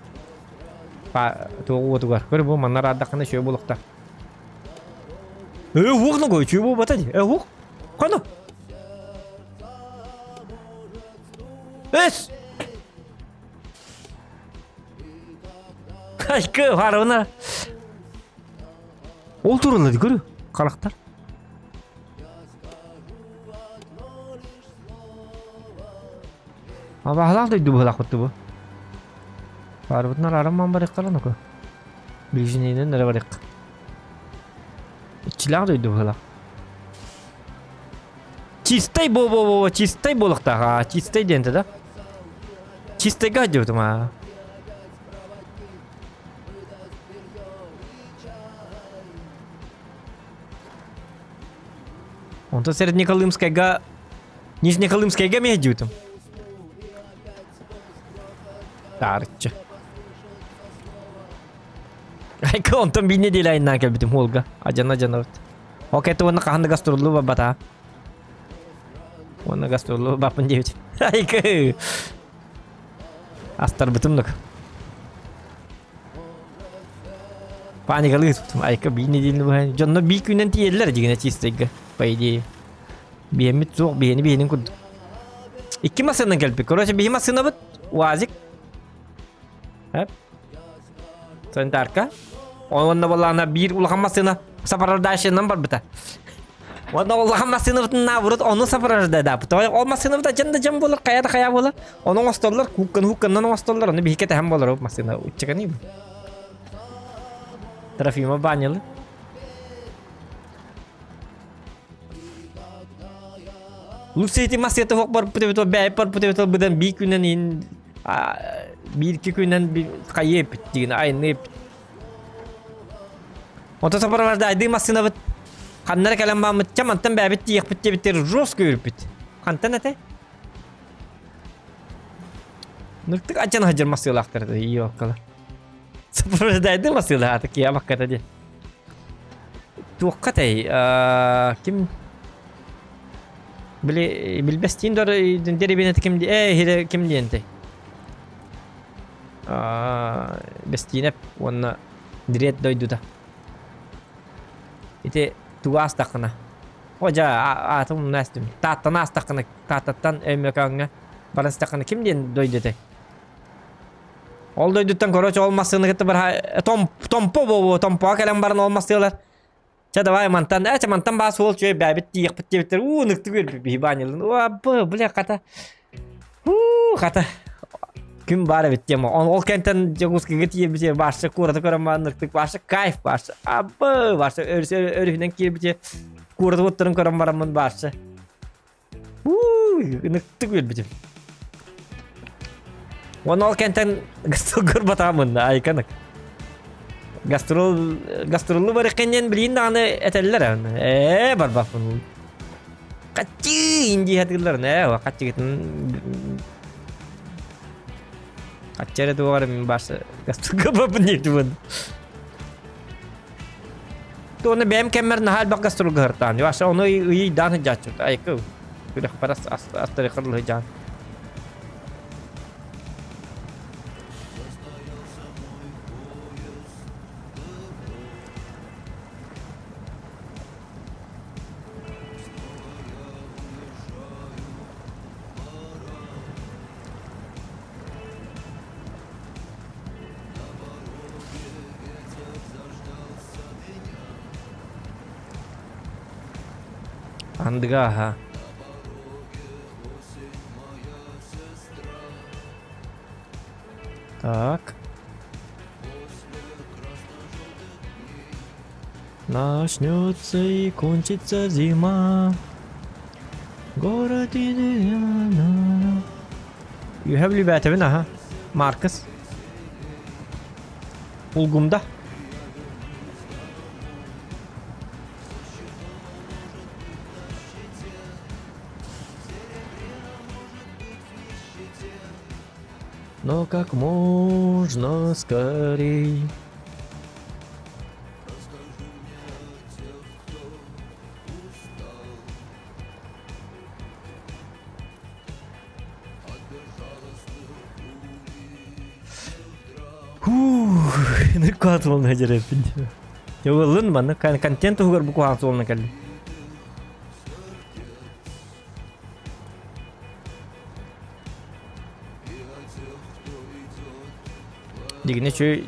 Па туох уотугар. Көр бу манна раардаххына үчүгэй буолуохтаах. Э, уох ногой, үчүгэй буолбата дии. Э, уох. Хана. Эс! Кайкы харабына. Ол туралы көрү харахтар. Абаһалаах дойду быһылаах бу. Барбытынар арам барык калан оку. Ближнейден эрэ барык. Иччилээх дойду быһылаах. Чистай бо бо бо чистай буолуохтаах аа чистай диэн да? Чистайга диэбитим аа. Онтон Среднеколымскайга Нижнеколымскайга эмиэ диэбитим. Таарыччы. Айка онтон биир нэдиэлэ айаннаан кэлбитим уолга. Адьана-адьанабыт. Ол кэттэ уонна хаһан да гастроллуу барбата. Уонна гастроллуу барбаппын диэбит. Айка. Астарбытым дук. Паникалыы туттум. Айка биир нэдиэлэни быһа. Дьонно биир күнүнэн тиийэллэр дьигинэ чистайга, по идее. Биһэммит суох, биһини биһинин курдук. Икки массыынанан кэлбит. Короче, биһи массыынабыт УАЗик. Эп. Санитарка. Онно буоллаҕына биир улахан массыына сопровождающийынан барбыта. Уонна улахан массыынабытын наоборот ону сопровождадаабыт. Ол массыынабыт дьон да дьон буолар, хайа да хайа буолар. Ону оҥостоллор, куукканы хуукканан оҥостоллор, ону биһиги кэтэһэн буолар ол массыына уччаканы. Трофима банялы. Лучше ити массыына туох барбыт эбит, бэйэ барбыт эбит, быдан бии күнэн ин. Биир-икки күнүнэн хайыы эппит дигин айанныы эппит. Онтон сопровождайдыы массыынабыт ханна эрэ кэлэн бааммыт, чэ мантан бээбит тиийиэхпит диэбиттэр жестко үөрбүт. Хантан этэй? Ныртык ачан сылдьар массыылаахтар этэ, иоккалар. Сопровождайдыы массыылаата киһи абакката диэн. Туохха этэй? Ким Били билбэстиин дор дэриэбинэтэ ким э иһирэ ким диэнтэй? Бэстиинэп уонна Дириэт дойдута. Ити тугу аастаххына? О дьэ аатын умна астым. Тааттаны аастаххына Тааттаттан Өймөкөөҥҥө баран истэххинэ ким диэн дойду этэй? Ол дойдуттан короче ол массыына кытта бараһа том томпо буолуо томпоҕо кэлэн баран ол массыылар Чэ давай мантан, ээ чэ мантан баас уол чүөй бээбит тиийиэхпит диэбиттэр уу ныктык үөрбүт биһи баанньылын. Уа бля хата. Уу хата. Күн баар эбит тема. Он ол кэнтэн Дьокуускайга тиийбите баарса куораты көрөн баан ныктык баарса кайф баарса. Абы баарса өрүһүнэн киирбите куораты уоттарын көрөн бараммын баарса. Уу ыныктык үөрбүтүм. Уонна ол кэнтэн гастрол көрбатаамын айканык. Гастрол гастроллу барыккыннен билин даҕаны этэллэр ээ барбаппын. Хаччы индии хатыыллар ээ хаччыгытын хаччы эрэ туоҕар мин барса гастрол көрбөппүн диэбитим. Туона бэйэм кэммэр наһаа элбэх гастролга сыртаан. Ваша ону ыйдаан сылдьааччыбыт. Айкы күрэхпэр астарыхар лыһыдьаан. Андыга аха. Так. Начнется и кончится зима. Город и Үһэ билбэтэбин аха. Маркс. Улгумда. Но как можно скорей. Ынырк суолуна дьэрэппин. Ыллын манна контент туһугар бу куһаҕан суолуна кэллим. Дигини үчүгэй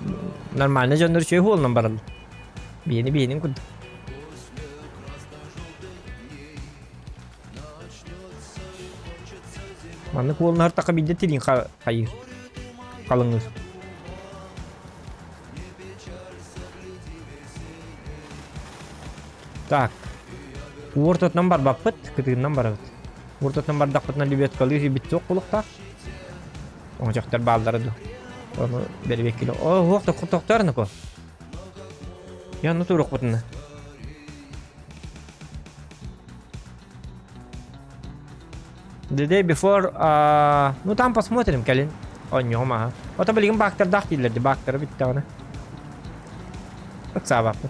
нормальный дьоннор үчүгэй хуолунан бараллар. Биэни биэнин курдук. Маннык уолунар таха биирдэ тилин хайыыр. Халыҥыр. Так. Уортотунан барбаппыт, кытыгынан барабыт. Уортотунан бардахпытына лебедкалыы сүүрбүт суох буолуохтаах. Оҥочохтор бааллара дуу. Ону бэрибэккилэ. О, уох тохтоор нако. Я ну туруохпутуна. The day before, uh, ну там посмотрим, кэлин. Онньоҕум аха. Ото билигин баактардаах дииллэр ди, баактара бүттэҕинэ. Ыксаабаппын.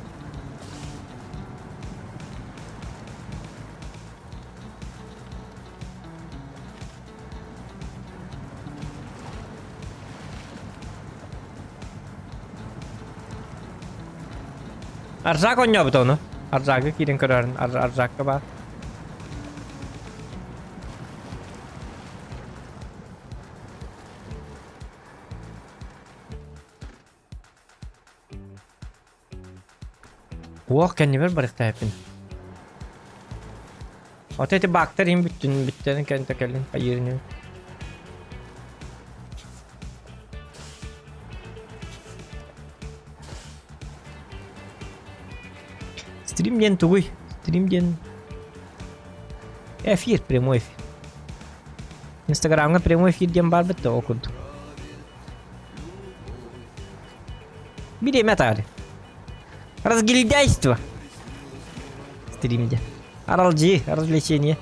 Аржак оонньообут ону. Аржакка киирэн көрөөрүн. Ар Аржакка баар. Уох кэннибэр барыахтаахпын. Ото ити баактар иһин бүттүн бүттэрин кэнтэ кэлин хайыырын Стрим диэн тугуй? Стрим диэн эфир, прямой эфир. Инстаграмҥа прямой эфир диэн баар бит да ол курдук. Бириэмэ таары. Разгильдяйство. Стримде. Аралдьыы, развлечение.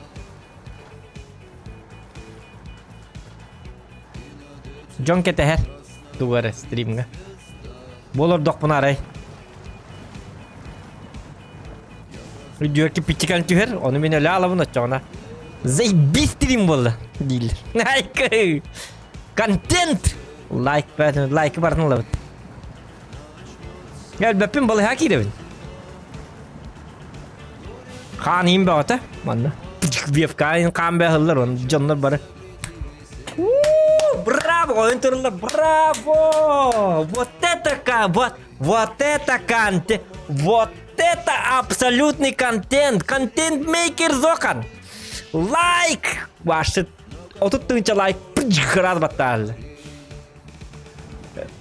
Дьон кэтэһэр. Тугу эрэ стримҥа. Буолордохпуна арай. Үрдүгэр киппиччикэн түһэр, ону мин өлө алабын оччоҕуна. Заебись стрим буолла дииллэр. Айкы! Контент! Лайк лайкы барытын ылабыт. Өлбөппүн балыһа киирэбин. Хаан иин бөҕөтө манна. Вебкаин хаан бөһөллөр, он дьоннор бары. Браво! Ойун туруллар, браво! Вот это вот, вот это контент! Вот это абсолютный контент! Контент-мейкер Зохан! Лайк! Ваши 30 тыһыынча лайк раз баттааллар.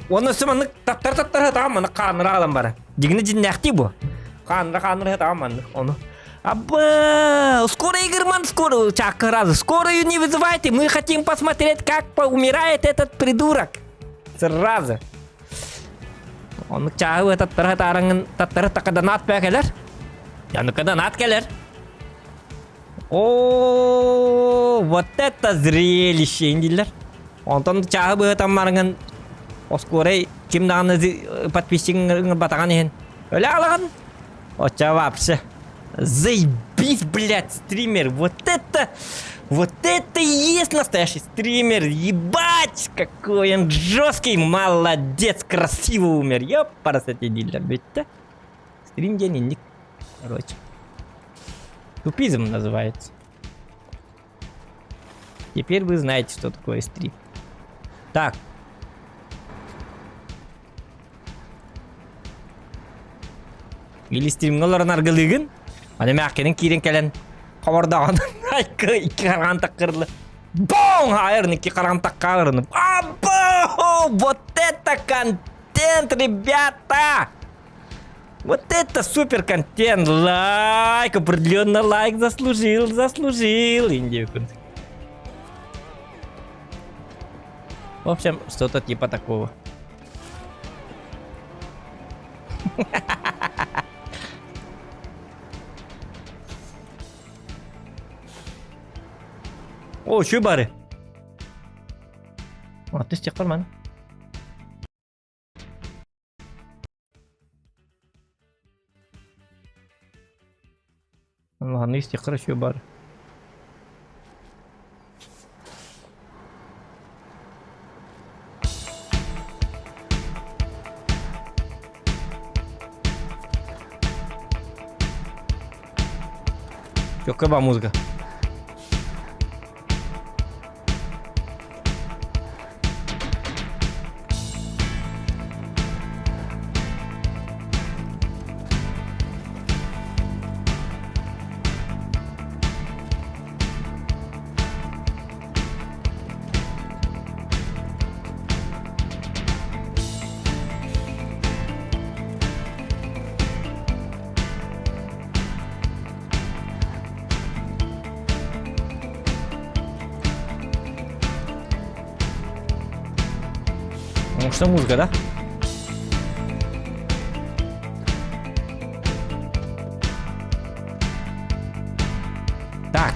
Уонна өссө маннык таптар таптар хатаҕам маннык хаанныра аҕалан бара. Дьиҥинэ дьиннээхтии бу. Хаанныра хаанныра хатаҕам маннык ону. Абба, скоро Игорьман, скоро, чакка сразу, скорую не вызывайте, мы хотим посмотреть, как умирает этот придурок. Сразу. Оннук чааһы таттара таараңын таттара такаданаат бää кэлэр. Янукаданаат кэлэр. О, вот это зрелище дииллэр. Онтон чааһы быһытан барыҥын оскуорай ким даҕаны подписчигын батаҕан иһин өлө алаҕын. Оччо вообще заебись, блядь, стример. Вот это, вот это и есть настоящий стример. Ебать, какой он жесткий, молодец, красиво умер. Ёпарасоте дииллэр бүттэ. Стрим диэн инник. Короче. Тупизм называется. Теперь вы знаете, что такое стрим. Так. Или стримҥэ олорон аргылыыгын. Аны мээхкинин киирэн кэлэн хобордоҕун икки хараҕын таккырла. Бом! Айырын икки хараҕын таккааларын. Або! Вот это контент, ребята! Вот это супер контент! Лайк! Определенно лайк заслужил, заслужил. Индию. В общем, что-то типа такого. О, şu bari. А, ты с тех пор, Ладно, истиэххэ үчүгэй баар. Чокка баа музыка. Ну что, музыка, да? Так.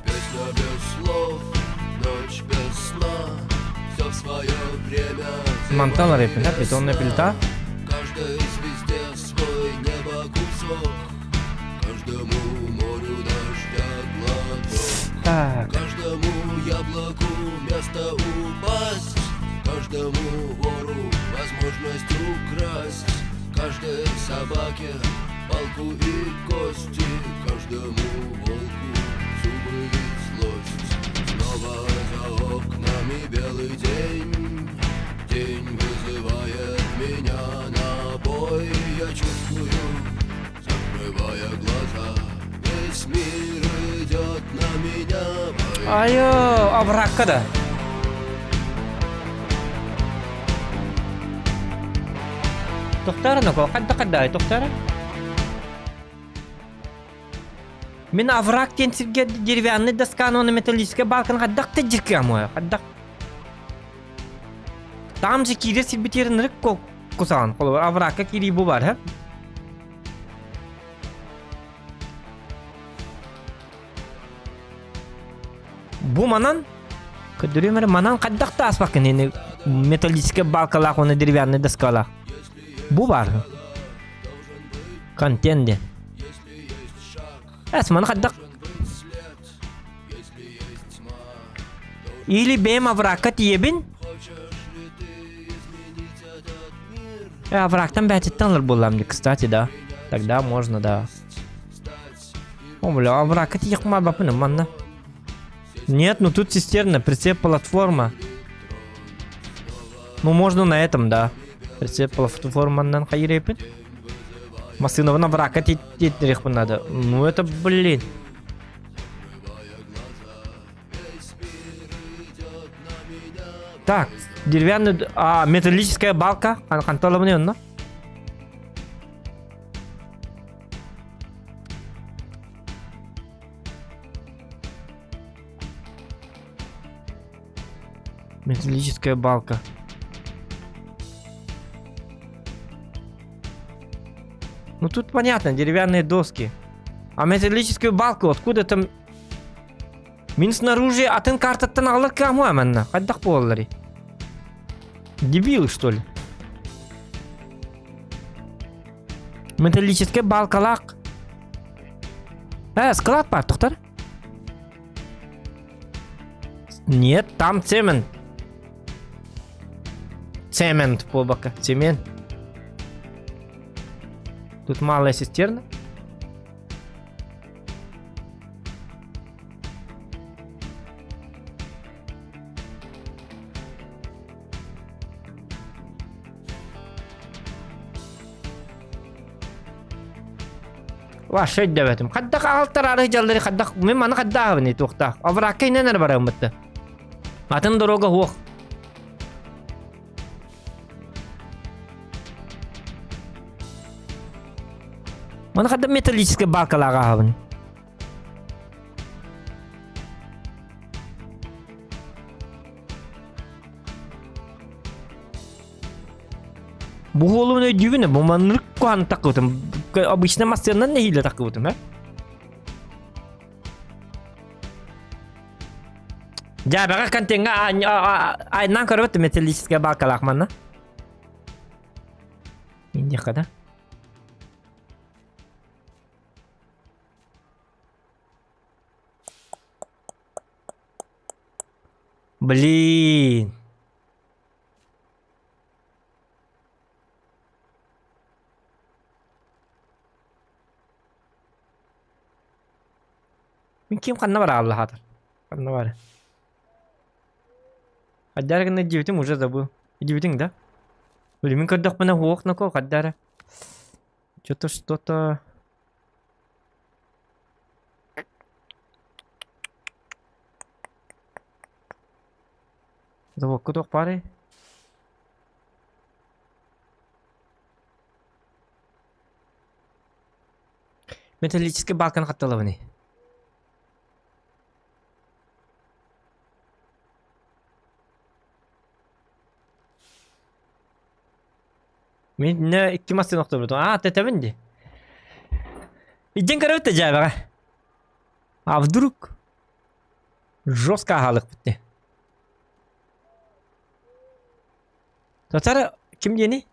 Песня без слов, ночь без сна, все в свое время. Мантан репин, да? Бетонная плита. Каждой звезде свой небо кусок, каждому морю дождя глоток. Так. Каждому яблоку место упасть, каждому вору возможность украсть, каждой собаке палку и кости, каждому волку зубы и злость. Снова за окнами белый день, день вызывает меня на бой. Я чувствую, закрывая глаза, весь мир идет на меня. Айо, абракка да. Тохтара ноко, хадда хадда, тохтара. Мин овраг диэн сиргэ деревянный досканы уонна металлическай балканы хайдах да дьиркэм хайдах. Там же киирэр сирбитигэр ынырык кусаҕан. Холобур, оврагка киирии бу бар, һэ? Бу манан көрдөрүөм эрэ манан хайдах да ааспаккын ини металлическай балкалаах уонна деревянный доскалаах. Бу баар. Контент диэн. Эс маны хайдах Или бэйэм оврагка тиийэбин. Э, оврагтан бээтиттэн ылар буоллам дии, кстати, да. Тогда можно, да. О, бля, оврагка тиийэх баппын манна. Нет, ну тут цистерна, прицеп платформа. Ну можно на этом, да. Прицеп платформаннан хайырепин. Массыынабын оврагка тиэттериэхпин надо. Ну это, блин. Так, деревянный, а, металлическая балка. Ханталабын онно. Металлическая балка. Ну тут понятно, деревянные доски. А металлическую балку откуда там... Мин снаружи атын картаттан аҕалар кыамуа манна. Хайдах буолалларый? Дебилы, что ли? Металлическай балкалаах. Э, склад бар, тоқтар. Нет, там цемент. Цемент буолбакка. Цемент. Тут малая цистерна. Ваша өйдөбөтүм. Хайдах аҕалтараары дьаллары хайдах мин маны хайдаабын туохтаах. Оврагка инэн эрэ бараммытта. Атын дорога суох. Маны хайдах металлическай балкалаах ааһабын. Бу уолун өйдүүбүн, бу маннык куһаҕаны таккыбытым. Обычно массыынанан нэһиилэ таккыбытым, э? Дьээбэҕэ контеҥҥа айаннаан көрөбүт металлическая балкалаах манна. Индиэххэ да. Блин. Мин ким ханна бар Аллахатар? Ханна бар? Хаддара гына дебитим уже забыл. Дебитиң да? Блин, мин көрдөхпүнэ хуох нако хаддара. Что-то что-то... Заводка туох баарый? Металлический балканы хатталабыный. Мин не икки массыына охторбутум. Аа, тэтэбин дии. Иден көрөбүт да дьээбэҕэ. А вдруг жестко аһаалыкпыт дии. Татара ким диэний?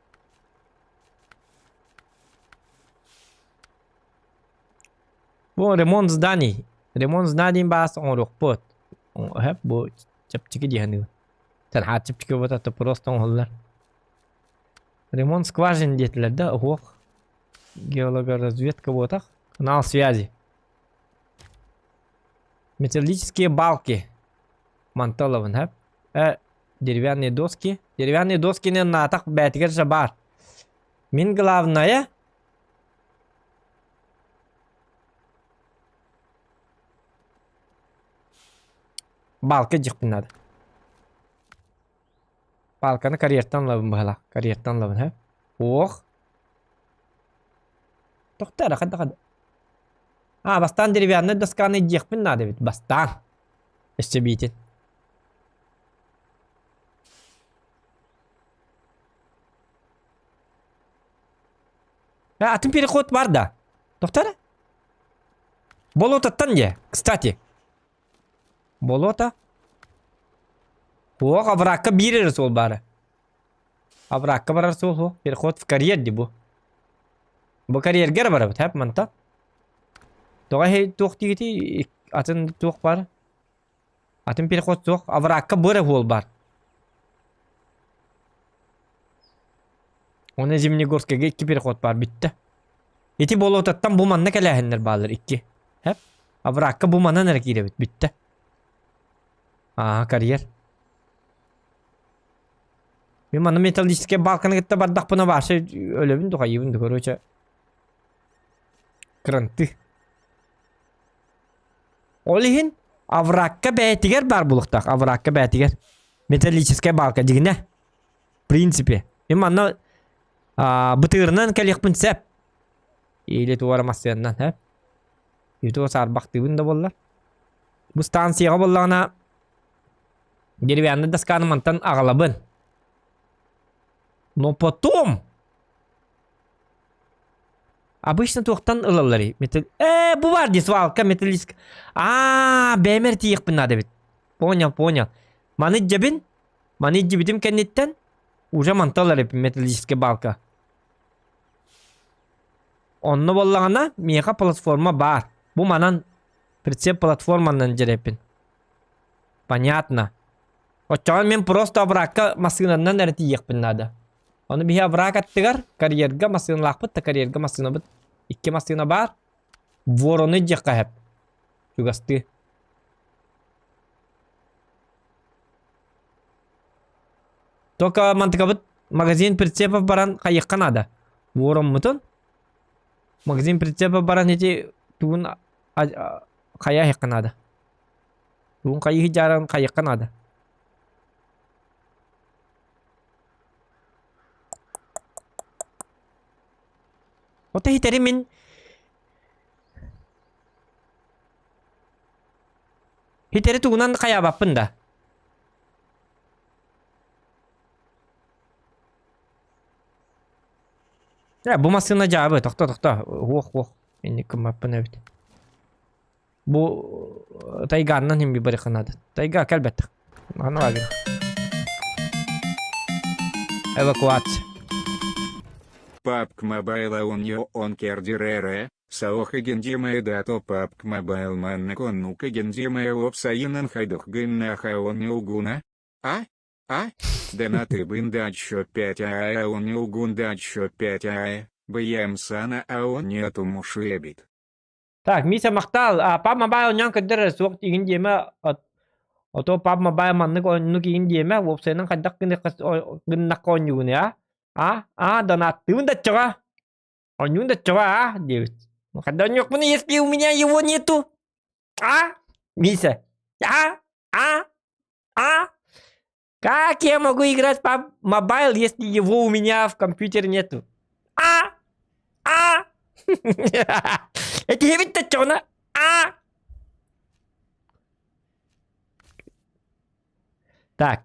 Бу ремонт зданий. Ремонт зданий баас оҥоруохпут. Оһеп бу чэпчэки дии саныыбын. Сэрхаат чэпчэки буолбатах просто оҥоһуллар. Ремонт скважин диэтилэр да уһуох. Геологоразведка буотах. Канал связи. Металлические балки. Манталовын хэп. Э, деревянные доски. Деревянные доскины наатах бээтигэр же баар. Мин главное Балка дьихпин надо. Палканы карьертан ылабын быһалаах. Карьертан ылабын, һэ? Ох. Тохтоо эрэ, хайдах. А, бастаан деревяннай досканы диэхпин наада эбит. Бастаан. Өссө биитин. Э, атын переход бар да. Доктор? Болотаттан де, кстати. Болото. Ох, оврагка биир эрэ суол баара. Оврагка барар суол суох. Переход в карьер ди бу. Бу карьерга эрэ барабыт, хэп мантан. Тоҕо эһи туох диигитий атын туох бар? Атын переход суох. Оврагка бу эрэ суол бар. Уонна Зимнегорскайга икки переход баар бүттэ. Ити болотаттан бу манна кэлээһиннэр бааллар икки. Хэп. Оврагка бу манан эрэ киирэбит бүттэ. Аа, карьер. Мин манна металлическай балканы кытта бардахпына вообще өлөбүн духайыбын да короче. Кранты. Ол иһин оврагка бэйэтигэр баар буолуохтаах. Оврагка бэйэтигэр. Металлическай балка дьигинэ. В принципе. Мин манна бытыырынан кэлиэхпин сөп. Или туора массыаннан, э? Ютуба саарбахтыыбын да буоллар. Бу станцияҕа буоллаҕына деревянный досканы мантан аҕалабын. Но потом Обычно туохтан ылалларый? Металл... Э, бу бар дии свалка металлическая. Аа, бэйэмэр тиийиэхпин наада эбит. Понял, понял. Маны дьэбин, маны дьибитим кэнниттэн уже мантан ылар эбиппин металлическая балка. Онно буоллаҕына, миэхэ платформа баар. Бу манан прицеп платформанан дьэрэппин. Понятно. Оччоҕо мин просто оврагка массыынанан эрэ тиийиэхпин наада. Ону биһи овраг аттыгар карьерга массыыналаахпыт да карьерга массыынабыт икки массыына баар. Вороны диэххэ сөп. Чугастыы. Только мантыкабыт магазин прицепов баран хайыахха наада. Вороммутун магазин прицепов баран ити тугун хайа иһиэххэ наада. Тугун хайыһы дьааран хайыахха наада. Ото иһитэри мин Итэри тугунан хайаабаппын да. Э, бу массыына дьаабы, тохто, тохто. Уох, уох. Инник гыммаппын эбит. Бу тайганнан хим барыха надо. Тайга кэлбэттэх. Аны лагерь. Эвакуация. PUBG Mobile он он кердирере, саоха гендимэ дато PUBG Mobile манна коннука гендимэ лопсайынан хайдах гыннаха он угуна? А? А? Донаты бындачо 5 а он угундачо 5 а, бьем сана а он нету мушебит. Так, Миша махтал, а PUBG Mobile оонньоон көрдөр суох игин диэмэ, ото PUBG Mobile маннык оннук игин диэмэ, уопсайынан хайдах гыннахха оонньуугун а? А? А, донаттыыбын да оччоҕо? Оонньуун да оччоҕо, а? диэбит. Хайдах оонньуохпунуй, если у меня его нету? А? Миша? А? А? А? Как я могу играть в PUBG Mobile, если его у меня в компьютере нету? А? А? Этиһэбит да оччоҕуна? А? Так,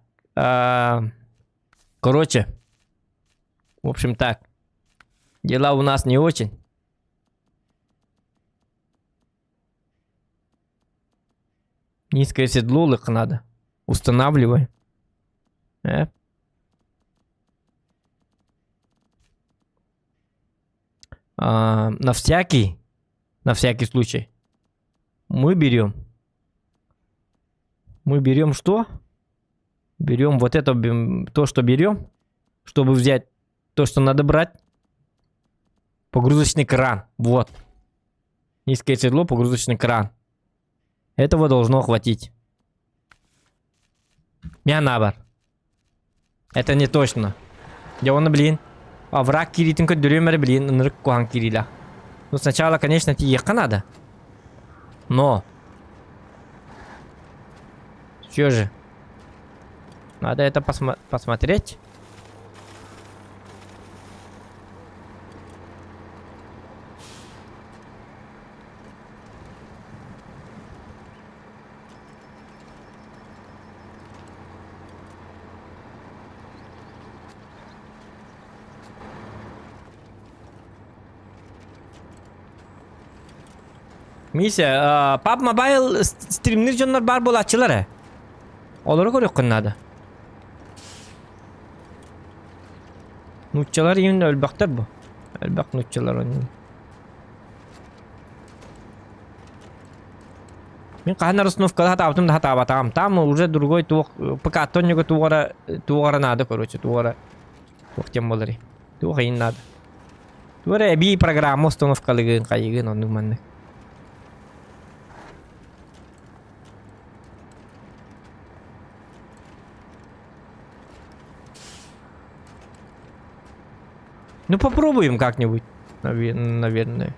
короче, в общем так, дела у нас не очень. Низкое седло лык надо. Устанавливай. Э? А, на всякий, на всякий случай, мы берем. Мы берем что? Берем вот это, то, что берем, чтобы взять то, что надо брать. Погрузочный кран. Вот. Низкое седло, погрузочный кран. Этого должно хватить. Мянабар. Это не точно. Дьэ оны блин. Овраг кириитин көрдөрүөм эрэ блин ынырык куһаҥ киириилээх. Ну сначала, конечно, тиийиэххэ надо. Но. Все же. Надо это посма посмотреть. Миша, PUBG Mobile стримнир дьоннор баар буолааччылар ээ. Олору көрүөххүн наада. Нууччалар именно өлбөхтөр бу. Элбэх нууччалар оннун. Мин хаһан расстановкада хатаабытым да хатаабатаҕым. Там уже другой туох ПК тонньуга туох эрэ туох эрэ наада короче туох эрэ туох диэн буоларый. Туох эйин наада. Туох эрэ эбии программа установкалыгын хайыгын оннук маннык. Ну попробуем как-нибудь, наверное.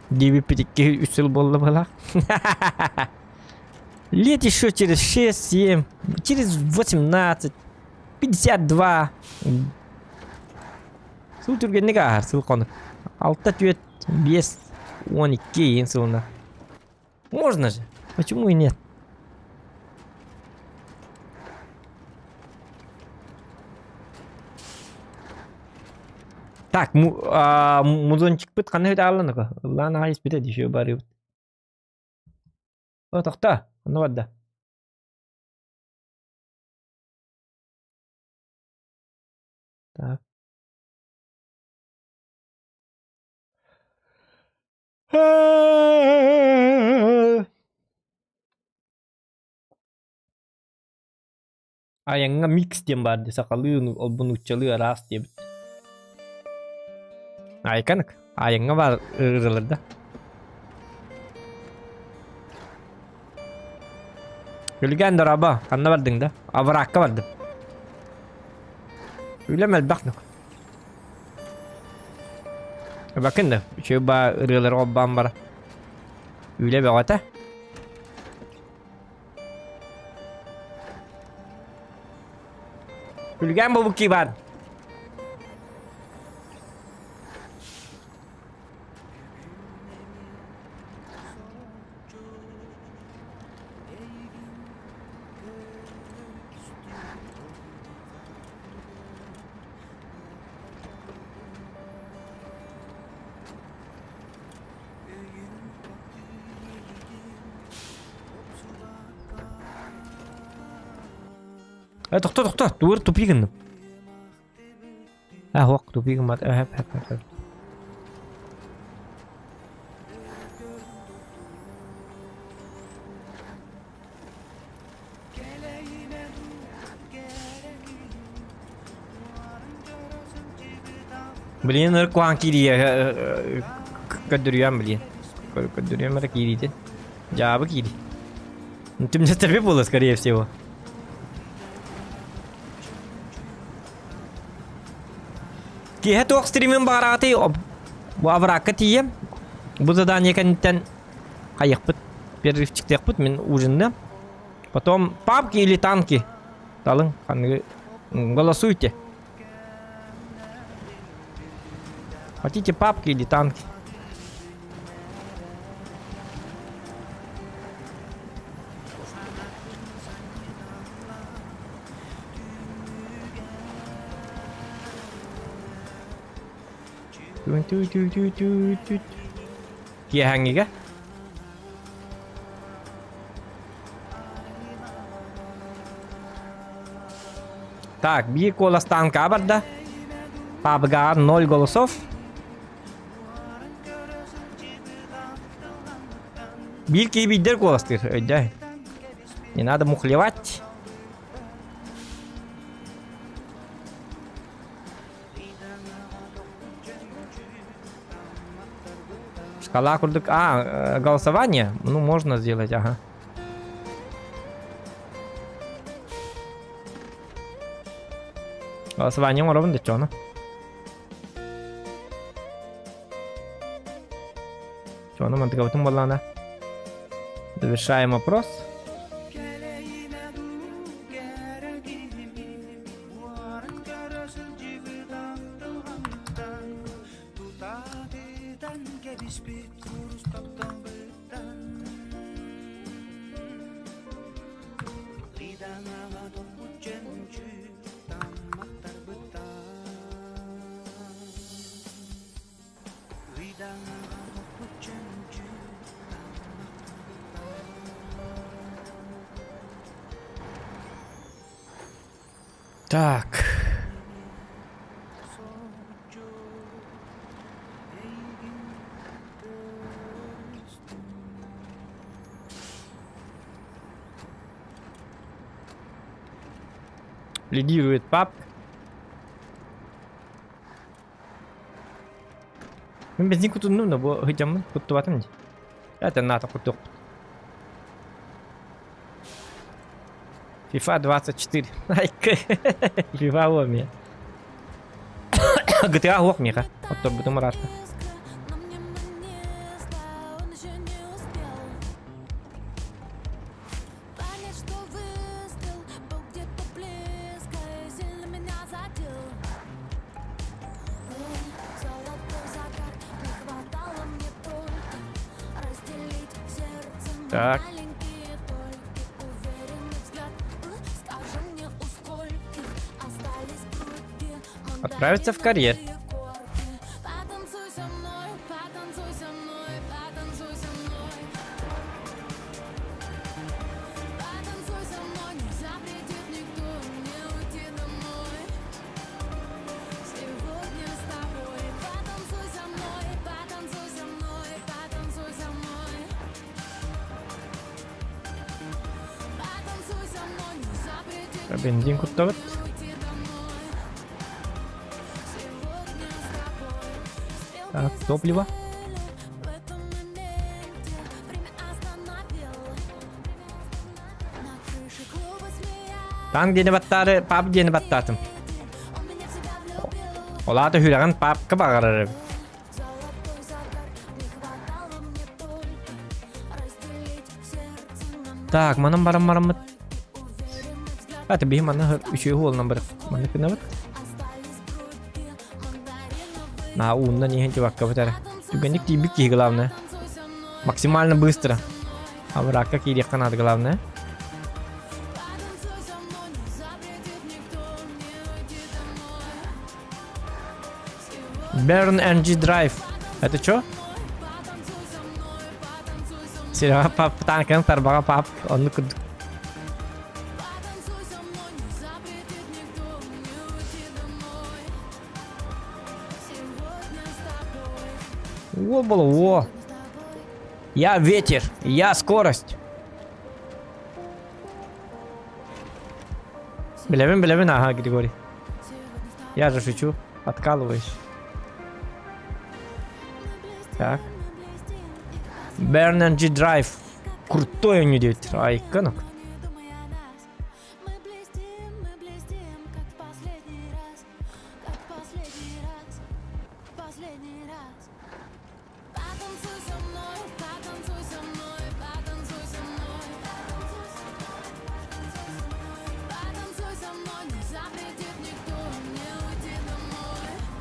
Диэбиппит үс сыл буолла быһалаах. Лет еще через 6, 7, через 18, 52. Сыл түргэнник ааһар, сыл хонук. Алта түөрт, биэс, 12 иин сылына. Можно же, почему и нет? Так, музончикпыт ханна аалланыка? Ыллаан аҕай испитэ дишиө барыбыт. О, тохто, онно барда. Так. Айаҥҥа микс диэн баар дии сахалыы олбу нууччалыы араас диэбит. Айканык айаҥҥа баар ырыалар да. Күлгэн дорообо, ханна бардыҥ да? Абыраакка бардым. Үлэм элбэх нук. Бакын да, үчүгэй баа ырыалары холбоон бара. Үлэ бөҕөтө. Күлгэн буолбут Иван. Э, тохто, тохто, тугур тупик гынным. А, хуак, тупик гыммат. Э, хэп, хэп, хэп. Блин, өр куһаҕан киирии көрдөрүөм блин. Көрдөрүөм эрэ киириитин. Дьаабы киирии. Түмнэстэрбит буолуо, скорее всего. Киэһэ туох стримин баҕараҕытый? Бу абыракка тиийэм. Бу задание кэнниттэн хайыахпыт, перерывчиктыахпыт, мин ужинныам. Потом папки или танки? Талыҥ, ханныгы голосуйте. Хотите папки или танки? Киэһэҥҥигэ Так, биир куолас танка барда. Пабга 0 голосов. Биир киһи биирдэр куоластыыр, өйдөй. Не надо мухлевать. Шкала курдук... А, голосование? Ну, можно сделать, ага. Голосование оҥоробун да чоно. Чоно мантыкабытын буоллаҕына. Завершаем опрос. Так. Лидирует пап. Мин бензин кутуннум да бу ыһыдьаммын куттубатым дии. Это НАТО кутуохпут. FIFA 24. Айка. FIFA уомия. GTA уох миэхэ. Отторбутум ыраатта. Так. Отправиться в карьер. Бензин куттабыт. Так, топливо. Танк диэни баттаары, пап диэни баттаатым. Ол аата хүрэҕин папка баҕарар эбит. Так, манан баран бараммыт. Это биһи манна үчүгэй уолунан барык. Манна гынабыт. На уунна иһэн чуваккабыт эрэ. Түгэнник тиийбит киһи главное. Максимально быстро. Оврагка киириэххэ наада главное. Burn NG Drive. Это что? Серега пап танкын тарбаға пап онну курдук. О, было, о. Я ветер, я скорость. Билэбин, билэбин, ага, Григорий. Я же шучу, откалываюсь. Так. Burn G Drive. Крутой у него Айконок.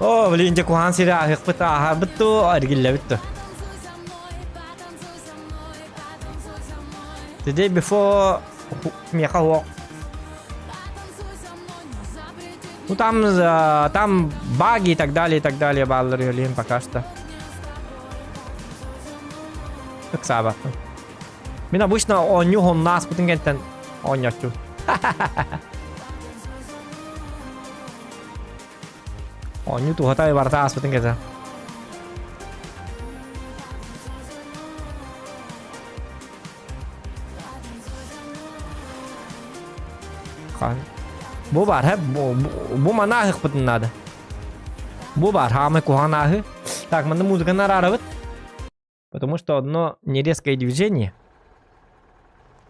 Оо, блин, дьэ куһаҕан сири ааһыахпыт ааһарбыт дуу, эргиллэбит дуу. The day before миэхэ уох. Ну там, там баги и так далее, и так далее бааллар үһүлүһүн пока что. Ыксаабаппын. Мин обычно оонньуу хонно ааспытын кэнтэн оонньооччу. Оонньуу туһата барыта ааспытын кэтэ. Хан. Бу бар, хэ, бу, бу мана аһыхпытын надо. Бу бар, хаамай куһаҕан ааһы. Так, манна музыканы араарабыт. Потому что одно нерезкое движение,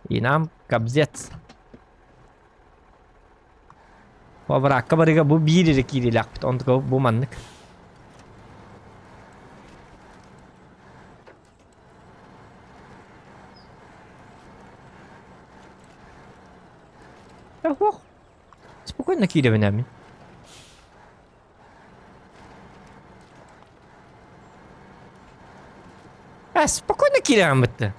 и нам кобзец. Овракка барыга бу биир эрэ киирилээхпит, онтука бу маннык. Ох, спокойно киирэбин мин. А, спокойно киирэҕин бытты.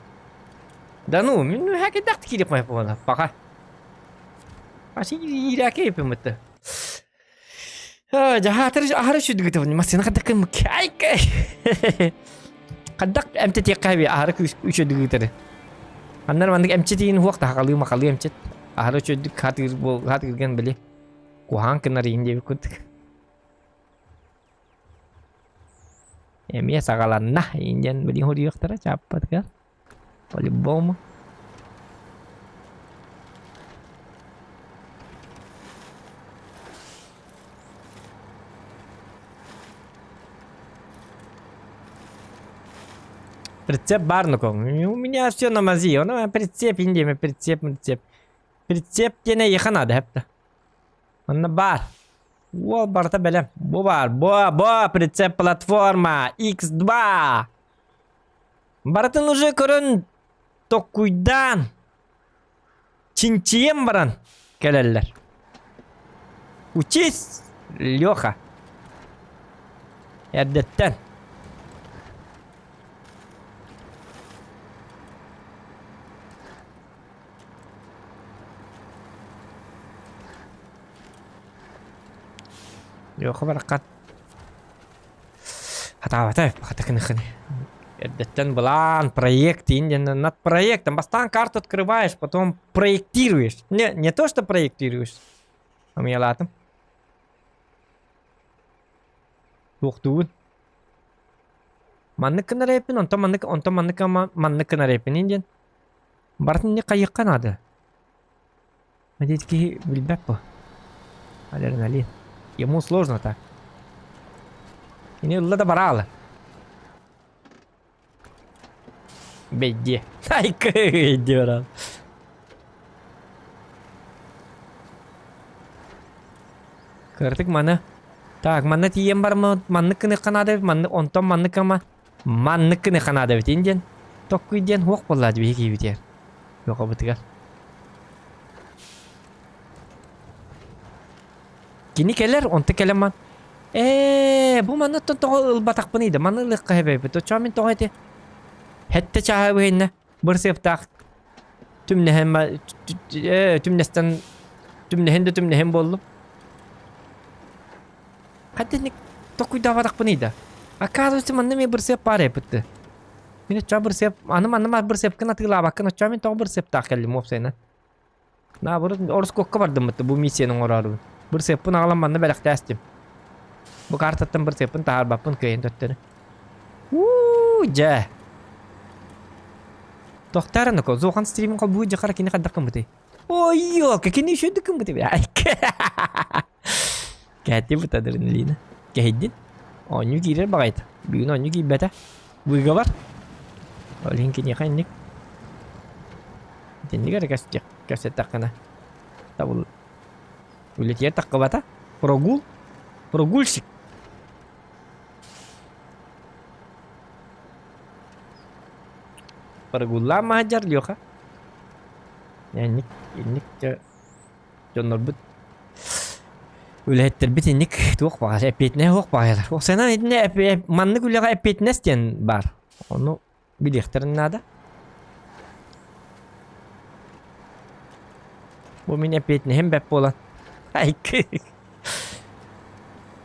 Да ну, мин үһэкэйдэхтик киириэх буолла, пока. Иирээкэй бытты. Дьаһаатар аһары сүдүгүтэ массыына хаддак кайкай. Хаддак эмтэтиэххэ би аһары үчөдүгүтэр. Аннар маннык эмчитиин хуох тахалыы махалыы эмчит. Аһары үчөдүк хатыыр бол хатыырган били. Куһаан гынар иһин диэбит курдук. Эмиэ саҕаланна индиан билигин хоруйуохтара чааппатыгар. По-любому. Прицеп бар ну У меня все на мази. Он прицеп, индия, прицеп, прицеп. Прицеп диэн эйиэхэ наада эптэ. Манна баар. Уол барыта бэлэм. Бу баар. Бо, бо, прицеп платформа X2. Барытын уже көрөн токкуйдаан чинчийэн баран кэлэллэр. Учись, Леха. Эрдэттэн. Леха бараххан хатаабата хатакыныхын эрдэттэн былаан проект диэн над проектом бастаан карту открываешь потом проектируешь не не то что проектируешь амыялаатым туохтуубун маннык гынар эппин онтон маннык онтон маннык маннык гынар эппин диэн Барытын не хайыахха наада. Надеюсь, киһи билбэт бу. Адреналин. Ему сложно так. Кини ылла да бараалы. Бэйдиэ. Айка бэйдиэ бараалы. Кыртык маны. Так, манна тиийэн барма маннык гыныахха наада эбит, маннык онтон маннык ама Маннык гыныахха наада эбитин диэн токкуй диэн суох буоллаа биһи киһибитигэр. Туохабытыгар. Кини кэлэр, онто кэлэн ман ээ бу манныттан тоҕо ылбатахпыный да маны ылыахха эбэбит. Оччоҕо мин тоҕо ити хэттэ чааһы быһынна бырсыаптаах түмнэһэн түмнэстэн түмнэһин да түмнэһин буоллум. Хатинник токуйдаабатахпыный да. Оказывается, манна эмиэ бырсыап баар эбит. Мин оччоҕо бырсыап, аны манна мас бырсыапкын атыылаабаккын, оччоҕо мин тоҕо бырсыаптаах кэллим уопсайынан. Наоборот, Орскокка бардым бу миссияны оҥороорубун. Бырсыаппын аҕалан манна бэлэхтээстим. Бу картаттан бырсыаппын таһаарбаппын кыайан төттөрү. Уу, дьэ. Тохтоор Ноко, Зохан стримин холбуу дьахара кини хайдах гыммытый? Ой, ёлка, кини үчүгдүк гыммытый Кэһэттии быта адреналина. Кэһэйдин. Оонньуу киирэр баҕайыта. Бүгүн оонньуу киирбэтэ. Выговор. Ол иһин киниэхэ инник. Итинник эрэ кэпсэтиэх кэпсэттэххинэ табыл үлэтигэр таххыбата. Прогул. Прогульщик. Прогуллаан маһадьар Леха. Инник инник Дьоннорбут үлэһиттэрбит инник туох баҕас эппиэтинэһэ суох баҕайылар. Оксана итиннэ маннык үлэҕэ эппиэтинэс диэн баар. Ону билиэхтэрин наада. Бу мин эппиэтинэһим бэт буолан. Айкы.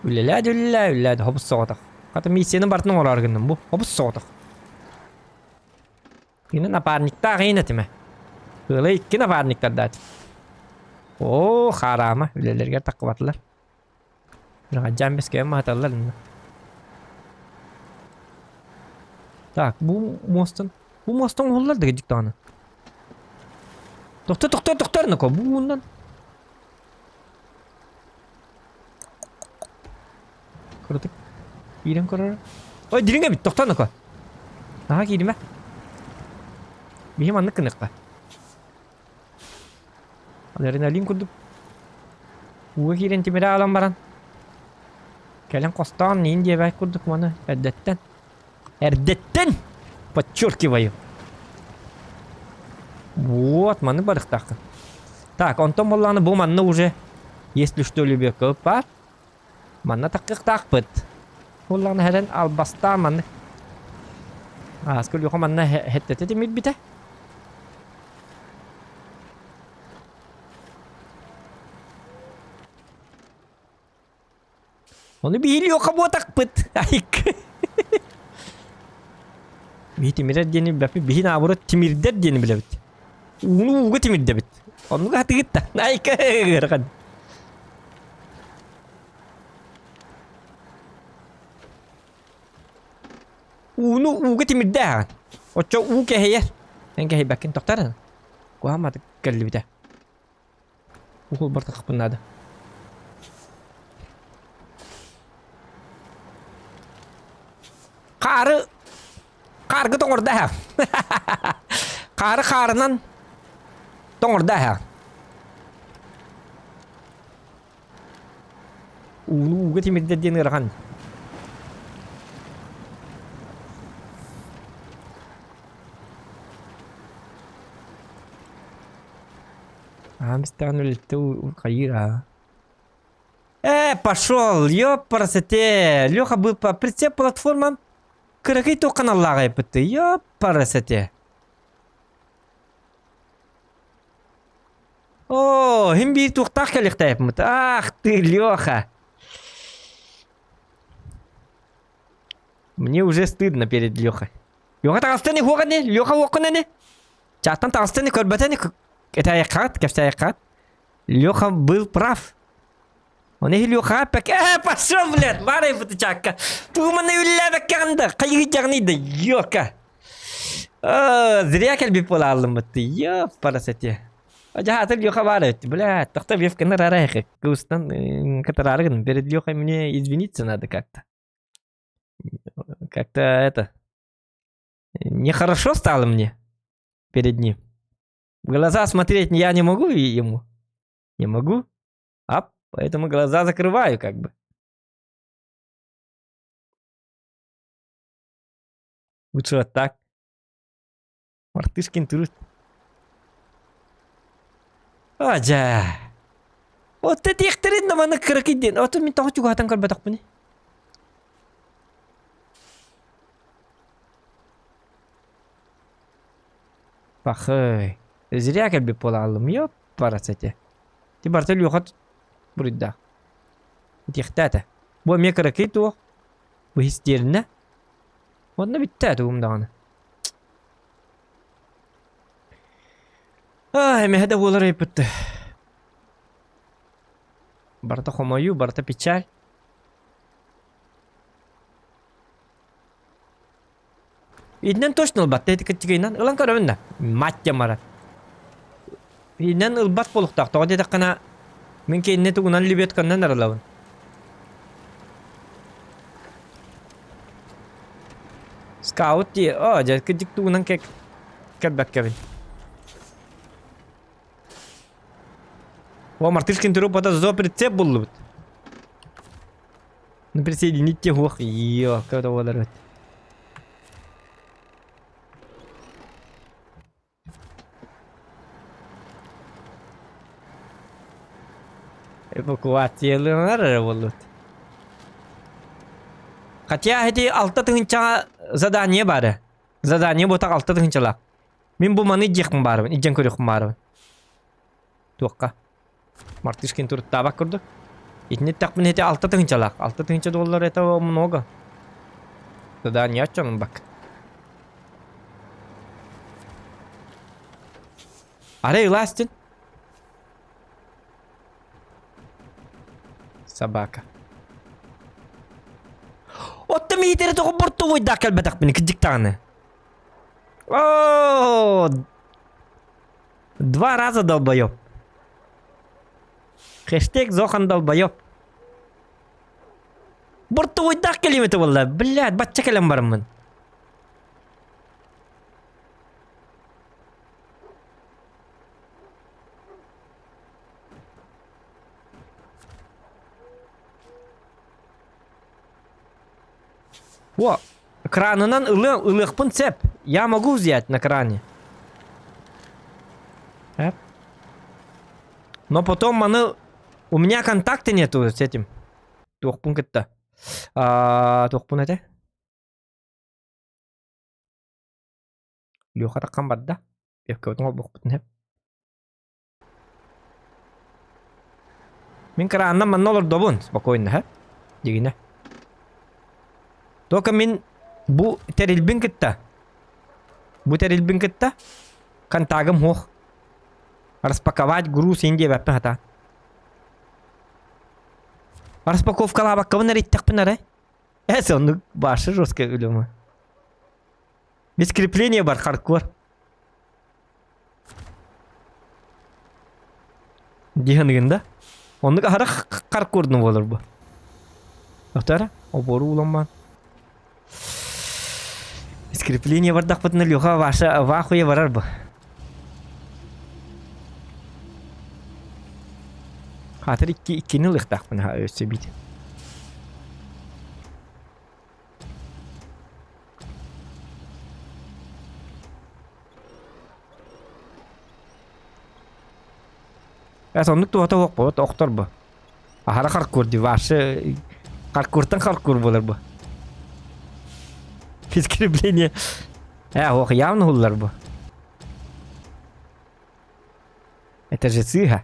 Үлэлээ үлэлээ үлэлээ хобус соҕотох. Хата миссияны барытын оҥороору гынным бу. Хобус соҕотох. Кини напарниктаах иин этимэ. Ыала икки напарниктардаат. Оо, хараама, үлэлэригэр таххыбатылар. Дьаан бэскэйэн маһаталлар инна. Так, бу мостан, бу мостан оһоллар да дьик даҕаны. Тохто, тохто, тохто, нако, бу ууннан. Кыратык киирэн көрөр. Ой, дириҥ эбит, тохтоо нако. Наһаа кииримэ. Биһи маннык гыныахха. Адреналин курдук. Ууга киирэн тимири аалан баран. Кэлэн хостоон иин диэбэт курдук маны эрдэттэн. Эрдэттэн! Подчеркиваю. Вот, маны барыхтааххын. Так, онтон буоллаҕына бу манна уже если что любекка баар. Манна таххыахтаахпыт. Буоллаҕына хэрэн албастаан маннык. Ааска Леха манна хэттэтэ тимирбитэ. Ону биһи Леха буотахпыт. Айк. Биһи тимирэр диэни билбэппит. Биһи наоборот тимирдэр диэни билэбит. Ууну ууга тимирдэбит. Оннук хатыгыт да. Айка ыарахан. Ууну ууга тимирдээҕин. Оччо уу кэһэйэр. Эн кэһэйбэккин тохтор. Куһаамматык кэллибитэ. Уһул бартахпын наада. Хаары хааргы тоҥордо эһэ. Хаары хаарынан тоҥордо эһэ. Ууну ууга тимирдэр диэн ыарахан. Аам истэҕин үлэлиттэ хайыыр аа. Э, пошел, ёпарасете. Леха был по прицеп платформам. Кыракый туох каналлааҕа Ёпарасете. Оо, иһин биир туохтаах кэлиэхтээпмит. Ах ты, Леха. Мне уже стыдно перед Лехой. Леха таҕыстан уоҕаны, Леха уоххунаны. Чааттан таҕыстан көрбөтөни этээйэххат, кэпсээйэххат. Леха был прав. Он и Леха пек, э, пошел, блядь, барай бутычакка. Тууманы үллээбэккэҕин да, хайыгыйдьаҕыный да, ёка. Зря кэлбит буолааллыммыт, ёппарасати. Дьаһаатыр Леха баар эбит, блядь, тохто Вевканы рарайхы, кыбыстан катараарыгын, перед Лехой мне извиниться надо как-то. Как-то это... Нехорошо стало мне перед ним. В глаза смотреть я не могу ему. Не могу. А поэтому глаза закрываю как бы. Лучше вот так. Мартышкин труд. Ажа. Вот этиэхтэрин да маны кыракый диэн. Ото мин тоҕо чугаһатан көрбөтөхпүнүй? Пахай. Зря кэлбит буолааллым. Ёппарасете. Ти барыта Леха буруйдаах. Итиэхтээтэ. Бу эмиэ кыракый туох. Бу истиэринэ. Онно бүттэ тугум даҕаны. Ай, эмэһэ да буолар ыйыппытты. Барыта хомойуу, барыта печаль. Итинэн точно ылбат, эти кыччыгыйынан ылан көрөбүн да. Мать мара. Итинэн ылбат буолуохтаах. Тоҕо диэтэххинэ мин кинини тугунан лебедканнан арылабын. Скаут дии. О, дьэ, кырдьык тугунан кэлбэккэбин. О, мартышкин трупата зо прицеп буллубут. Ну присоединить те ох, ё, когда олорот. Эвакуацияланар эрэ буоллут. Хотя эти алта тыһынчаҕа задание баара. Задание буотах алта тыһынчалаах. Мин бу маны диэхпин баарыбын, илдьэн көрүөхпүн баарыбын. Туохха? Мартышкин туруттаабат курдук. Итини эттэхпинэ ити алта тыһынчалаах. Алта тыһынча доллар это много. Задание оччоҥ бак. Арай ылаастын. Собака. Отто миитери тоҕо бортовойдаах кэлбэтэхпин кырдьык даҕаны. О, два раза долбоеб. Хэштег Зохан долбоеб. Бортовойдаах кэлиим этэ буолла. Блядь, бачча кэлэн бараммын. О, кранынан ылы, ылыахпын сөп. Я могу взять на кране. Э? Но потом маны... У меня контакта нету с этим. Туохпун кытта. Туохпун этэ? Леха таххан барда. Певкабытын холбохпутун сөп. Мин кырааннан манна олордобун, спокойно, һэ? Дигинэ. Только мин бу тэрилбин кытта, бу тэрилбин кытта контагым суох. Распаковать груз иин диэбэппин хата. Распаковкалаабаккабын эрэ иттэхпин эрэ. Э, соннук башы жестко үлөмө. Без крепления бар хардкор. Диһаныгын да. Оннук аһара хардкордун буолар бу. Оттара, обору уламман. Скрепление бардахпытына Леха Ваша вахуя барар бу. Хатыр икки иккини ылыахтаахпын өссө бит. Эс оннук туһата суох буолбут охтор бу. Аһара харкур дии вообще харкуртан харкур буолар бу. Прикрепление. Э, ох, явно хуллар бу. Это же цыга.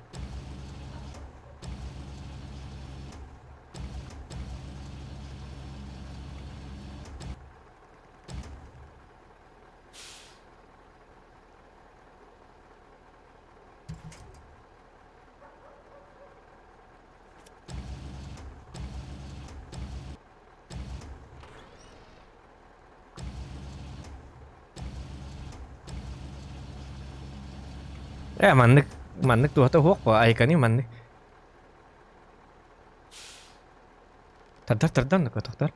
Ээ маннык маннык туһата суох буо айканы маннык Тардар тардан да тохтор.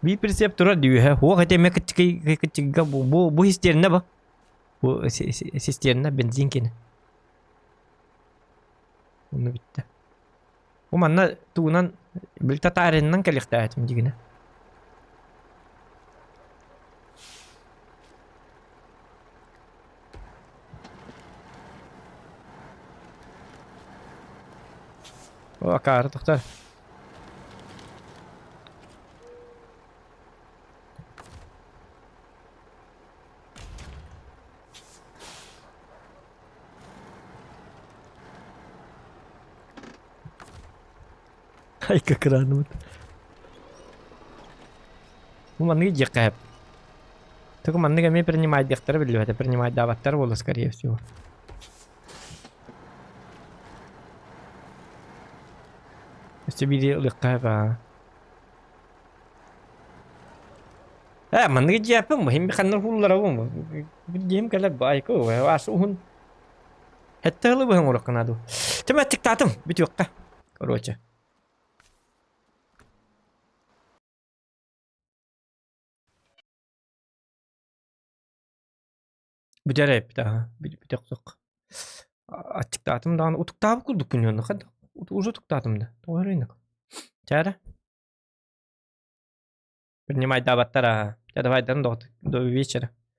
Биир прицеп турар дүүһэ. Уох этэмэ кыччыкый кыччыга бу бу бу систиэрнэ бу. Бу систиэрнэ бензин кини. Онно бүттэ. Бу манна тугунан бил татааринынан кэлиэхтээх дигинэ. О, акаары тохтор. Айка кырааныбыт. Бу маннык дьиэххэ сөп. Только маннык эмиэ принимайдыахтара биллибэтэ, принимайдаабаттара буолла скорее всего. Өссө биири ылыахха сөп аа. Ээ, маннык дьиэппин бу, хим ханна уһуулларабын бу. Дьиэм кэлэр бу айка аас уһун. Хэтте ылы быһын уруккана дуу. Тимэ тиктаатым бүтүөххэ. Короче. Бүтэр эбит аха бүтүөхсүк. Аччыктаатым даҕаны утуктаабыт курдук күнү хайдах уже утуктаатым да тоҕо эрэ Чээрэ Принимайдаабаттар аха. Дьэ давайдан до вечера.